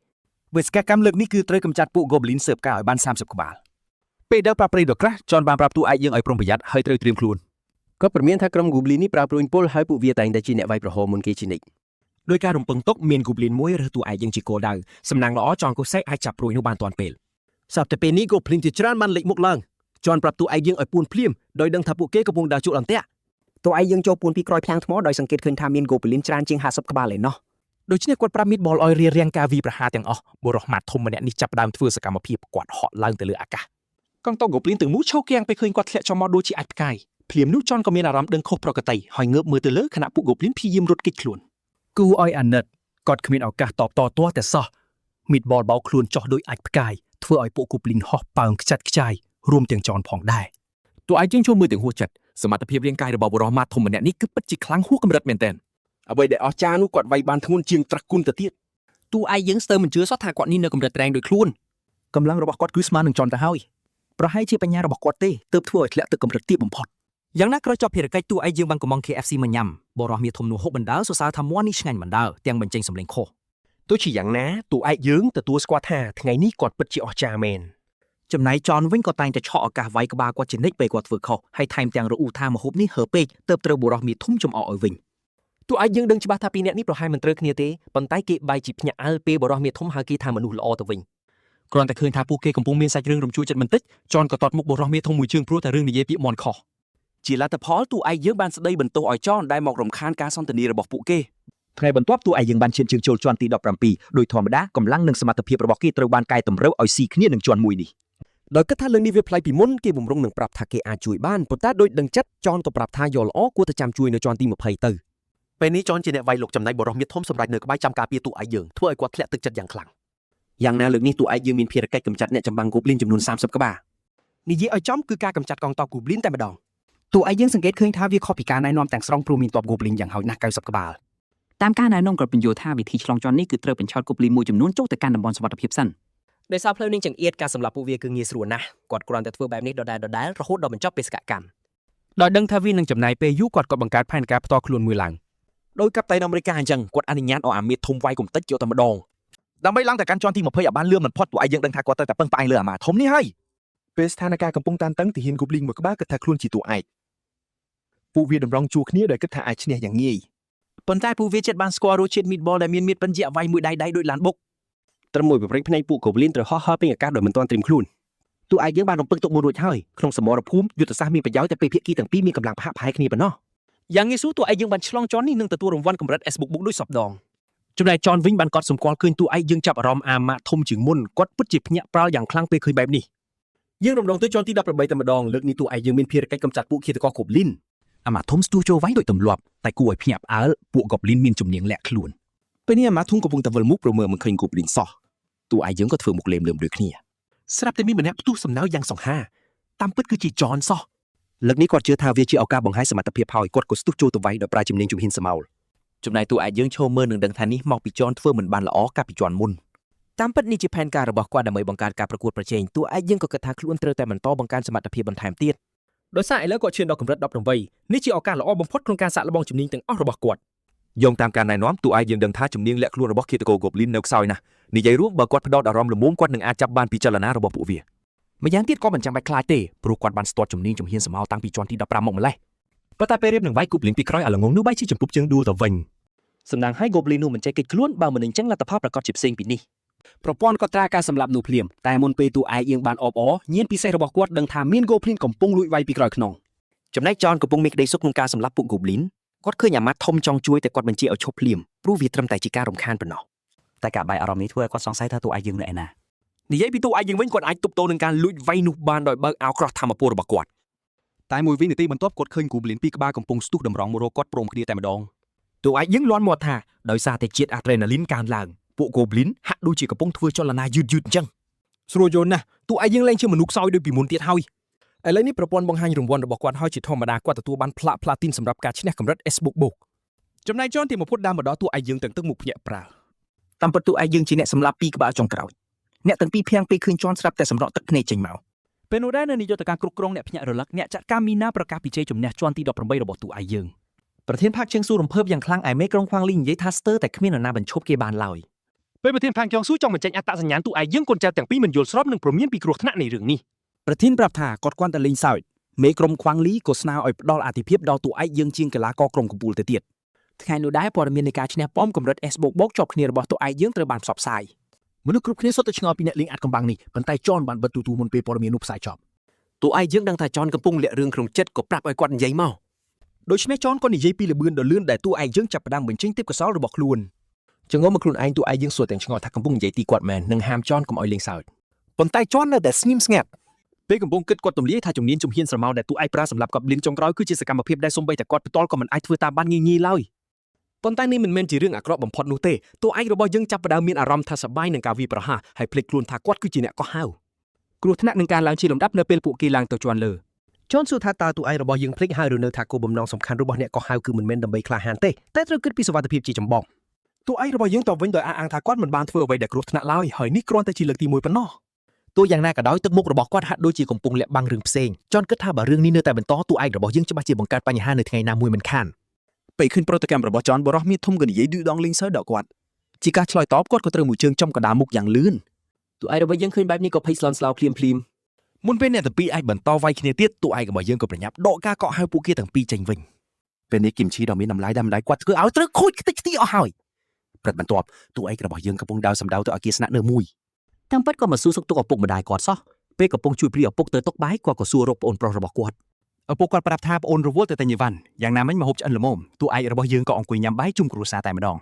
16 វេសកកម្មលើកនេះគឺត្រូវកម្ចាត់ពួក Goblin ស៊ើបការឲ្យបាន30ក្បាល ពេលដើរប្រាប់ព្រៃដ៏ក្រាស់ចនបានប្រាប់តួឯកយើងឲ្យប្រុងប្រយ័ត្នហើយត្រូវត្រៀមខ្លួន គាត់ព្រមានថាក្រុម Goblin នេះប្រើព្រួញពុលហើយពួកវាតែងតែជាអ្នកវាយប្រហរមុនគេជានិច្ច ដោយការរំពឹងទុកមាន Goblin មួយរើសតួឯកយើងជាគោលដៅសំណាងល្អចនកូសេកអាចចាប់ព្រួយនោះបានទាន់ពេល ស្រាប់តែពេលនេះ Goblin ជាច្រើនបានលេចមុខឡើងចនប្រាប់តួឯកយើងឲ្យពួនភ្លាមដោយដឹងថាពួកគេកំពុងដើរជួលអន្ទាក់ តួឯកយើងចូលពួនពីក្រោយភ្លាំងថ្មដោយសង្កេតឃើញថាមាន Goblin ច្រើនជាង50ក្បាលឯណោះ ដូច្នេះគាត់ប្រាប់មីតបលឲ្យរារាំងការវាយប្រហារទាំងអស់បុរសម៉ាត់ធំម្នាក់នេះចាប់ផ្ដើមធ្វើសកម្មភាពគាត់ហក់ឡើងទៅលើអាកាសកងទ័ព Goblin ទាំងមូលឈរគាំងពេលឃើញគាត់ធ្លាក់ចុះមកដូចជាអាចផ្កាយភ្លាមនោះចនក៏មានអារម្មណ៍ដឹងខុសប្រកតិហើយងើបមើលទៅលើខណៈពួក Goblin ព្យាយាមរត់គេចខ្លួន គូឲ្យអាណិតគាត់គ្មានឱកាសតបតទាស់តែសោះ meatball បោកខ្លួនចុះដោយអាចផ្កាយធ្វើឲ្យពួក Goblin ហោះប៉ើងខ្ចាត់ខ្ចាយរួមទាំងចនផងដែរ តួឯកយើងចូលមើលទាំងហួសចិត្តសមត្ថភាពរាងកាយរបស់បុរសម៉ាត់ធំម្នាក់នេះគឺពិតជាខ្លាំងហួសកម្រិតមែនទែន អ្វីដែលអស្ចារ្យនោះគាត់វាយបានធ្ងន់ជាងត្រាស់គុណទៅទៀត តួឯកយើងស្ទើរមិនជឿសោះថាគាត់នេះនៅកម្រិតត្រែងដោយខ្លួន កម្លាំងរបស់គាត់គឺស្មើនឹងចនទៅហើយ ប្រហែលជាបញ្ញារបស់គាត់ទេទើបធ្វើឲ្យធ្លាក់ទឹកកម្រិតទាបបំផុតយ៉ាងណាក្រោយចប់ភារកិច្ចតួឯកយើងបានកំង KFC មកញ៉ាំបរោះមាធំនោះហូបបណ្ដើសរសើរថាមាន់នេះឆ្ងាញ់បណ្ដើទាំងបញ្ចេញសម្លេងខុស ទោះជាយ៉ាងណាតួឯកយើងទទួលស្គាល់ថាថ្ងៃនេះគាត់ពិតជាអស្ចារ្យមែន ចំណែកចនវិញក៏តែងតែឆក់ឱកាសវាយក្បាលគាត់ជានិច្ចពេលគាត់ធ្វើខុសហើយថែមទាំងរអ៊ូថាម្ហូបនេះហើពេកទើបត្រូវបុរសមាធំចំអកឲ្យវិញ តួឯកយើងដឹងច្បាស់ថាពីរនាក់នេះប្រហែលមិនត្រូវគ្នាទេប៉ុន្តែគេបែរជាភ្ញាក់អើលពេលបុរសមាធំហៅគេថាមនុស្សល្អទៅវិញ គ្រាន់តែឃើញថាពួកគេកំពុងមានសាច់រឿងរំជួលចិត្តបន្តិចចនក៏ទាត់មុខបុរសមាធំមួយជើងព្រោះតែរឿងនិយាយពាក្យមាន់ខុស ជាលទ្ធផលតួឯកយើងបានស្ដីបន្ទោសឲ្យចនដែលមករំខានការសន្ទនារបស់ពួកគេ ថ្ងៃបន្ទាប់តួឯកយើងបានឈានជើងចូលជាន់ទី17ដោយធម្មតាកម្លាំងនិងសមត្ថភាពរបស់គេត្រូវបានកែតម្រូវឲ្យស៊ីគ្នានឹងជាន់មួយនេះ ដោយគិតថាលើកនេះវាប្លែកពីមុនគេបំរុងនឹងប្រាប់ថាគេអាចជួយបានប៉ុន្តែដូចដឹងចិត្តចនក៏ប្រាប់ថាយកល្អគួរតែចាំជួយនៅជាន់ទី20ទៅ ពេលនេះចនជាអ្នកវាយលុកចំណែកបុរសមាធំសម្រាប់នៅក្បែរចាំការពារតួឯកយើងធ្វើឲ្យគាត់ធ្លាក់ទឹកចិត្តយ៉ាងខ្លាំង យ៉ាងណាលើកនេះតួឯកយើងមានភារកិច្ចកម្ចាត់អ្នកចម្បាំង Goblin ចំនួន30ក្បាល និយាយឲ្យចំគឺការកម្ចាត់កងទ័ព Goblin តែម្ដង តួឯកយើងសង្កេតឃើញថាវាខុសពីការណែនាំទាំងស្រុងព្រោះមានទ័ព Goblin យ៉ាងហោចណាស់90ក្បាលតាមការណែនាំក៏ពន្យល់ថាវិធីឆ្លងជាន់នេះគឺត្រូវបញ្ឆោត Goblin មួយចំនួនចូលទៅកាន់តំបន់សុវត្ថិភាពសិន ដោយសារផ្លូវនេះចង្អៀតការសម្លាប់ពួកវាគឺងាយស្រួលណាស់គាត់គ្រាន់តែធ្វើបែបនេះដដែលៗរហូតដល់បញ្ចប់បេសកកម្ម ដោយដឹងថាវានឹងចំណាយពេលយូរគាត់ក៏បង្កើតផែនការផ្ទាល់ខ្លួនមួយឡើង ដោយកាប់តៃនអាមេរិកអញ្ចឹងគាត់អនុញ្ញាតឲ្យអាមេធំវាយកំតិចយកតែម្ដង ដើម្បីឡើងទៅកាន់ជាន់ទី20ឲ្យបានលឿនបំផុតតួឯកយើងដឹងថាគាត់ត្រូវតែពឹងផ្អែកលើអាម៉ាធំនេះហើយ ពេលស្ថានភាពកំពុងតានតឹងទាហាន Goblin មួយក្បាលគិតថាខ្លួនជាតួឯកពួកវាតម្រង់ជួរគ្នាដោយគិតថាអាចឈ្នះយ៉ាងងាយ ប៉ុន្តែពួកវាចិត្តបានស្គាល់រសជាតិ meatball ដែលមានមៀតប៉ិនជាវាយមួយដៃដៃដូចឡានបុក ត្រឹមមួយប្រព្រឹត្តភ្នែកពួក Goblin ត្រូវហោះហើរពេញអាកាសដោយមិនទាន់ត្រៀមខ្លួន តួឯកយើងបានរំពឹងទុកមុនរួចហើយក្នុងសមរភូមិយុទ្ធសាស្ត្រមានប្រយោជន៍តែពេលភាគីទាំងពីរមានកម្លាំងប្រហាក់ប្រហែលគ្នាប៉ុណ្ណោះ យ៉ាងងាយស្រួលតួឯកយើងបានឆ្លងជាន់នេះនឹងទទួលរង្វាន់កម្រិត S បុកបុកដូចសពដងចំណែកចនវិញបានកត់សម្គាល់ឃើញតួឯកយើងចាប់អារម្មណ៍អាម៉ាក់ធំជាងមុនគាត់ពិតជាភ្ញាក់ផ្អើលយ៉ាងខ្លាំងពេលឃើញបែបនេះ យើងរំលងទៅជាន់ទី18តែម្ដងលើកនេះតួឯកយើងមានភារកិច្ចកម្ចាត់ពួកឃាតករ Goblin អាម៉ាធំស្ទុះចូលវាយដោយទម្លាប់តែគួរឲ្យភ្ញាក់ផ្អើលពួក Goblin មានជំនាញលាក់ខ្លួន ពេលនេះអាម៉ាធុងកំពុងតែវិលមុខប្រមើមិនឃើញ Goblin សោះតួឯកយើងក៏ធ្វើមុខលេមលើមដូចគ្នា ស្រាប់តែមានម្នាក់ផ្ទុះសំណើយ៉ាងសង្ហាតាមពិតគឺជាចនសោះ លើកនេះគាត់ជឿថាវាជាឱកាសបង្ហាញសមត្ថភាពហើយគាត់ក៏ស្ទុះចូលទៅវាយដោយប្រើជំនាញជំហានសមោល ចំណែកតួឯកយើងឈរមើលនឹងដឹងថានេះមកពីចនធ្វើមិនបានល្អកាលពីជាន់មុន តាមពិតនេះជាផែនការរបស់គាត់ដើម្បីបង្កើតការប្រកួតប្រជែងតួឯកយើងក៏គិតថាខ្លួនត្រូវតែបន្តបង្កើនសមត្ថភាពបន្ថែមទៀត ដោយសារឥឡូវគាត់ឈានដល់កម្រិត18នេះជាឱកាសល្អបំផុតក្នុងការសាកល្បងជំនាញទាំងអស់របស់គាត់ យោងតាមការណែនាំតួឯកយើងដឹងថាជំនាញលាក់ខ្លួនរបស់ឃាតករ Goblin នៅខ្សោយណាស់និយាយរួមបើគាត់ផ្ដោតអារម្មណ៍ល្មមគាត់នឹងអាចចាប់បានពីចលនារបស់ពួកវា ម្យ៉ាងទៀតក៏មិនចាំបាច់ខ្លាចទេព្រោះគាត់បានស្ទាត់ជំនាញជំហានសមោលតាំងពីជាន់ទី15មកម្លេះ ប៉ុន្តែពេលរៀបនឹងវាយ Goblin ពីក្រោយអាល្ងងនោះបែរជាចំពុបជើងដួលទៅវិញ សំណាងឲ្យ Goblin នោះមិនចេះគេចខ្លួនបើមិនអញ្ចឹងលទ្ធផលប្រកាសជាផ្សេងពីនេះ ប្រព័ន្ធក៏ត្រាការសម្លាប់នោះភ្លាមតែមុនពេលតួឯកយើងបានអបអរញៀនពិសេសរបស់គាត់ដឹងថាមាន Goblin កំពុងលួចវាយពីក្រោយខ្នង ចំណែកចនកំពុងមានក្តីសុខក្នុងការសម្លាប់ពួក Goblin គាត់ឃើញអាម៉ាត់ធំចង់ជួយតែគាត់បញ្ជាឲ្យឈប់ភ្លាមព្រោះវាត្រឹមតែជាការរំខានប៉ុណ្ណោះ តែការបាយអារម្មណ៍នេះធ្វើឲ្យគាត់សង្ស័យថាតួឯកយើងនៅឯណា និយាយពីតួឯកយើងវិញគាត់អាចទប់ទល់នឹងការលួចវាយនោះបានដោយបើកអាវក្រោះធម្មពលរបស់គាត់ តែមួយវិនាទីបន្ទាប់គាត់ឃើញ Goblin ពីរក្បាលកំពុងស្ទុះតម្រង់មករកគាត់ព្រមគ្នាតែម្ដង តួឯកយើងលាន់មាត់ថាដោយសារតែជាតិអាដ្រេណាលីនកើនឡើងពួក Goblin ហាក់ដូចជាកំពុងធ្វើចលនាយឺតៗអញ្ចឹង ស្រួលយល់ណាស់តួឯកយើងលែងជាមនុស្សខ្សោយដូចពីមុនទៀតហើយឥឡូវនេះប្រព័ន្ធបង្ហាញរង្វាន់របស់គាត់ហើយជាធម្មតាគាត់ទទួលបានផ្លាកផ្លាទីនសម្រាប់ការឈ្នះកម្រិត S បុកបុក ចំណែកចនទីមកពុតដើរមកដល់តួឯកយើងទាំងទឹកមុខភ្ញាក់ផ្អើល តាមពិតតួឯកយើងជាអ្នកសម្លាប់ពីរក្បាលចុងក្រោយអ្នកទាំងពីរភាំងពេលឃើញជន់ស្រាប់តែសម្រក់ទឹកភ្នែកចេញមក ពេលនោះដែរនៅនាយកតការគ្រប់គ្រងអ្នកភ្ញាក់រលឹកអ្នកចាត់ការមីណាប្រកាសពីជ័យជំនះជាន់ទី18របស់តួឯកយើង ប្រធានផាកជើងស៊ូរំភើបយ៉ាងខ្លាំងឯមេក្រុងខ្វាងលីនិយាយថាស្ទើរតែគ្មាននរណាបញ្ឈប់គេបានឡើយ ពេលប្រធានផាងចុងស៊ូចង់បញ្ចេញអត្តសញ្ញាណតួឯកយើងកូនចៅទាំងពីរមិនយល់ស្របនិងព្រមានពីគ្រោះថ្នាក់នៃរឿងនេះ ប្រធានប្រាប់ថាគាត់គ្រាន់តែលេងសើចមេក្រុមខ្វាងលីក៏ស្នើឲ្យផ្ដល់អាទិភាពដល់តួឯកយើងជាងកីឡាករក្រុមកំពូលទៅទៀត ថ្ងៃនោះដែរព័ត៌មាននៃការឈ្នះប៉មកម្រិត S បូកបូកជាប់គ្នារបស់តួឯកយើងត្រូវបានផ្សព្វផ្សាយ មនុស្សគ្រប់គ្នាសុទ្ធតែឆ្ងល់ពីអ្នកលេងអាត់កំបាំងនេះប៉ុន្តែចនបានបិទទូទូមុនពេលព័ត៌មាននោះផ្សាយចប់ តួឯកយើងដឹងថាចនកំពុងលាក់រឿងក្នុងចិត្តក៏ប្រាប់ឲ្យគាត់និយាយមក ដូច្នេះចនក៏និយាយពីល្បឿនដ៏លឿនដែលតួឯកយើងចាប់ផ្ដើមបញ្ចេញទេពកោសល្យរបស់ខ្លួន ចងល់មកខ្លួនឯងតួឯងយើងសួរទាំងឆ្ងល់ថាកំពុងនិយាយទីគាត់មែននិងហាមចនកុំឲ្យលេងសើច ប៉ុន្តែចននៅតែស្ងៀមស្ងាត់ ពេលកំពុងគិតគាត់ទម្លាយថាជំនាញជំហានស្រមោលដែលតួឯកប្រើសម្រាប់កប់លៀនចុងក្រោយគឺជាសកម្មភាពដែលសូម្បីតែគាត់ផ្ទាល់ក៏មិនអាចធ្វើតាមបានងាយៗឡើយ ប៉ុន្តែនេះមិនមែនជារឿងអាក្រក់បំផុតនោះទេតួឯករបស់យើងចាប់ផ្ដើមមានអារម្មណ៍ថាសប្បាយនឹងការវាយប្រហារហើយភ្លេចខ្លួនថាគាត់គឺជាអ្នកកោះហៅ គ្រោះថ្នាក់នឹងការឡើងជាលំដាប់នៅពេលពួកគេឡើងទៅជាន់លើ ចនសួរថាតើតួឯងរបស់យើងភ្លេចហើយឬនៅថាគោលបំណងសំខាន់របស់អ្នកកោះហៅគឺមិនមែនដើម្បីក្លាហានទេតែត្រូវគិតពីសុវត្ថិភាពជាចម្បង តួឯករបស់យើងតបវិញដោយអះអាងថាគាត់មិនបានធ្វើអ្វីដែលគ្រោះថ្នាក់ឡើយហើយនេះគ្រាន់តែជាលើកទី1ប៉ុណ្ណោះ ទោះយ៉ាងណាក៏ដោយទឹកមុខរបស់គាត់ហាក់ដូចជាកំពុងលាក់បាំងរឿងផ្សេងចនគិតថាបើរឿងនេះនៅតែបន្តតួឯករបស់យើងច្បាស់ជាបង្កើតបញ្ហានៅថ្ងៃណាមួយមិនខាន ពេលឃើញប្រតិកម្មរបស់ចនបរោះមានធំក៏និយាយឌឺដងលេងសើចដល់គាត់ជាការឆ្លើយតបគាត់ក៏ត្រូវមួយជើងចំកណ្ដាលមុខយ៉ាងលឿន តួឯករបស់យើងឃើញបែបនេះក៏ភ័យស្លន់ស្លោភ្លាមភ្លាម មុនពេលអ្នកទាំងពីរអាចបន្តវាយគ្នាទៀតតួឯករបស់យើងក៏ប្រញាប់ដកការកក់ហៅពួកគេទាំងពីរចេញវិញពេលនេះគឹមឈីដ៏មានតម្លៃដែលម្ដាយគាត់ធ្វើឲ្យត្រូវខូចខ្ទេចខ្ទីអស់ហើយព្រឹត្តបន្ទាប់តួឯករបស់យើងកំពុងដើរសម្ដៅទៅអគារស្នាក់នៅមួយ តាមពិតក៏មកសួរសុខទុក្ខឪពុកម្ដាយគាត់សោះពេលកំពុងជួយព្រាឪពុកទៅតុកបាយគាត់ក៏សួររកប្អូនប្រុសរបស់គាត់ ឪពុកគាត់ប្រាប់ថាប្អូនរវល់ទៅតែញីវ៉ាន់យ៉ាងណាមិញមកហូបឆ្អិនល្មមតួឯករបស់យើងក៏អង្គុយញ៉ាំបាយជុំគ្រួសារតែម្ដង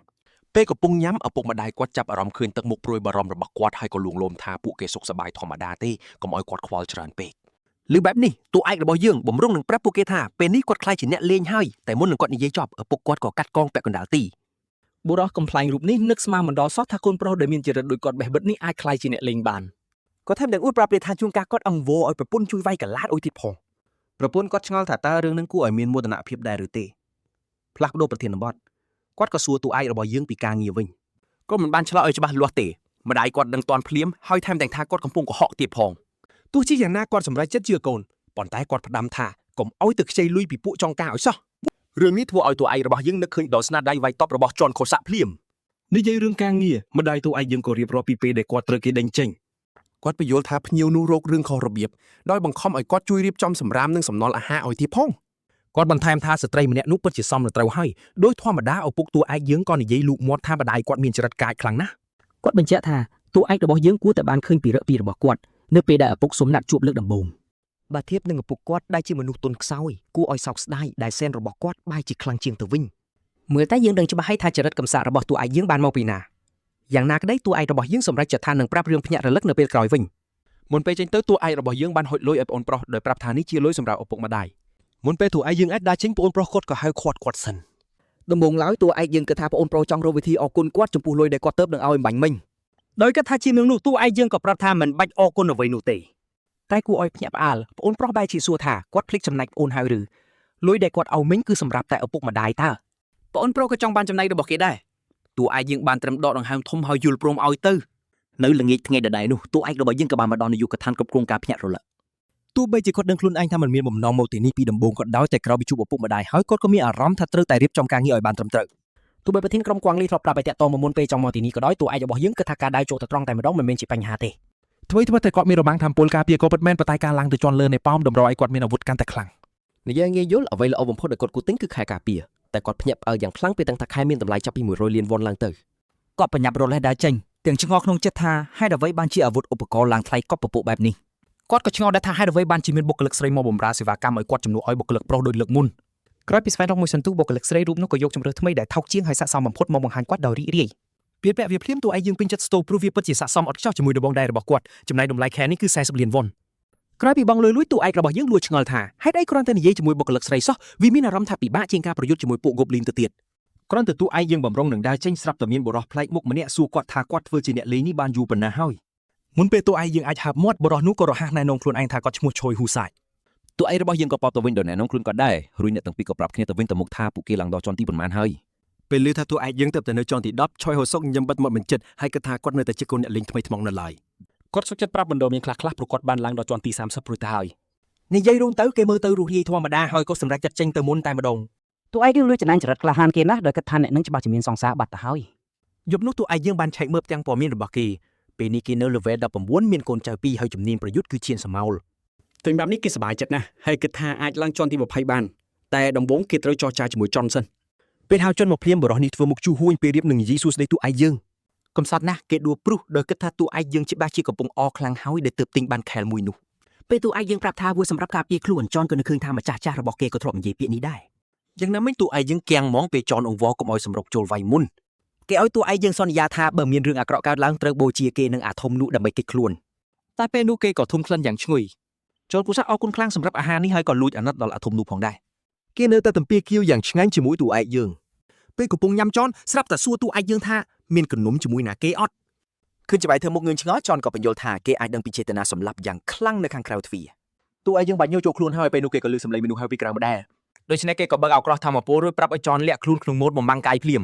ពេលកំពុងញ៉ាំឪពុកម្ដាយគាត់ចាប់អារម្មណ៍ឃើញទឹកមុខព្រួយបារម្ភរបស់គាត់ហើយក៏លួងលោមថាពួកគេសុខសប្បាយធម្មតាទេកុំឲ្យគាត់ខ្វល់ច្រើនពេក ឬបែបនេះតួឯករបស់យើងបំរុងនឹងប្រាប់ពួកគេថាពេលនេះគាត់ក្លាយជាអ្នកលេងហើយតែមុននឹងគាត់និយាយចប់ឪពុកគាត់ក៏កាត់កងពាក់កណ្ដាលទី បុរសកំប្លែងរូបនេះនឹកស្មានមិនដល់សោះថាកូនប្រុសដែលមានចរិតដូចគាត់បេះបិទនេះអាចក្លាយជាអ្នកលេងបាន គាត់ថែមទាំងអួតប្រាប់គេថាជួនកាលគាត់អង្វរឲ្យប្រពន្ធជួយវាយកលាតអុយទៀតផង ប្រពន្ធគាត់ឆ្ងល់ថាតើរឿងនឹងគួរឲ្យមានមោទនភាពដែរឬទេផ្លាស់ប្ដូរប្រធានបទគាត់ក៏សួរតួឯករបស់យើងពីការងារវិញ ក៏មិនបានឆ្លើយឲ្យច្បាស់លាស់ទេម្ដាយគាត់ដឹងតាន់ភ្លាមហើយថែមទាំងថាគាត់កំពុងកុហកទៀតផង ទោះជាយ៉ាងណាគាត់សម្រេចចិត្តជឿកូនប៉ុន្តែគាត់ផ្ដាំថាកុំឲ្យទៅខ្ចីលុយពីពួកចង់ការឲ្យសោះ រឿងនេះធ្វើឲ្យតួឯករបស់យើងនឹកឃើញដល់ស្នាដៃវាយតប់របស់ចនខូសាក់ភ្លាម និយាយរឿងការងារម្ដាយតួឯកយើងក៏រៀបរាប់ពីពេលដែលគាត់ត្រូវគេដេញចេញ គាត់ពន្យល់ថាភ្ញៀវនោះរករឿងខុសរបៀបដោយបង្ខំឲ្យគាត់ជួយរៀបចំសម្រាមនិងសំណល់អាហារឲ្យទៀតផង គាត់បន្ថែមថាស្ត្រីម្នាក់នោះពិតជាសមនឹងត្រូវហើយដោយធម្មតាឪពុកតួឯកយើងក៏និយាយលូកមាត់ថាម្ដាយគាត់មានចរិតកាចខ្លាំងណាស់ គាត់បញ្ជាក់ថាតួឯករបស់យើងគួរតែបានឃើញពីរឹកពីរបស់គាត់នៅពេលដែលឪពុកសុំណាត់ជួបលើកដំបូងបើធៀបនឹងឪពុកគាត់ដែលជាមនុស្សទន់ខ្សោយគួរឲ្យសោកស្ដាយដែលសែនរបស់គាត់បែរជាខ្លាំងជាងទៅវិញ មើលតែយើងដឹងច្បាស់ហើយថាចរិតកំសាករបស់តួឯកយើងបានមកពីណាយ៉ាងណាក្តីតួឯករបស់យើងសម្រេចចិត្តថានឹងប្រាប់រឿងភ្ញាក់រលឹកនៅពេលក្រោយវិញ មុនពេលចេញទៅតួឯករបស់យើងបានហុចលុយឲ្យប្អូនប្រុសដោយប្រាប់ថានេះជាលុយសម្រាប់ឪពុកម្ដាយ មុនពេលតួឯកយើងអាចដើរចេញប្អូនប្រុសគាត់ក៏ហៅខាត់គាត់សិន ដំបូងឡើយតួឯកយើងគិតថាប្អូនប្រុសចង់រកវិធីអរគុណគាត់ចំពោះលុយដែលគាត់ទៅនឹងឲ្យអំបញ្ញមិញ ដោយគិតថាជានឹងនោះតួឯកយើងក៏ប្រាប់ថាមិនបាច់អរគុណអ្វីនោះទេ តែគួរឲ្យភ្ញាក់ផ្អើលប្អូនប្រុសបែរជាសួរថាគាត់ភ្លេចចំណែកប្អូនហើយឬលុយដែលគាត់ឲ្យមិញគឺសម្រាប់តែឪពុកម្ដាយតើ ប្អូនប្រុសក៏ចង់បានចំណែករបស់គេដែរតួឯកយើងបានត្រឹមដកដង្ហើមធំហើយយល់ព្រមឲ្យទៅ នៅល្ងាចថ្ងៃដដែលនោះតួឯករបស់យើងក៏បានមកដល់នាយកដ្ឋានគ្រប់គ្រងការភ្ញាក់រលឹក ទោះបីជាគាត់ដឹងខ្លួនឯងថាមិនមានបំណងមកទីនេះពីដំបូងក៏ដោយតែក្រោយពីជួបឪពុកម្ដាយហើយគាត់ក៏មានអារម្មណ៍ថាត្រូវតែរៀបចំការងារឲ្យបានត្រឹមត្រូវ ទោះបីប្រធានក្រុមគួងលីធ្លាប់ប្រាប់ឲ្យតាក់ទងមកមុនពេលចង់មកទីនេះក៏ដោយតួឯករបស់យើងគិតថាការដើរចូលទៅត្រង់តែម្ដងមិនមែនជាបញ្ហាទេ អ្វីត្បិតតែគាត់មានរបាំងធម្មពលការពារក៏ពិតមែនប៉ុន្តែការឡើងទៅជាន់លើនៃប៉ោមតម្រូវឲ្យគាត់មានអាវុធកាន់តែខ្លាំង និយាយងាយយល់អ្វីល្អបំផុតដែលគាត់គួរទិញគឺខែការពារតែគាត់ភ្ញាក់ផ្អើលយ៉ាងខ្លាំងពេលដឹងថាខែមានតម្លៃចាប់ពី100លានវ៉ុនឡើងទៅ គាត់បញ្ញាប់រលេះដើរចេញទាំងឆ្ងល់ក្នុងចិត្តថាហេតុអ្វីបានជាអាវុធឧបករណ៍ឡើងថ្លៃកប់ពពួកបែបនេះ គាត់ក៏ឆ្ងល់ដែរថាហេតុអ្វីបានជាមានបុគ្គលិកស្រីមកបម្រើសេវាកម្មឲ្យគាត់ជំនួសឲ្យបុគ្គលិកប្រុសដូចលើកមុន ក្រោយពីស្វែងរកមួយសន្ទុះបុគ្គលិកស្រីរូបនោះក៏យកជម្រើសថ្មីដែលថោកជាងហើយស័ក្តិសមបំផុតមកបង្ហាញគាត់ដោយរីករាយ ពេលពាក់វាភ្លាមតួឯកយើងពេញចិត្តស្ទោព្រោះវាពិតជាស័ក្តិសមអត់ខ្ចោះជាមួយដំបងដៃរបស់គាត់ចំណែកតម្លៃខែនេះគឺ40លានវ៉ុន ក្រោយពីបងលុយលួយតួឯករបស់យើងលួចឆ្ងល់ថាហេតុអីគ្រាន់តែនិយាយជាមួយបុគ្គលិកស្រីសោះវាមានអារម្មណ៍ថាពិបាកជាងការប្រយុទ្ធជាមួយពួក Goblin ទៅទៀត គ្រាន់តែតួឯកយើងបំរុងនឹងដើរចេញស្រាប់តែមានបុរសប្លែកមុខម្នាក់សួរគាត់ថាគាត់ធ្វើជាអ្នកលេងនេះបានយូរប៉ុណ្ណាហើយ មុនពេលតួឯកយើងអាចហើបមាត់បុរសនោះក៏រហ័សណែនាំខ្លួនឯងថាគាត់ឈ្មោះឆយហ៊ូសាច់ តួឯករបស់យើងក៏បបទៅវិញដោយណែនាំខ្លួនគាត់ដែររួចអ្នកទាំងពីរក៏ប្រាប់គ្នាទៅវិញទៅមកថាពួកគេឡើងដល់ជាន់ទីប៉ុន្មានហើយ ពេលឮថាតួឯកយើងទៅតែនៅជាន់ទី10ឆយហូសុកញឹមបិទមាត់មិនចិត្តហើយគិតថាគាត់នៅតែជាកូនអ្នកលេងថ្មីថ្មោងនៅឡើយ គាត់សុខចិត្តប្រាប់បណ្ដូមានខ្លះៗព្រោះគាត់បានឡើងដល់ជាន់ទី30រួចទៅហើយ និយាយរួមទៅគេមើលទៅរស់រាយធម្មតាហើយក៏សម្រេចចិត្តចេញទៅមុនតែម្ដង តួឯកយើងលួចចំណាញ់ចរិតក្លាហានគេណាស់ដោយគិតថាអ្នកនឹងច្បាស់ជាមានសង្សារបាត់ទៅហើយ យប់នោះតួឯកយើងបានឆែកមើលផ្ទាំងព័ត៌មានរបស់គេពេលនេះគេនៅ level 19មានកូនចៅពីរហើយជំនាញប្រយុទ្ធគឺឈានសមោល ទិញបែបនេះគេសប្បាយចិត្តណាស់ហើយគិតថាអាចឡើងជាន់ទី20បានតែដំបូងគេត្រូវចរចាជាមួយចនសិន ពេលហៅជន់មកភ្លាមបរិះនេះធ្វើមុខជូរហួញពេលរៀបនឹងនិយាយសួស្ដីតួឯកយើង កំសត់ណាស់គេដួលព្រុសដោយគិតថាតួឯកយើងច្បាស់ជាកំពុងអខ្លាំងហើយដែលទើបទិញបានខែលមួយនោះ ពេលតួឯកយើងប្រាប់ថាវាសម្រាប់ការពារខ្លួនចនក៏នឹកឃើញថាម្ចាស់ចាស់របស់គេក៏ធ្លាប់និយាយពាក្យនេះដែរ យ៉ាងណាមិញតួឯកយើងគាំងហ្មងពេលចនអង្វរកុំឲ្យសម្រុកចូលវាយមុន គេឲ្យតួឯកយើងសន្យាថាបើមានរឿងអាក្រក់កើតឡើងត្រូវបូជាគេនឹងអាធំនោះដើម្បីគេចខ្លួន តែពេលនោះគេក៏ធុំក្លិនយ៉ាងឈ្ងុយចូលគូសាអរគុណខ្លាំងសម្រាប់អាហារនេះហើយក៏លួចអាណិតដល់អាធំនោះផងដែរ គេនៅតែទំពាគៀវយ៉ាងឆ្ងាញ់ជាមួយតួឯកយើងពេលកំពុងញ៉ាំចនស្រាប់តែសួរតួឯកយើងថាមានគនំជាមួយណាគេអត់ ឃើញច្បាយធ្វើមុខងឿងឆ្ងល់ចនក៏បញ្យល់ថាគេអាចដឹងពីចេតនាសម្លាប់យ៉ាងខ្លាំងនៅខាងក្រៅទ្វារ តួឯកយើងបាច់ញើចូលខ្លួនហើយពេលនោះគេក៏លឺសំឡេងមនុស្សហៅពីក្រៅម្ដងដូច្នេះគេក៏បើកអោក្រោះធម្មពលរួចប្រាប់ឲ្យចនលាក់ខ្លួនក្នុងម៉ូតបំបាំងកាយភ្លាម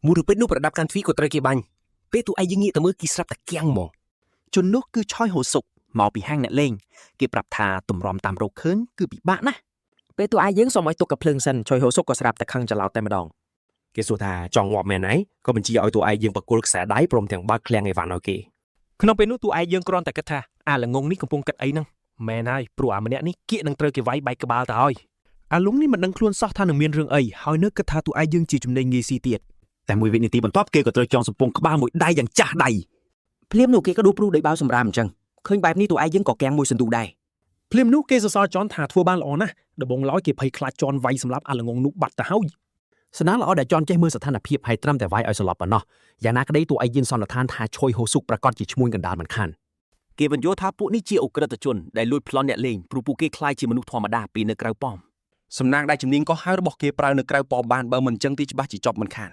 មូរពេទ្យនោះប្រដាប់កាន់ទ្វីក៏ត្រូវគេបាញ់ពេលតួឯកយើងងាកទៅមើលគេស្រាប់តែគាំងហ្មង ជននោះគឺឆយហូសុកមកពីហាងអ្នកលេងគេប្រាប់ថាទម្រាំតាមរកឃើញគឺពិបាកណាស់ ពេលតួឯកយើងសុំឲ្យទុកកាភ្លើងសិនឆុយហូសុកក៏ស្រាប់តែខឹងច្រឡោតតែម្ដង គេសួរថាចង់ងាប់មែនអីក៏បញ្ជាឲ្យតួឯកយើងបកគលខ្សែដៃព្រមទាំងបើកឃ្លាំងអីវ៉ាន់ឲ្យគេ ក្នុងពេលនោះតួឯកយើងគ្រាន់តែគិតថាអាល្ងងនេះកំពុងគិតអីហ្នឹងមែនហើយព្រោះអាម្នាក់នេះគៀកនឹងត្រូវគេវាយបែកក្បាលទៅហើយ អាលុងនេះមិនដឹងខ្លួនសោះថានឹងមានរឿងអីហើយនៅគិតថាតួឯកយើងជាចំណេញងាយស៊ីទៀត តែមួយវិនាទីបន្ទាប់គេក៏ត្រូវចងសំពងក្បាលមួយដៃយ៉ាងចាស់ដៃ ភ្លាមនោះគេក៏ដួលព្រុសដោយបៅសម្រាមអញ្ចឹងឃើញបែបនេះតួឯកយើងក៏កាំងមួយសន្ទុះដែរ ភ្លាមនោះគេសរសើរចនថាធ្វើបានល្អណាស់ដំបូងឡើយគេភ័យខ្លាចចនវាយសម្លាប់អាល្ងងនោះបាត់ទៅហើយ ស្នាល្អដែលចនចេះមើលស្ថានភាពហើយត្រឹមតែវាយឲ្យសន្លប់ប៉ុណ្ណោះយ៉ាងណាក្តីតួឯកយើងសន្និដ្ឋានថាឆុយហូស៊ុកប្រកាសជាឈ្មួញកណ្ដាលមិនខាន គេបញ្យល់ថាពួកនេះជាអ ுக ្រិតជនដែលលួចប្លន់អ្នកលេងព្រោះពួកគេខ្លាចជាមនុស្សធម្មតាពីនៅក្រៅប៉ម សំណាងដែលជំនាញកោះហៅរបស់គេប្រើនៅក្រៅប៉មបានបើមិនចឹងទេច្បាស់ជាចប់មិនខាន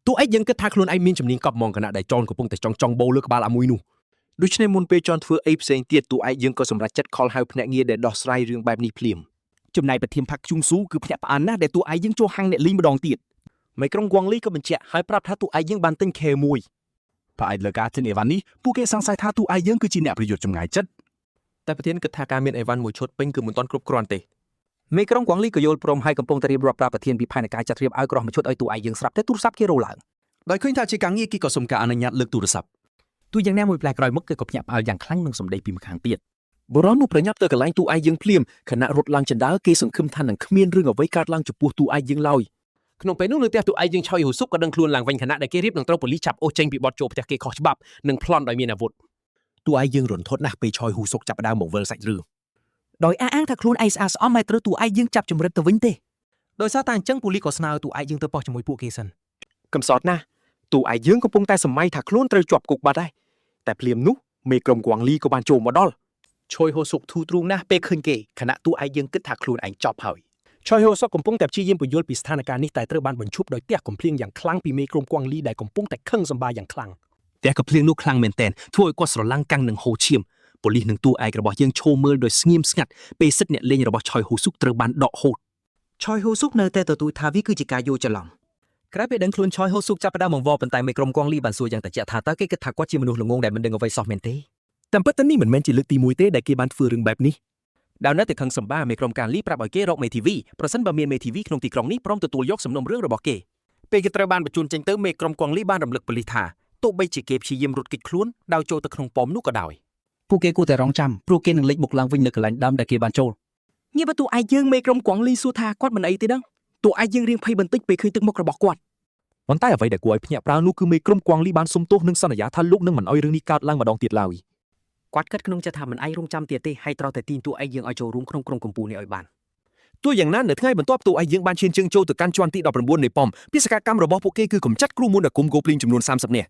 តួឯកយើងគិតថាខ្លួនឯងមានជំនាញកប់ហ្មងខណៈដែលចនកំពុងតែចង់ចង់បោលើក្បាលអាមួយនោះ ដូច្នេះមុនពេលចនធ្វើអីផ្សេងទៀតតួឯកយើងក៏សម្រេចចិត្តខលហៅភ្នាក់ងារដែលដោះស្រាយរឿងបែបនេះភ្លាម ចំណែកប្រធានផាក់ជុងស៊ូគឺភ្ញាក់ផ្អើលណាស់ដែលតួឯកយើងចូលហាងអ្នកលេងម្ដងទៀត មេក្រុងគួងលីក៏បញ្ជាក់ហើយប្រាប់ថាតួឯកយើងបានទិញខេមួយ ផ្អែកលើការទិញអីវ៉ាន់នេះពួកគេសង្ស័យថាតួឯកយើងគឺជាអ្នកប្រយុទ្ធចម្ងាយចិត្ត តែប្រធានគិតថាការមានអីវ៉ាន់មួយឈុតពេញគឺមិនទាន់គ្រប់គ្រាន់ទេ មេក្រុងគួងលីក៏យល់ព្រមហើយកំពុងតែរៀបរាប់ប្រាប់ប្រធានពីផែនការចាត់រៀបឲ្យក្រោះមួយឈុតឲ្យតួឯកយើងស្រាប់តែទូរស័ព្ទគេរោឡើង ដោយឃើញថាជាការងារគេក៏សុំការអនុញ្ញាតលើកទូរស័ព្ទ ទោះយ៉ាងណាមួយផ្លែក្រោយមកគេក៏ភ្ញាក់ផ្អើលយ៉ាងខ្លាំងនឹងសម្ដីពីម្ខាងទៀត បុរសនោះប្រញាប់ទៅកន្លែងតួឯកយើងភ្លាមខណៈរត់ឡើងជណ្ដើរគេសង្ឃឹមថានឹងគ្មានរឿងអ្វីកើតឡើងចំពោះតួឯកយើងឡើយ ក្នុងពេលនោះនៅផ្ទះតួឯកយើងឆយហូស៊ុកក៏ដឹងខ្លួនឡើងវិញខណៈដែលគេរៀបនឹងត្រូវប៉ូលីសចាប់អូសចេញពីបទចូលផ្ទះគេខុសច្បាប់និងប្លន់ដោយមានអាវុធ តួឯកយើងរន្ធត់ណាស់ពេលឆយហ៊ូសុកចាប់ផ្ដើមបង្វិលសាច់រឿង ដោយអះអាងថាខ្លួនឯងស្អាតស្អំហើយត្រូវតួឯកយើងចាប់ជំរិតទៅវិញទេ ដោយសារតែអញ្ចឹងប៉ូលីសក៏ស្នើឲ្យតួឯកយើងទៅប៉ោះជាមួយពួកគេសិន កំសត់ណាស់តួឯកយើងកំពុងតែសម័យថាខ្លួនត្រូវជាប់គុកបាត់ហើយតែភ្លាមនោះមេក្រុមគួងលីក៏បានចូលមកដល់ ឆយហូសុកធូរទ្រូងណាស់ពេលឃើញគេខណៈតួឯកយើងគិតថាខ្លួនឯងចប់ហើយ ឆយហូសុកកំពុងតែព្យាយាមពន្យល់ពីស្ថានភាពនេះតែត្រូវបានបញ្ឈប់ដោយផ្ទះកំភ្លៀងយ៉ាងខ្លាំងពីមេក្រុមគួងលីដែលកំពុងតែខឹងសម្បាយ៉ាងខ្លាំង ផ្ទះកំភ្លៀងនោះខ្លាំងមែនទែនធ្វើឲ្យគាត់ស្រឡាំងកាំងនឹងហូរឈាមប៉ូលីសនិងតួឯករបស់យើងឈរមើលដោយស្ងៀមស្ងាត់ពេលសិទ្ធិអ្នកលេងរបស់ឆយហូស៊ុកត្រូវបានដកហូត ឆយហូសុកនៅតែទទូចថាវាគឺជាការយល់ច្រឡំ ក្រៅពីដឹងខ្លួនឆយហូស៊ុកចាប់ផ្ដើមបង្វល់ប៉ុន្តែមេក្រុមគួងលីបានសួរយ៉ាងត្រជាក់ថាតើគេគិតថាគាត់ជាមនុស្សល្ងងដែលមិនដឹងអ្វីសោះមែនទេ តាមពិតទៅនេះមិនមែនជាលើកទី1ទេដែលគេបានធ្វើរឿងបែបនេះ ដែលនៅតែខឹងសម្បាមេក្រុមការលីប្រាប់ឲ្យគេរកមេធាវីប្រសិនបើមានមេធាវីក្នុងទីក្រុងនេះព្រមទទួលយកសំណុំរឿងរបស់គេពេលគេត្រូវបានបញ្ជូនចេញទៅមេក្រុមគួងលីបានរំលឹកប៉ូលីសថាទោះបីជាគេព្យាយាមរត់គេចខ្លួនដោយចូលទៅក្នុងប៉មនោះក៏ដោយ ពួកគេគួរតែរងចាំព្រោះគេនឹងលេចមុខឡើងវិញនៅកន្លែងដើមដែលគេបានចូល ងាកមកតួឯកយើងមេក្រុមគួងលីសួរថាគាត់មិនអីទេដឹងតួឯកយើងរៀងភ័យបន្តិចពេលឃើញទឹកមុខរបស់គាត់ ប៉ុន្តែអ្វីដែលគួរឲ្យភ្ញាក់ផ្អើលនោះគឺមេក្រុមគួងលីបានសុំទោសនិងសន្យាថាលោកនឹងមិនឲ្យរឿងនេះកើតឡើងម្ដងទៀតឡើយ គាត់គិតក្នុងចិត្តថាមិនអាចរងចាំទៀតទេហើយត្រូវតែទាញតួឯកយើងឲ្យចូលរួមក្នុងក្រុមកម្ពុជានេះឲ្យបាន ទោះយ៉ាងណានៅថ្ងៃបន្ទាប់តួឯកយើងបានឈានជើងចូលទៅកាន់ជាន់ទី19នៃប៉មបេសកកម្មរបស់ពួកគេគឺកម្ចាត់គ្រូមន្តអាគមហ្គោប្លីងចំនួន30នាក់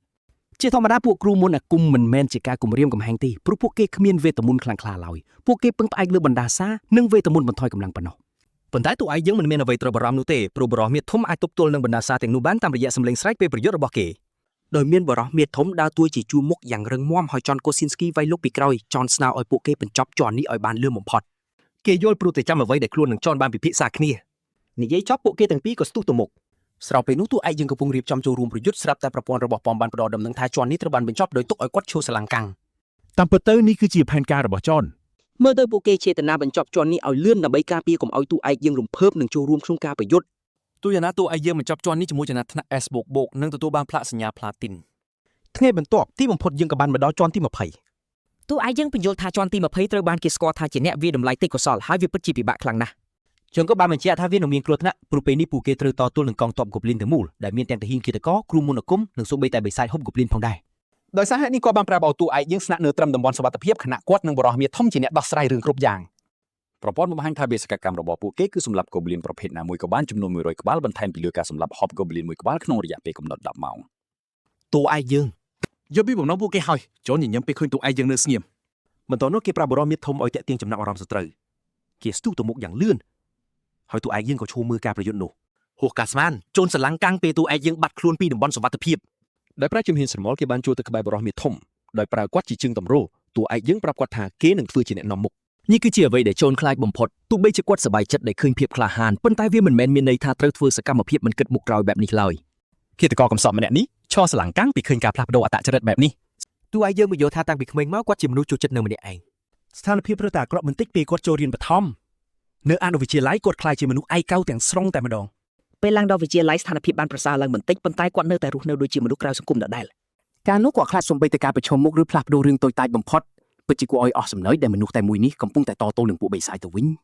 ជាធម្មតាពួកគ្រូមន្តអាគមមិនមែនជាការគំរាមកំហែងទេព្រោះពួកគេគ្មានវេទមន្តខ្លាំងក្លាឡើយពួកគេពឹងផ្អែកលើបណ្ដាសានិងវេទមន្តបន្ថយកម្លាំងប៉ុណ្ណោះ ប៉ុន្តែតួឯកយើងមិនមានអ្វីត្រូវបារម្ភនោះទេព្រោះបរិះមាសធំអាចទប់ទល់នឹងបណ្ដាសាទាំងនោះបានតាមរយៈសម្លេងស្រែកពេលប្រយុទ្ធរបស់គេ ដោយមានបរិះមាសធំដើរតួជាជួរមុខយ៉ាងរឹងមាំហើយចនកូស៊ីនស្គីវាយលុកពីក្រោយចនស្នើឲ្យពួកគេបញ្ចប់ជាន់នេះឲ្យបានលឿនបំផុត គេយល់ព្រោះតែចាំអ្វីដែលខ្លួននឹងចនបានពិភាក្សាគ្នា និយាយចប់ពួកគេទាំងពីរក៏ស្ទុះទៅមុខ ស្របពេលនោះតួឯកយើងកំពុងរៀបចំចូលរួមប្រយុទ្ធស្រាប់តែប្រព័ន្ធរបស់ប៉មបានផ្ដល់ដំណឹងថាជាន់នេះត្រូវបានបញ្ចប់ដោយទុកឲ្យគាត់ឈរសលាំងកាំង តាមពិតទៅនេះគឺជាផែនការរបស់ចន មើលទៅពួកគេចេតនាបញ្ចប់ជាន់នេះឲ្យលឿនដើម្បីការពារកុំឲ្យតួឯកយើងរំភើបនិងចូលរួមក្នុងការប្រយុទ្ធ ទោះយ៉ាងណាតួឯកយើងបញ្ចប់ជាន់នេះជាមួយចំណាត់ថ្នាក់ S បូកបូកនិងទទួលបានផ្លាកសញ្ញាផ្លាទីន ថ្ងៃបន្ទាប់ទីបំផុតយើងក៏បានមកដល់ជាន់ទី20 តួឯកយើងពន្យល់ថាជាន់ទី20ត្រូវបានគេស្គាល់ថាជាអ្នកវាយតម្លៃទេពកោសល្យហើយវាពិតជាពិបាកខ្លាំងណាស់ ជនក៏បានបញ្ជាក់ថាវានឹងមានគ្រោះថ្នាក់ព្រោះពេលនេះពួកគេត្រូវតទល់នឹងកងទ័ពកូប្លីនទាំងមូលដែលមានទាំងទាហានឃាតករគ្រូមន្តអាគមនិងសូម្បីតែបិសាចហូបកូប្លីនផងដែរ ដោយសារហេតុនេះគាត់បានប្រាប់ឲ្យតួឯកយើងស្នាក់នៅត្រឹមតំបន់សុវត្ថិភាពខណៈគាត់និងបរិះមាធំជាអ្នកដោះស្រាយរឿងគ្រប់យ៉ាង ប្រព័ន្ធបង្ហាញថាបេសកកម្មរបស់ពួកគេគឺសម្លាប់ Goblin ប្រភេទណាមួយក៏បានចំនួន100ក្បាលបន្ថែមពីលើការសម្លាប់ Hobgoblin មួយក្បាលក្នុងរយៈពេលកំណត់10ម៉ោង តួឯកយើង យកពីបំណងពួកគេហើយចនញញឹមពេលឃើញតួឯកយើងនៅស្ងៀម បន្តនោះគេប្រាប់បរិមាធំឲ្យតាក់ទាញចំណាប់អារម្មណ៍សត្រូវគេស្ទុះទៅមុខយ៉ាងលឿនហើយតួឯកយើងក៏ឈរមើលការប្រយុទ្ធនោះ ហួសកាស្មានជូនស្រឡាំងកាំងពេលតួឯកយើងបាត់ខ្លួនពីតំបន់សុវត្ថិភាព ដោយប្រើជំហានស្រមោលគេបានចូលទៅក្បែរបរិះមាធំដោយប្រើគាត់ជាជើងតម្រតួឯកយើងប្រាប់គាត់ថាគេនឹងធ្វើជាអ្នកនាំមុខ នេះគឺជាអ្វីដែលជូនខ្លាចបំផុតទោះបីជាគាត់សប្បាយចិត្តដែលឃើញភាពក្លាហានប៉ុន្តែវាមិនមែនមានន័យថាត្រូវធ្វើសកម្មភាពមិនគិតមុខក្រោយបែបនេះឡើយ ឃាតករកំសត់ម្នាក់នេះឈរស្រឡាំងកាំងពីឃើញការផ្លាស់ប្ដូរអត្តចរិតបែបនេះ តួឯកយើងមកយល់ថាតាំងពីក្មេងមកគាត់ជាមនុស្សចូលចិត្តនៅម្នាក់ឯង ស្ថានភាពរឹតតែអាក្រក់បន្តិចពេលគាត់ចូលរៀនបឋមនៅអនុវិទ្យាល័យគាត់ក្លាយជាមនុស្សឯកោទាំងស្រុងតែម្ដង ពេលឡើងដល់វិទ្យាល័យស្ថានភាពបានប្រសើរឡើងបន្តិចប៉ុន្តែគាត់នៅតែរស់នៅដូចជាមនុស្សក្រៅសង្គមដដែល កាលនោះគាត់ខ្លាចសំបីតែការប្រឈមមុខឬផ្លាស់ប្ដូររឿងតូចតាចបំផុតពិតជាគួរឲ្យអស់សំណើចដែលមនុស្សតែមួយនេះកំពុងតែតទល់នឹងពួកបិសាចទៅវិញ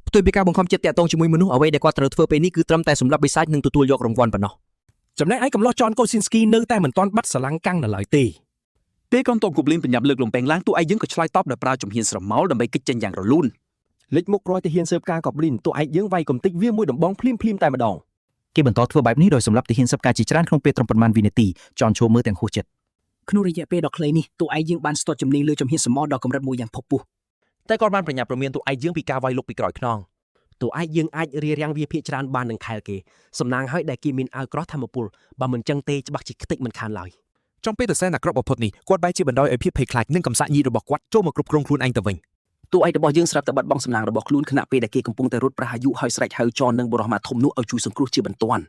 ផ្ទុយពីការបង្ខំចិត្តតាក់ទងជាមួយមនុស្សអ្វីដែលគាត់ត្រូវធ្វើពេលនេះគឺត្រឹមតែសម្លាប់បិសាចនិងទទួលយករង្វាន់ប៉ុណ្ណោះ ចំណែកឯកំឡោះចនកូស៊ីនស្គីនៅតែមិនទាន់បាត់ស្រឡាំងកាំងនៅឡើយទេ ពេលកងទ័ពកូប្លីនប្រញាប់លើកលំពែងឡើងតួឯកយើងក៏ឆ្លើយតបដោយប្រើជំហានស្រមោលដើម្បីគេចចេញយ៉ាងរលូន លេចមុខរាល់ទាហានស៊ើបការកូប្លីនតួឯកយើងវាយកំទេចវាមួយដំបងភ្លាមភ្លាមតែម្ដង គេបន្តធ្វើបែបនេះដោយសម្លាប់ទាហានសឹបការជាច្រើនក្នុងពេលត្រឹមប៉ុន្មានវិនាទីចនឈរមើលទាំងហួសចិត្ត ក្នុងរយៈពេលដ៏ខ្លីនេះតួឯកយើងបានស្ទាត់ជំនាញលើជំហានសមរដ៏កម្រិតមួយយ៉ាងផុសពុះ តែគាត់បានប្រញាប់ប្រមានតួឯកយើងពីការវាយលុកពីក្រោយខ្នង តួឯកយើងអាចរារាំងវាភាគច្រើនបាននឹងខែលគេសំណាងហើយដែលគេមានអាវក្រោះធម្មពលបើមិនចឹងទេច្បាស់ជាខ្ទេចមិនខានឡើយ ចំពេលទៅសែនអាក្រក់បំផុតនេះគាត់បែរជាបណ្ដោយឲ្យភាពភ័យខ្លាចនិងកំសាកញីរបស់គាត់ចូលមកគ្រប់គ្រងខ្លួនឯងទៅវិញ តួឯករបស់យើងស្រាប់តែបាត់បង់សំណាងរបស់ខ្លួនខណៈពេលដែលគេកំពុងតែរត់ប្រះអាយុហើយស្រែកហៅចននិងបរិះមាធំនោះឲ្យជួយសង្គ្រោះជាបន្ទាន់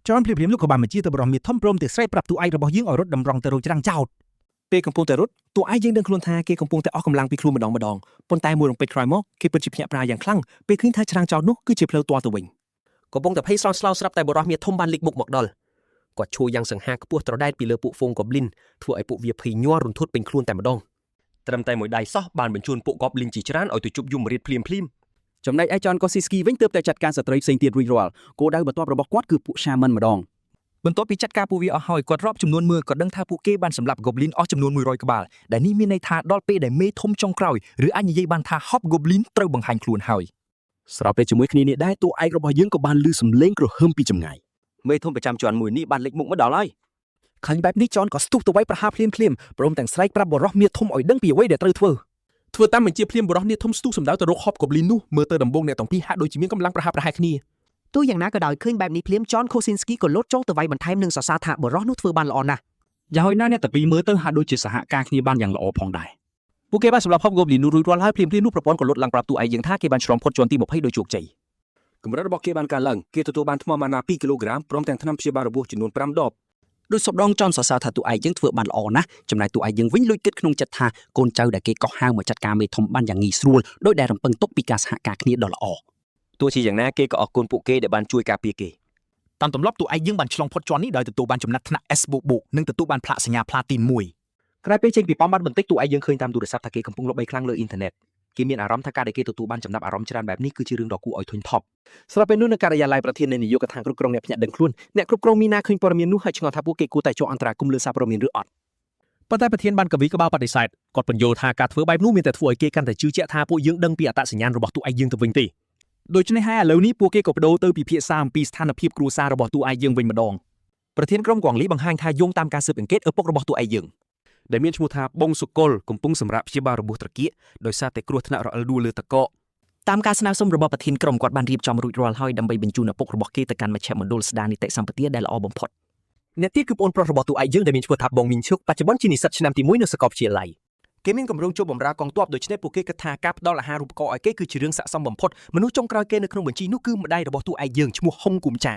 ចនភ្លាមៗនោះក៏បានបញ្ជាទៅបរិមាធំព្រមទាំងស្រែកប្រាប់តួឯករបស់យើងឲ្យរត់តម្រង់ទៅរកច្រាំងចោត ពេលកំពុងតែរត់តួឯកយើងដឹងខ្លួនថាគេកំពុងតែអស់កម្លាំងពីខ្លួនម្ដងម្ដងប៉ុន្តែមួយរំពេចក្រោយមកគេពិតជាភ្ញាក់ផ្អើលយ៉ាងខ្លាំងពេលឃើញថាច្រាំងចោតនោះគឺជាផ្លូវទាល់ទៅវិញ កំពុងតែភ័យស្រន់ស្លោស្រាប់តែបរិះមាធំបានលេចមុខមកដល់គាត់ឈួរយ៉ាងសង្ហាខ្ពស់ត្រដែតពីលើពួកហ្វូងកូប្លីនធ្វើឲ្យពួកវាភ័យញ័ររន្ធត់ពេញខ្លួនតែម្ដង ត្រឹមតែមួយដៃសោះបានបញ្ជូនពួក Goblin ជាច្រើនឲ្យទៅជួបយមរាជភ្លាមភ្លាម ចំណែកឯចនកូស៊ីស្គីវិញទើបតែចាត់ការស្ត្រីផ្សេងទៀតរួចរាល់គោលដៅបន្ទាប់របស់គាត់គឺពួក Shaman ម្ដង បន្ទាប់ពីចាត់ការពួកវាអស់ហើយគាត់រាប់ចំនួនមើលក៏ដឹងថាពួកគេបានសម្លាប់ Goblin អស់ចំនួន100ក្បាលដែលនេះមានន័យថាដល់ពេលដែលមេធំចុងក្រោយឬអាចនិយាយបានថា Hobgoblin ត្រូវបង្ហាញខ្លួនហើយ ស្របពេលជាមួយគ្នានេះដែរតួឯករបស់យើងក៏បានឮសំឡេងគ្រហឹមពីចម្ងាយ មេធំប្រចាំជាន់មួយនេះបានលេចមុខមកដល់ហើយ ឃើញបែបនេះចនក៏ស្ទុះទៅវាយប្រហារភ្លាមភ្លាមព្រមទាំងស្រែកប្រាប់បរិះមាធំឲ្យដឹងពីអ្វីដែលត្រូវធ្វើ ធ្វើតាមបញ្ជាភ្លាមបរិះនេះធំស្ទុះសម្ដៅទៅរក Hobgoblin នោះមើលទៅដំបូងអ្នកទាំងពីរហាក់ដូចជាមានកម្លាំងប្រហាក់ប្រហែលគ្នា ទោះយ៉ាងណាក៏ដោយឃើញបែបនេះភ្លាមចនកូស៊ីនស្គីក៏លោតចូលទៅវាយបន្ថែមនិងសរសើរថាបរិះនោះធ្វើបានល្អណាស់ យ៉ាងហោចណាស់អ្នកទាំងពីរមើលទៅហាក់ដូចជាសហការគ្នាបានយ៉ាងល្អផងដែរ ពួកគេបានសម្លាប់ Hobgoblin នោះរួចរាល់ហើយភ្លាមៗនោះប្រព័ន្ធក៏លុតឡើងប្រាប់តួឯកយើងថាគេបានឆ្លងផុតជាន់ទី20ដោយជោគជ័យ កម្រិតរបស់គេបានកើនឡើងគេទទួលបានថ្មម៉ាណា2គីឡូក្រាមព្រមទាំងថ្នាំព្យាបាលរបួសចំនួន5ដប ដោយសពដងចនសរសើរថាតួឯកយើងធ្វើបានល្អណាស់ចំណែកតួឯកយើងវិញលួចគិតក្នុងចិត្តថាកូនចៅដែលគេកោះហៅមកចាត់ការមេធំបានយ៉ាងងាយស្រួលដោយដែលរំពឹងទុកពីការសហការគ្នាដ៏ល្អ ទោះជាយ៉ាងណាគេក៏អរគុណពួកគេដែលបានជួយការពារគេ តាមទម្លាប់តួឯកយើងបានឆ្លងផុតជាន់នេះដោយទទួលបានចំណាត់ថ្នាក់ S បូកបូកនិងទទួលបានផ្លាកសញ្ញាផ្លាទីនមួយ ក្រោយពេលចេញពីប៉មបានបន្តិចតួឯកយើងឃើញតាមទូរស័ព្ទថាគេកំពុងល្បីខ្លាំងលើអ៊ីនធឺណិតគេមានអារម្មណ៍ថាការដែលគេទទួលបានចំណាប់អារម្មណ៍ច្រើនបែបនេះគឺជារឿងដ៏គួរឲ្យធុញថប់ ស្របពេលនោះនៅការិយាល័យប្រធាននៃនាយកដ្ឋានគ្រប់គ្រងអ្នកភ្ញាក់ដឹងខ្លួនអ្នកគ្រប់គ្រងមីណាឃើញព័ត៌មាននោះហើយឆ្ងល់ថាពួកគេគួរតែចូលអន្តរាគមន៍លើសារព័ត៌មានឬអត់ ប៉ុន្តែប្រធានបានកវីក្បាលបដិសេធគាត់ពន្យល់ថាការធ្វើបែបនោះមានតែធ្វើឲ្យគេកាន់តែជឿជាក់ថាពួកយើងដឹងពីអត្តសញ្ញាណរបស់តួឯកយើងទៅវិញទេ ដូច្នេះហើយឥឡូវនេះពួកគេក៏បដូរទៅពិភាក្សាអំពីស្ថានភាពគ្រួសាររបស់តួឯកយើងវិញម្ដង ប្រធានក្រុមគងលីបង្ហាញថាយោងតាមការស៊ើបអង្កេតឪពុករបស់តួឯកយើង ដែលមានឈ្មោះថាបងសុកុលកំពុងសម្រាប់ព្យាបាលរបួសត្រគាកដោយសារតែគ្រោះថ្នាក់រអិលដួលលើតកក តាមការស្នើសុំរបស់ប្រធានក្រុមគាត់បានរៀបចំរួចរាល់ហើយដើម្បីបញ្ជូនឪពុករបស់គេទៅកាន់មជ្ឈមណ្ឌលស្ដារនីតិសម្បទាដែលល្អបំផុត អ្នកទៀតគឺប្អូនប្រុសរបស់តួឯកយើងដែលមានឈ្មោះថាបងមីនឈុកបច្ចុប្បន្នជានិស្សិតឆ្នាំទី1នៅសាកលវិទ្យាល័យ គេមានគម្រោងចូលបម្រើកងទ័ពដូច្នេះពួកគេគិតថាការផ្ដល់អាហារូបករណ៍ឲ្យគេគឺជារឿងស័ក្តិសមបំផុតមនុស្សចុងក្រោយគេនៅក្នុងបញ្ជីនោះគឺម្ដាយរបស់តួឯកយើងឈ្មោះហុងគុំចា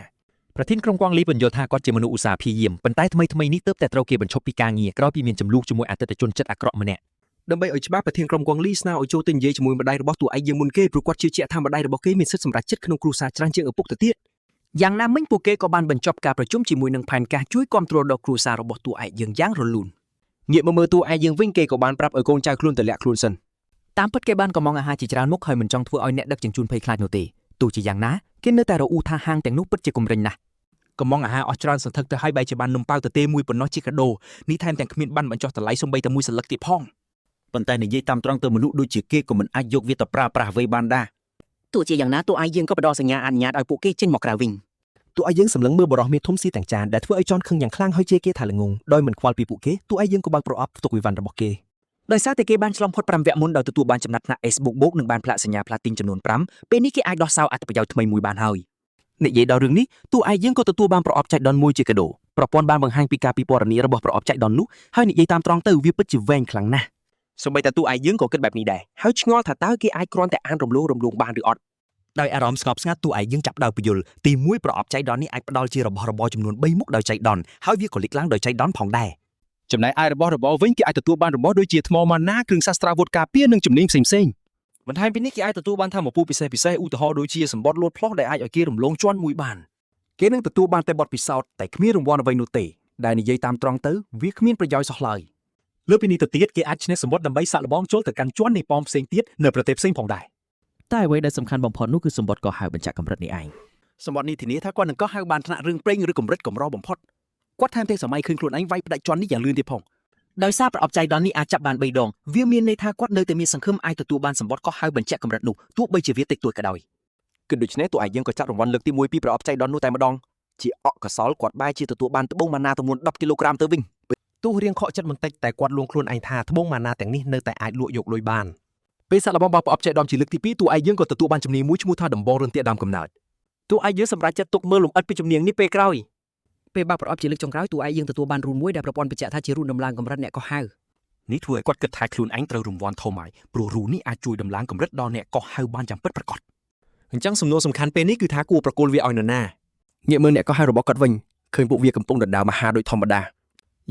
ប្រធានក្រុមគួងលីពន្យល់ថាគាត់ជាមនុស្សឧស្សាហ៍ព្យាយាមប៉ុន្តែថ្មីថ្មីនេះទើបតែត្រូវគេបញ្ឈប់ពីការងារក្រោយពីមានចំនួនជាមួយអតិថិជនចិត្តអាក្រក់ម្នាក់ ដើម្បីឲ្យច្បាស់ប្រធានក្រុមគួងលីស្នើឲ្យចូលទៅនិយាយជាមួយម្ដាយរបស់តួឯកយើងមុនគេព្រោះគាត់ជឿជាក់ថាម្ដាយរបស់គេមានសិទ្ធិសម្រេចចិត្តក្នុងគ្រួសារច្រើនជាងឪពុកទៅទៀត យ៉ាងណាមិញពួកគេក៏បានបញ្ចប់ការប្រជុំជាមួយនឹងផែនការជួយគ្រប់គ្រងដល់គ្រួសាររបស់តួឯកយើងយ៉ាងរលូន ងាកមកមើលតួឯកយើងវិញគេក៏បានប្រាប់ឲ្យកូនចៅខ្លួនទៅលាក់ខ្លួនសិន តាមពិតគេបានកំងអាហារជាច្រើនមុខហើយមិនចង់ធ្វើឲ្យអ្នកដឹកជញ្ជូនភ័យខ្លាចនោះទេទោះជាយ៉ាងណាគេនៅតែរអ៊ូថាហាងទាំងនោះពិតជាគំរិញណាស់ កំងអាហារអស់ច្រើនសន្ធឹកទៅហើយបែរជាបាននំប៉ាវទទេមួយប៉ុណ្ណោះជាកាដូនេះថែមទាំងគ្មានបានបញ្ចុះតម្លៃសូម្បីតែមួយសន្លឹកទៀតផង ប៉ុន្តែនិយាយតាមត្រង់ទៅមនុស្សដូចជាគេក៏មិនអាចយកវាទៅប្រើប្រាស់អ្វីបានដែរ ទោះជាយ៉ាងណាតួឯកយើងក៏ផ្ដល់សញ្ញាអនុញ្ញាតឲ្យពួកគេចេញមកក្រៅវិញ តួឯកយើងសម្លឹងមើលបរិះមាសធំស៊ីទាំងចានដែលធ្វើឲ្យចនខឹងយ៉ាងខ្លាំងហើយជេរគេថាល្ងងដោយមិនខ្វល់ពីពួកគេតួឯកយើងក៏បើកប្រអប់ផ្ទុកវិវ៉ាន់របស់គេ ដោយសារតែគេបានឆ្លងផុត5វគ្គមុនដោយទទួលបានចំណាត់ថ្នាក់ S បូកបូកនិងបានផ្លាកសញ្ញាផ្លាទីនចំនួន5ពេលនេះគេអាចដោះសោអត្ថប្រយោជន៍ថ្មីមួយបានហើយ និយាយដល់រឿងនេះតួឯកយើងក៏ទទួលបានប្រអប់ចៃដន្យមួយជាកាដូប្រព័ន្ធបានបង្ហាញពីការពិពណ៌នារបស់ប្រអប់ចៃដន្យនោះហើយនិយាយតាមត្រង់ទៅវាពិតជាវែងខ្លាំងណាស់ សូម្បីតែតួឯកយើងក៏គិតបែបនេះដែរហើយឆ្ងល់ថាតើគេអាចគ្រាន់តែអានរំលងរំលងបានឬអត់ ដោយអារម្មណ៍ស្ងប់ស្ងាត់តួឯកយើងចាប់ដើមពយល់ទី1ប្រអប់ចៃដន្យនេះអាចផ្ដល់ជារបស់របរចំនួន3មុខដោយចៃដន្យហើយវាក៏លេចឡើងដោយចៃដន្យផងដែរ ចំណែកឯរបស់របរវិញគេអាចទទួលបានរបស់ដូចជាថ្មម៉ាណាគ្រឿងសាស្ត្រាវុធការពារនិងជំនាញផ្សេងៗ បន្ថែមពីនេះគេអាចទទួលបានធម្មពលពិសេសពិសេសឧទាហរណ៍ដូចជាសម្បត្តិលោតផ្លោះដែលអាចឲ្យគេរំលងជាន់មួយបាន គេនឹងទទួលបានតែបទពិសោធន៍តែគ្មានរង្វាន់អ្វីនោះទេដែលនិយាយតាមត្រង់ទៅវាគ្មានប្រយោជន៍សោះឡើយលើពីនេះទៅទៀតគេអាចឈ្នះសម្បត្តិដើម្បីសាកល្បងចូលទៅកាន់ជាន់នៃប៉មផ្សេងទៀតនៅប្រទេសផ្សេងផងដែរ តែអ្វីដែលសំខាន់បំផុតនោះគឺសម្បត្តិកោះហៅបញ្ចាក់កម្រិតនេះឯង សម្បត្តិនេះធានាថាគាត់នឹងកោះហៅបានថ្នាក់រឿងព្រេងឬកម្រិតកម្របំផុតគាត់ថែមទាំងសម័យឃើញខ្លួនឯងវាយផ្ដាច់ជាន់នេះយ៉ាងលឿនទៀតផង ដោយសារប្រអប់ចៃដន្យនេះអាចចាប់បាន3ដងវាមានន័យថាគាត់នៅតែមានសង្ឃឹមអាចទទួលបានសម្បត្តិកោះហៅបញ្ជាក់កម្រិតនោះទោះបីជាវាតិចតួចក៏ដោយ គឺដូច្នេះតួឯកយើងក៏ចាត់រង្វាន់លើកទី1ពីប្រអប់ចៃដន្យនោះតែម្ដងជាអកុសលគាត់បែរជាទទួលបានត្បូងម៉ាណាទម្ងន់10គីឡូក្រាមទៅវិញ ទោះរៀងខកចិត្តបន្តិចតែគាត់លួងខ្លួនឯងថាត្បូងម៉ាណាទាំងនេះនៅតែអាចលក់យកលុយបាន ពេលសាកល្បងបើកប្រអប់ចៃដន្យជាលើកទី2តួឯកយើងក៏ទទួលបានជំនាញមួយឈ្មោះថាដំបងរន្ទាក់ដើមកំណើត តួឯកយើងសម្រេចចិត្តទុកមើលលម្អិតពីជំនាញនេះពេលក្រោយ ពេលបើកប្រអប់ជាលើកចុងក្រោយតួឯកយើងទទួលបានរូនមួយដែលប្រព័ន្ធបញ្ជាក់ថាជារូនដំឡើងកម្រិតអ្នកកោះហៅ នេះធ្វើឲ្យគាត់គិតថាខ្លួនឯងត្រូវរង្វាន់ធំហើយព្រោះរូនេះអាចជួយដំឡើងកម្រិតដល់អ្នកកោះហៅបានយ៉ាងពិតប្រាកដ អញ្ចឹងសំណួរសំខាន់ពេលនេះគឺថាគួរប្រគល់វាឲ្យនរណា ងាកមើលអ្នកកោះហៅរបស់គាត់វិញឃើញពួកវាកំពុងដណ្ដើមអាហារដូចធម្មតា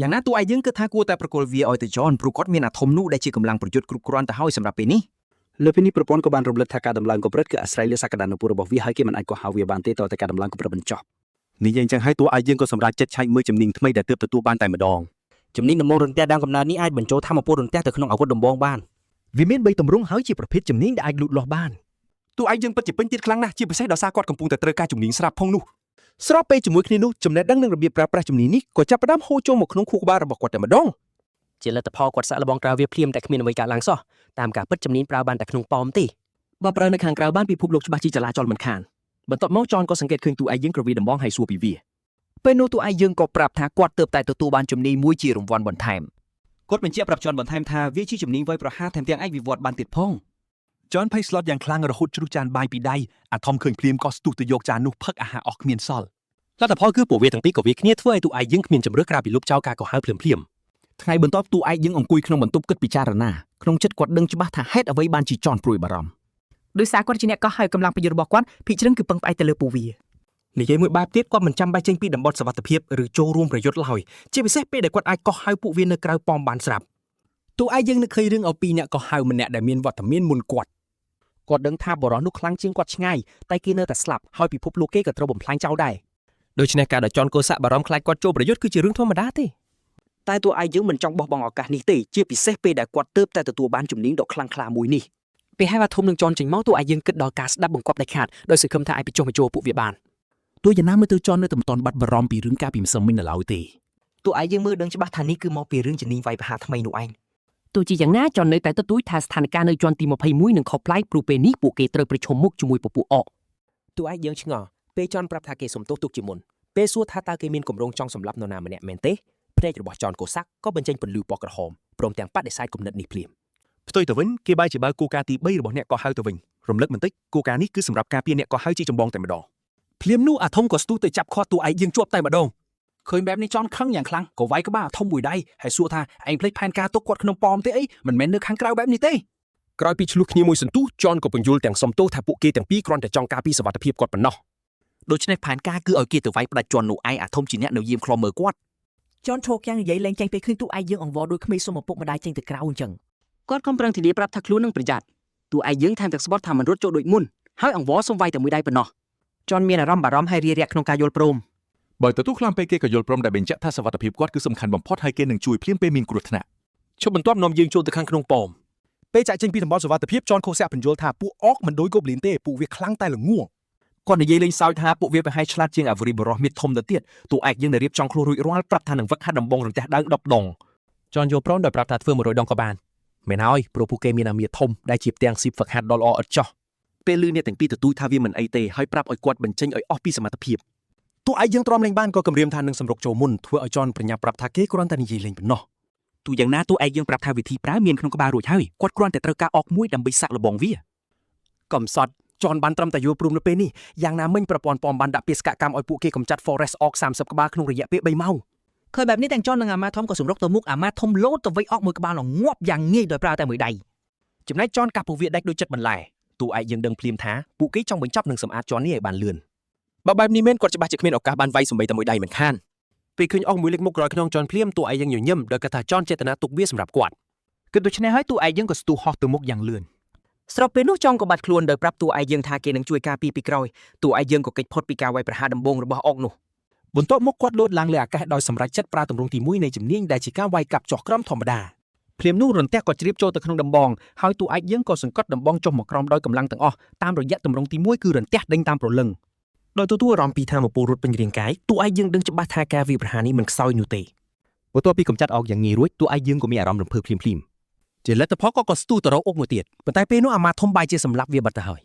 យ៉ាងណាតួឯកយើងគិតថាគួរតែប្រគល់វាឲ្យទៅចនព្រោះគាត់មានអាធំនោះដែលជាកម្លាំងប្រយុទ្ធគ្រប់គ្រាន់ទៅហើយសម្រាប់ពេលនេះ លើពីនេះប្រព័ន្ធក៏បានរំលឹកថាការដំឡើងកម្រិតគឺអាស្រ័យលើសក្តានុពលរបស់វាហើយគេមិនអាចកោះហៅវាបានទេតតែការដំឡើងកម្រិតបញ្ចប់ និយាយអញ្ចឹងហើយតួឯកយើងក៏សម្រេចចិត្តឆែកមើលជំនាញថ្មីដែលទើបទទួលបានតែម្ដង ជំនាញដំបងរន្ទះដើមកំណើតនេះអាចបញ្ចូលធម្មពលរន្ទះទៅក្នុងអាវុធដំបងបាន វាមាន3ទម្រង់ហើយជាប្រភេទជំនាញដែលអាចលូតលាស់បាន តួឯកយើងពិតជាពេញទៀតខ្លាំងណាស់ជាពិសេសដោយសារគាត់កំពុងតែត្រូវការជំនាញស្រាប់ផងនោះស្របពេលជាមួយគ្នានោះចំណេះដឹងនិងរបៀបប្រើប្រាស់ជំនាញនេះក៏ចាប់ផ្ដើមហូរចូលមកក្នុងខួរក្បាលរបស់គាត់តែម្ដង ជាលទ្ធផលគាត់សាកល្បងប្រើវាភ្លាមតែគ្មានអ្វីកើតឡើងសោះតាមការពិតជំនាញប្រើបានតែក្នុងប៉មទេ បើប្រើនៅខាងក្រៅបានពិភពលោកច្បាស់ជាចលាចលមិនខានបន្ទាប់មកចនក៏សង្កេតឃើញតួឯកយើងក្រវីដំបងហើយសួរពីវា ពេលនោះតួឯកយើងក៏ប្រាប់ថាគាត់ទើបតែទទួលបានជំនាញមួយជារង្វាន់បន្ថែម គាត់បញ្ជាក់ប្រាប់ចនបន្ថែមថាវាជាជំនាញវាយប្រហារថែមទាំងអាចវិវត្តបានទៀតផង ចនភ័យស្លុតយ៉ាងខ្លាំងរហូតជ្រុះចានបាយពីដៃអាធំឃើញភ្លាមក៏ស្ទុះទៅយកចាននោះផឹកអាហារអស់គ្មានសល់ លទ្ធផលគឺពួកវាទាំងពីរក៏វាគ្នាធ្វើឲ្យតួឯកយើងគ្មានជម្រើសក្រៅពីលុបចោលការកោះហៅភ្លាមៗ ថ្ងៃបន្ទាប់តួឯកយើងអង្គុយក្នុងបន្ទប់គិតពិចារណាក្នុងចិត្តគាត់ដឹងច្បាស់ថាហេតុអ្វីបានជាចនព្រួយបារម្ភ ដោយសារគាត់ជាអ្នកកោះហៅកម្លាំងប្រយុទ្ធរបស់គាត់ភាគច្រើនគឺពឹងផ្អែកទៅលើពួកវា និយាយមួយបែបទៀតគាត់មិនចាំបាច់ចេញពីតំបន់សុវត្ថិភាពឬចូលរួមប្រយុទ្ធឡើយជាពិសេសពេលដែលគាត់អាចកោះហៅពួកវានៅក្រៅប៉មបានស្រាប់ តួឯកយើងនឹកឃើញរឿងអំពីអ្នកកោះហៅម្នាក់ដែលមានវត្តមានមុនគាត់ គាត់ដឹងថាបរិះនោះខ្លាំងជាងគាត់ឆ្ងាយតែគេនៅតែស្លាប់ហើយពិភពលោកគេក៏ត្រូវបំផ្លាញចោលដែរ ដូច្នេះការដែលចនកូសាក់បារម្ភខ្លាចគាត់ចូលប្រយុទ្ធគឺជារឿងធម្មតាទេ តែតួឯកយើងមិនចង់បោះបង់ឱកាសនេះទេជាពិសេសពេលដែលគាត់ទើបតែទទួលបានជំនាញដ៏ខ្លាំងក្លាមួយនេះ ពេលហៅថាធំនឹងចនចេញមកតួឯកយើងគិតដល់ការស្ដាប់បង្គាប់ដាច់ខាតដោយសង្ឃឹមថាអាចបញ្ចុះបញ្ចូលពួកវាបាន ទោះយ៉ាងណាមើលទៅចននៅតែមិនទាន់បាត់បារម្ភពីរឿងការពីម្សិលមិញនៅឡើយទេ តួឯកយើងមើលដឹងច្បាស់ថានេះគឺមកពីរឿងជំនាញវាយប្រហារថ្មីនោះឯង ទោះជាយ៉ាងណាចននៅតែទទូចថាស្ថានភាពនៅជាន់ទី21នឹងខុសប្លែកព្រោះពេលនេះពួកគេត្រូវប្រឈមមុខជាមួយពពួកអក តួឯកយើងឆ្ងល់ពេលចនប្រាប់ថាគេសុំទោសទុកជាមុនពេលសួរថាតើគេមានគម្រោងចង់សម្លាប់នរណាម្នាក់មែនទេភ្នែករបស់ចនកូសាក់ក៏បញ្ចេញពន្លឺពណ៌ក្រហមព្រមទាំងបដិសេធគំនិតនេះភ្លាម ផ្ទុយទៅវិញគេបែរជាបើកគោលការណ៍ទី3របស់អ្នកកោះហៅទៅវិញរំលឹកបន្តិចគោលការណ៍នេះគឺសម្រាប់ការពារអ្នកកោះហៅជាចម្បងតែម្ដង ភ្លាមនោះអាធំក៏ស្ទុះទៅចាប់ខាត់តួឯកយើងជាប់តែម្ដង ឃើញបែបនេះចនខឹងយ៉ាងខ្លាំងក៏វាយក្បាលធំមួយដៃហើយសួរថាឯងភ្លេចផែនការទុកគាត់ក្នុងប៉មទេអីមិនមែននៅខាងក្រៅបែបនេះទេ ក្រោយពីឆ្លោះគ្នាមួយសន្ទុះចនក៏ពន្យល់ទាំងសុំទោសថាពួកគេទាំងពីរគ្រាន់តែចង់ការពារសុវត្ថិភាពគាត់ប៉ុណ្ណោះ ដូច្នេះផែនការគឺឲ្យគេទៅវាយផ្ដាច់ជន់នោះឯងអាធំជាអ្នកនៅយាមខ្លំមើលគាត់ ចនឈោកយ៉ាងនិយាយលែងចេញពេលឃើញតួឯកយើងអង្វរដូចក្មេងសុំឪពុកម្ដាយចេញទៅក្រៅអញ្ចឹង គាត់ខំប្រឹងធានាប្រាប់ថាខ្លួននឹងប្រយ័ត្នតួឯកយើងថែមទាំងស្បត់ថាមិនរត់ចូលដូចមុនហើយអង្វរសុំវាយតែមួយដៃប៉ុណ្ណោះ ចនមានអារម្មណ៍បារម្ភហើយរារែកក្នុងការយល់ព្រម បើទទួលខ្លាំងពេកគេក៏យល់ព្រមដែលបញ្ជាក់ថាសុវត្ថិភាពគាត់គឺសំខាន់បំផុតហើយគេនឹងជួយភ្លាមពេលមានគ្រោះថ្នាក់ ឈប់បន្ទាប់នាំយើងចូលទៅខាងក្នុងប៉ម ពេលចាក់ចេញពីតំបន់សុវត្ថិភាពចនខូសាក់បញ្យល់ថាពួកអកមិនដូចកូបលីនទេពួកវាខ្លាំងតែល្ងង គាត់និយាយលេងសើចថាពួកវាប្រហែលឆ្លាតជាងអាវរីបរោះមាសធំទៅទៀតតួឯកយើងដែលរៀបចំខ្លួនរួចរាល់ប្រាប់ថានឹងវឹកហាត់ដំបងរន្ទះដើង10ដង ចនយល់ព្រមដោយប្រាប់ថាធ្វើ100ដងក៏បានមែនហើយព្រោះពួកគេមានអាមាធំដែលជាផ្ទាំងស៊ីបហ្វឹកហាត់ដ៏ល្អឥតខ្ចោះ ពេលលឺអ្នកទាំងពីរទទូចថាវាមិនអីទេហើយប្រាប់ឲ្យគាត់បញ្ចេញឲ្យអស់ពីសមត្ថភាព ទោះឯកយើងទ្រាំលេងបានក៏គំរាមថានឹងសម្រុកចូលមុនធ្វើឲ្យចនប្រញាប់ប្រាប់ថាគេគ្រាន់តែនិយាយលេងប៉ុណ្ណោះ ទូយ៉ាងណាតួឯកយើងប្រាប់ថាវិធីប្រើមានក្នុងក្បាលរួចហើយគាត់គ្រាន់តែត្រូវការអកមួយដើម្បីសាក់លបងវា កំសត់ចនបានត្រឹមតែយល់ព្រមនៅពេលនេះយ៉ាងណាមិញប្រព័ន្ធប៉មបានដាក់បេសកកម្មឲ្យពួកគេកម្ចាត់ Forest Orc 30ក្បាលក្នុងរយៈពេល3ម៉ោង ឃើញបែបនេះទាំងចននិងអាម៉ាធំក៏សម្រុកទៅមុខអាម៉ាធំលោតទៅវៃអកមួយក្បាលងងាប់យ៉ាងងាយដោយប្រើតែមួយដៃ ចំណែកចនកាប់ពួកវាដាច់ដូចចិត្តបន្លែតួឯកយើងដឹងភ្លាមថាពួកគេចង់បញ្ចប់និងសម្អាតចននេះឲ្យបានលឿន បើបែបនេះមែនគាត់ច្បាស់ជាគ្មានឱកាសបានវាយសំបីតែមួយដៃមិនខាន ពេលឃើញអស់មួយលេខមុខក្រោយខ្នងចនភ្លាមតួឯកយើងញញឹមដោយគាត់ថាចនចេតនាទុកវាសម្រាប់គាត់ គឺដូច្នេះហើយតួឯកយើងក៏ស្ទុះហោះទៅមុខយ៉ាងលឿន ស្របពេលនោះចង់ក៏បាត់ខ្លួនដោយប្រាប់តួឯកយើងថាគេនឹងជួយការពារពីក្រោយតួឯកយើងក៏គេចផុតពីការវាយប្រហារដំបូងរបស់អុកនោះ បន្ទាប់មកគាត់លោតឡើងលើអាកាសដោយសម្រេចចិត្តប្រើទម្រង់ទី1នៃជំនាញដែលជាការវាយកាប់ចុះក្រោមធម្មតា ភ្លាមនោះរន្ទះក៏ជ្រាបចូលទៅក្នុងដំបងហើយតួឯកយើងក៏សង្កត់ដំបងចុះមកក្រោមដោយកម្លាំងទាំងអស់តាមរយៈទម្រង់ទី1គឺរន្ទះដេញតាមព្រលឹង ដោយទទួលអារម្មណ៍ពីធម៌ពលរត់ពេញរាងកាយតួឯកយើងដឹងច្បាស់ថាការវាយប្រហារនេះមិនខ្សោយនោះទេ បន្ទាប់ពីកម្ចាត់អោកយ៉ាងងាយរួចតួឯកយើងក៏មានអារម្មណ៍រំភើបភ្លាមៗ ជាលទ្ធផលក៏ក៏ស្ទុះទៅរកអុកមួយទៀតប៉ុន្តែពេលនោះអាម៉ាធំបាយជាសម្លាប់វាបាត់ទៅហើយ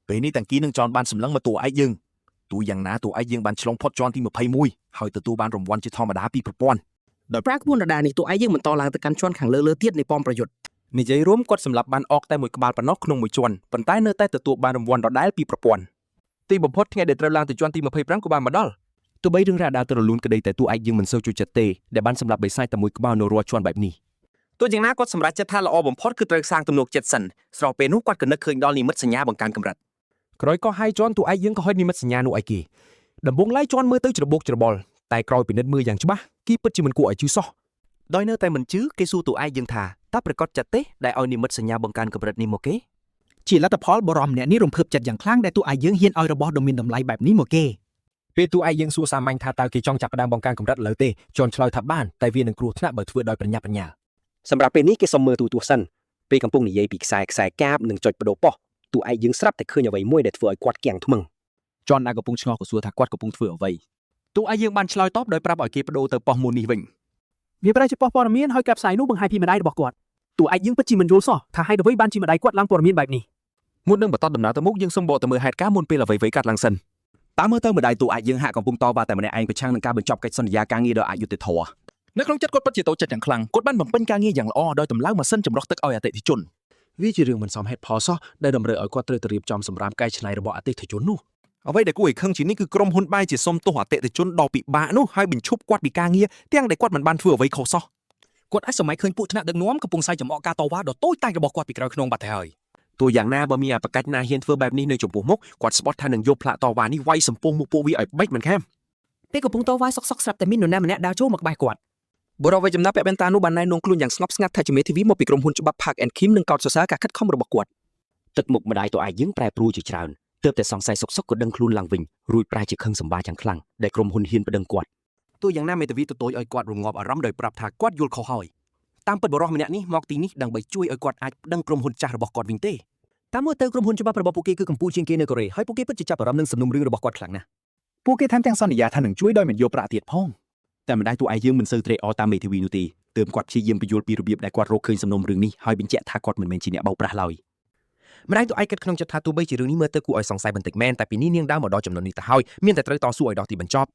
ពេលនេះតាំងគីនឹងចនបានសម្លឹងមកតួឯកយើងទោះយ៉ាងណាតួឯកយើងបានឆ្លងផុតជាន់ទី21ហើយទទួលបានរង្វាន់ជាធម្មតាពីប្រព័ន្ធ ដោយប្រើក្បួនដដែលនេះតួឯកយើងបន្តឡើងទៅកាន់ជាន់ខាងលើលើទៀតនៃប៉មប្រយុទ្ធ និយាយរួមគាត់សម្លាប់បានអកតែមួយក្បាលប៉ុណ្ណោះក្នុងមួយជាន់ប៉ុន្តែនៅតែទទួលបានរង្វាន់ដដែលពីប្រព័ន្ធ ទីបំផុតថ្ងៃដែលត្រូវឡើងទៅជាន់ទី25ក៏បានមកដល់ទោះបីរឿងរ៉ាវដើរទៅរលូនក្តីតែតួឯកយើងមិនសូវជួយចិត្តទេដែលបានសម្លាប់បិសាចតែមួយក្បាលនៅរាល់ជាន់បែបនេះ ទោះយ៉ាងណាគាត់សម្រេចចិត្តថាល្អបំផុតគឺត្រូវសាងទំនុកចិត្តសិនស្របពេលនោះគាត់ក៏នឹកឃើញដល់និមិត្តសញ្ញាបង្កើនកម្រិត ក្រោយក៏ហាយជន់តួឯកយើងក៏ហុចនិមិត្តសញ្ញានោះឲ្យគេដំបូងឡើយជន់មើលទៅច្របូកច្របល់តែក្រោយពិនិត្យមើលយ៉ាងច្បាស់គេពិតជាមិនគួរឲ្យជឿសោះ ដោយនៅតែមិនជឿគេសួរតួឯកយើងថាតើប្រកាសចិត្តទេដែលឲ្យនិមិត្តសញ្ញាបង្កើនកម្រិតនេះមកគេ ជាលទ្ធផលបរិមម្នាក់នេះរំភើបចិត្តយ៉ាងខ្លាំងដែលតួឯកយើងហ៊ានឲ្យរបស់ដ៏មានតម្លៃបែបនេះមកគេ ពេលតួឯកយើងសួរសាមញ្ញថាតើគេចង់ចាប់ផ្ដើមបង្កើនកម្រិតលើទេជន់ឆ្លើយថាបានតែវានឹងគ្រោះថ្នាក់បើធ្វើដោយប្រញាប់ប្រញាល់ សម្រាប់ពេលនេះគេសុំមើលទូទស្សន៍សិនពេលកំពុងនិយាយពីខ្សែខ្សែកាបនិងចុចបដូរប៉ុស្តិ៍តួឯកយើងស្រាប់តែឃើញអ្វីមួយដែលធ្វើឲ្យគាត់គាំងធ្មឹង ចនដែលកំពុងឆ្ងល់ក៏សួរថាគាត់កំពុងធ្វើអ្វី តួឯកយើងបានឆ្លើយតបដោយប្រាប់ឲ្យគេបដូរទៅប៉ុស្តិ៍មួយនេះវិញ វាប្រែជាប៉ុស្តិ៍ព័ត៌មានហើយការផ្សាយនោះបង្ហាញពីម្ដាយរបស់គាត់តួឯកយើងពិតជាមិនយល់សោះថាហេតុអ្វីបានជាម្ដាយគាត់ឡើងព័ត៌មានបែបនេះ មុននឹងបន្តដំណើរទៅមុខយើងសូមបកទៅមើលហេតុការណ៍មុនពេលអ្វីៗកាត់ឡើងសិន តាមមើលទៅម្ដាយតួឯកយើងហាក់កំពុងតវ៉ាតែម្នាក់ឯងប្រឆាំងនឹងការបញ្ចប់កិច្ចសន្យាការងារដ៏អយុត្តិធម៌ នៅក្នុងចិត្តគាត់ពិតជាតូចចិត្តយ៉ាងខ្លាំងគាត់បានបំពេញការងារយ៉ាងល្អដោយតម្លើងម៉ាស៊ីនចម្រោះទឹកឲ្យអតិថិជន វាជារឿងមិនសមហេតុផលសោះដែលតម្រូវឲ្យគាត់ត្រូវទៅរៀបចំសម្រាមកែច្នៃរបស់អតិថិជននោះ អ្វីដែលគួរឲ្យខឹងជាងនេះគឺក្រុមហ៊ុនបែរជាសុំទោសអតិថិជនដ៏ពិបាកនោះហើយបញ្ឈប់គាត់ពីការងារទាំងដែលគាត់មិនបានធ្វើអ្វីខុសសោះ គាត់អាចសម័យឃើញពួកថ្នាក់ដឹកនាំកំពុងសើចចំអកការតវ៉ាដ៏តូចតាចរបស់គាត់ពីក្រោយខ្នងបាត់ទៅហើយ ទោះយ៉ាងណាបើមានអបកាច់ណាហ៊ានធ្វើបែបនេះនៅចំពោះមុខគាត់ស្បត់ថានឹងយកផ្លាកតវ៉ានេះវាយសំពងមុខពួកវាឲ្យបែកមិនខាន ពេលកំពុងតវ៉ាសុកសុកស្រាប់តែមាននរណាម្នាក់ដើរចូលមកក្បែរគាត់ បុរសវ័យចំណាស់ពាក់វ៉ែនតានោះបានណែនាំខ្លួនយ៉ាងស្ងប់ស្ងាត់ថាជាមេធាវីមកពីក្រុមហ៊ុនច្បាប់ Park and Kim និងកោតសរសើរការខិតខំរបស់គាត់ ទឹកមុខម្ដាយតួឯកយើងប្រែប្រួលជាច្រើនទើបតែសង្ស័យសុកសុកក៏ដឹងខ្លួនឡើងវិញរួចប្រែជាខឹងសម្បាយ៉ាងខ្លាំងដែលក្រុមហ៊ុនហ៊ានប្តឹងគាត់ ទោះយ៉ាងណាមេធាវីទទូចឲ្យគាត់រងាប់អារម្មណ៍ដោយប្រាប់ថាគាត់យល់ខុសហើយតាមពិតបុរសម្នាក់នេះមកទីនេះដើម្បីជួយឲ្យគាត់អាចប្តឹងក្រុមហ៊ុនចាស់របស់គាត់វិញទេ តាមមើលទៅក្រុមហ៊ុនច្បាប់របស់ពួកគេគឺកំពូលជាងគេនៅកូរ៉េហើយពួកគេពិតជាចាប់អារម្មណ៍នឹងសំណុំរឿងរបស់គាត់ខ្លាំងណាស់ ពួកគេថែមទាំងសន្យាថានឹងជួយដោយមិនយកប្រាក់ទៀតផង តែម្ដាយតួឯកយើងមិនសូវត្រេកអរតាមមេធាវីនោះទេទើបគាត់ព្យាយាមបញ្យល់ពីរបៀបដែលគាត់រកឃើញសំណុំរឿងនេះហើយបញ្ជាក់ថាគាត់មិនមែនជាអ្នកបោកប្រាស់ឡើយ ម្ដាយតួឯកគិតក្នុងចិត្តថាទោះបីជារឿងនេះមើលទៅគួរឲ្យសង្ស័យបន្តិចមែនតែពីនេះនាងដើរមកដល់ចំណុចនេះទៅហើយមានតែត្រូវតស៊ូឲ្យដល់ទីបញ្ចប់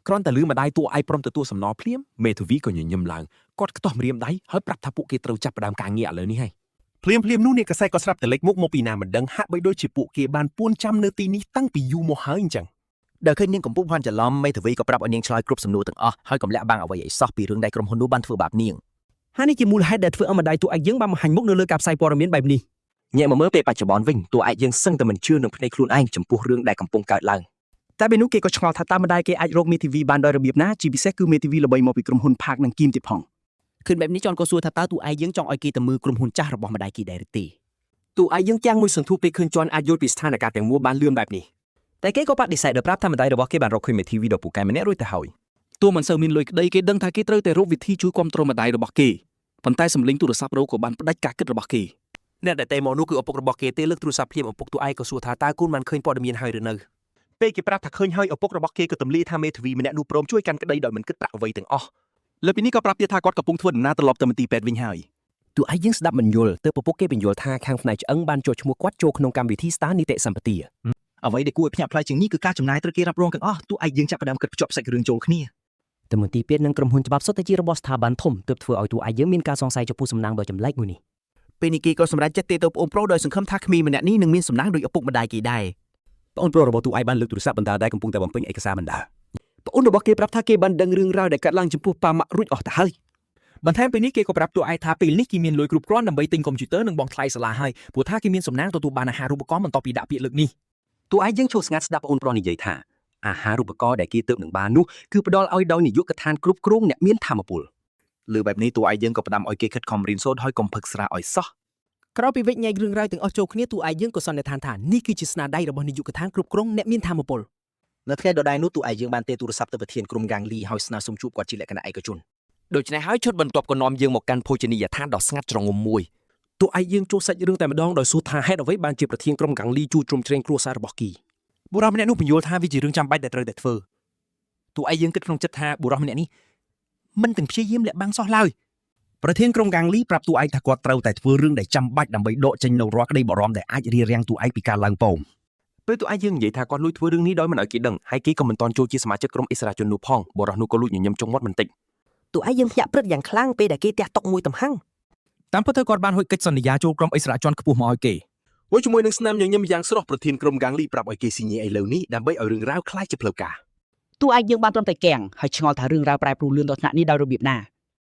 គ្រាន់តែលឺម្ដាយតួឯកព្រមទទួលសំណភ្លាមមេធាវីក៏ញញឹមឡើងគាត់ខ្ទាស់ម្រាមដៃហើយប្រាប់ថាពួកគេត្រូវចាប់ផ្ដើមការងារឥឡូវនេះហើយ ភ្លាមភ្លាមនោះអ្នកកសែតក៏ស្រាប់តែលេចមុខមកពីណាមិនដឹងហាក់បីដូចជាពួកគេបានពួនចាំនៅទីនេះតាំងពីយូរមកហើយអញ្ចឹង ដែលឃើញនាងកំពុងភ័ន្តច្រឡំមេធាវីក៏ប្រាប់ឲ្យនាងឆ្លើយគ្រប់សំណួរទាំងអស់ហើយកុំលាក់បាំងអ្វីឲ្យសោះពីរឿងដែលក្រុមហ៊ុននោះបានធ្វើបាបនាង ហើយនេះជាមូលហេតុដែលធ្វើឲ្យម្ដាយតួឯកយើងបានបង្ហាញមុខនៅលើការផ្សាយព័ត៌មានបែបនេះ ងាកមកមើលពេលបច្ចុប្បន្នវិញតួឯកយើងសឹងតែមិនជឿនឹងភ្នែកខ្លួនឯងចំពោះរឿងដែលកំពុងកើតឡើង តែពេលនោះគេក៏ឆ្ងល់ថាតើម្ដាយគេអាចរកមេធាវីបានដោយរបៀបណាជាពិសេសគឺមេធាវីល្បីមកពីក្រុមហ៊ុនផាកនិងគីមទៀតផង ឃើញបែបនេះចនក៏សួរថាតើតួឯងយើងចង់ឲ្យគេទៅមើលក្រុមហ៊ុនចាស់របស់ម្ដាយគេដែរឬទេ តួឯកយើងទាំងមួយសន្ទុះពេលឃើញជន់អាចយល់ពីស្ថានភាពទាំងមូលបានលឿនបែបនេះតែគេក៏បដិសេធដោយប្រាប់ថាម្ដាយរបស់គេបានរកឃើញមេធាវីដ៏ពូកែម្នាក់រួចទៅហើយ ទោះមិនសូវមានលុយក្តីគេដឹងថាគេត្រូវតែរកវិធីជួយគ្រប់គ្រងម្ដាយរបស់គេប៉ុន្តែសម្លេងទូរស័ព្ទរោក៏បានផ្ដាច់ការគិតរបស់គេ អ្នកដែលតេមកនោះគឺឪពុករបស់គេទេលើកទូរស័ព្ទភ្លាមឪពុកតួឯងក៏សួរថាតើកូនបានឃើញព័ត៌មានហើយឬនៅពេលគេប្រាប់ថាឃើញហើយឪពុករបស់គេក៏ទម្លាយថាមេធាវីម្នាក់នោះព្រមជួយកាន់ក្តីដោយមិនគិតប្រាក់អ្វីទាំងអស់ លើពីនេះក៏ប្រាប់ទៀតថាគាត់កំពុងធ្វើដំណើរត្រឡប់ទៅមន្ទីរពេទ្យវិញហើយ តួឯងយើងស្ដាប់មិនយល់ទើបឪពុកគេបញ្យល់ថាខាងផ្នែកឆ្អឹងបានចុះឈ្មោះគាត់ចូលក្នុងកម្មវិធីស្ដារនីតិសម្បទា អ្វីដែលគួរឲ្យភ្ញាក់ផ្អើលជាងនេះគឺការចំណាយត្រូវគេរ៉ាប់រងទាំងអស់ទោះឯកយើងចាប់ផ្ដើមគិតភ្ជាប់សាច់រឿងចូលគ្នា តែមន្ទីរពេទ្យនិងក្រុមហ៊ុនច្បាប់សុទ្ធតែជារបស់ស្ថាប័នធំទើបធ្វើឲ្យតួឯងយើងមានការសង្ស័យចំពោះសំណាងដ៏ចម្លែកមួយនេះ ពេលនេះគេក៏សម្រេចចិត្តទេទៅប្អូនប្រុសដោយសង្ឃឹមថាក្មេងម្នាក់នេះនឹងមានសំណាងដូចឪពុកម្ដាយគេដែរ ប្អូនប្រុសរបស់តួឯងបានលើកទូរស័ព្ទបណ្ដាដែលកំពុងតែបំពេញឯកសារបណ្ដា ប្អូនរបស់គេប្រាប់ថាគេបានដឹងរឿងរ៉ាវដែលកើតឡើងចំពោះប៉ាម៉ាក់រួចអស់ទៅហើយ បន្ថែមពីនេះគេក៏ប្រាប់តួឯកថាពេលនេះគេមានលុយគ្រប់គ្រាន់ដើម្បីទិញកុំព្យូទ័រនិងបង់ថ្លៃសាលាហើយព្រោះថាគេមានសំណាងទទួលបានអាហារូបករណ៍បន្ទាប់ពីដាក់ពាក្យលើកនេះ តួឯងយើងចូលស្ងាត់ស្ដាប់ប្អូនប្រុសនិយាយថាអាហារូបករណ៍ដែលគេទើបនឹងបាននោះគឺផ្ដល់ឲ្យដោយនាយកដ្ឋានគ្រប់គ្រងអ្នកមានធម៌ពល លើបែបនេះតួឯកយើងក៏ផ្ដាំឲ្យគេខិតខំរៀនសូត្រហើយកុំផឹកស្រាឲ្យសោះ ក្រោយពីវិជ្ជញែករឿងរ៉ាវទាំងអស់ចូលគ្នាតួឯកយើងក៏សន្និដ្ឋានថានេះគឺជាស្នាដៃរបស់នាយកដ្ឋានគ្រប់គ្រងអ្នកមានធម៌ពល នៅថ្ងៃដដែលនោះតួឯងយើងបានទេទូរស័ព្ទទៅប្រធានក្រុមហ្គាងលីហើយស្នើសុំជួបគាត់ជាលក្ខណៈឯកជន ដូច្នេះហើយឈុតបន្ទាប់ក៏នាំយើងមកកាន់ភោជនីយដ្ឋានដ៏ស្ងាត់ជ្រងំមួយ តួឯកយើងចូលសាច់រឿងតែម្ដងដោយសួរថាហេតុអ្វីបានជាប្រធានក្រុមកាំងលីជួជ្រោមជ្រែងគ្រួសាររបស់គី បុរសម្នាក់នោះបញ្យល់ថាវាជារឿងចាំបាច់ដែលត្រូវតែធ្វើតួឯងយើងគិតក្នុងចិត្តថាបុរសម្នាក់នេះមិនទាំងព្យាយាមលាក់បាំងសោះឡើយ ប្រធានក្រុមកាំងលីប្រាប់តួឯងថាគាត់ត្រូវតែធ្វើរឿងដែលចាំបាច់ដើម្បីដកចេញនូវរាល់ក្តីបារម្ភដែលអាចរារាំងតួឯងពីការឡើងប៉ោម ពេលតួឯងយើងនិយាយថាគាត់លួចធ្វើរឿងនេះដោយមិនឲ្យគេដឹងហើយគេក៏មិនទាន់ចូលជាសមាជិកក្រុមអិសរាជជននោះផងបុរសនោះក៏លួចញញឹមចុងមាត់បន្តិច តួឯងយើងភ្ញាក់ព្រឹតយ៉ាងខ្លាំងពេលដែលគេទះតុកមួយទំហឹង តាមពិតទៅគាត់បានហុចកិច្ចសន្យាចូលក្រុមអិសរាជជនខ្ពស់មកឲ្យគេ មួយជាមួយនឹងស្នាមញញឹមយ៉ាងស្រស់ប្រធានក្រុមហ្គាងលីប្រាប់ឲ្យគេស៊ីញ៉េឥឡូវនេះដើម្បីឲ្យរឿងរ៉ាវក្លាយជាផ្លូវការ តួឯងយើងបានត្រឹមតែកាំងហើយឆ្ងល់ថារឿងរ៉ាវប្រែប្រួលលឿនដល់ថ្នាក់នេះដោយរបៀបណា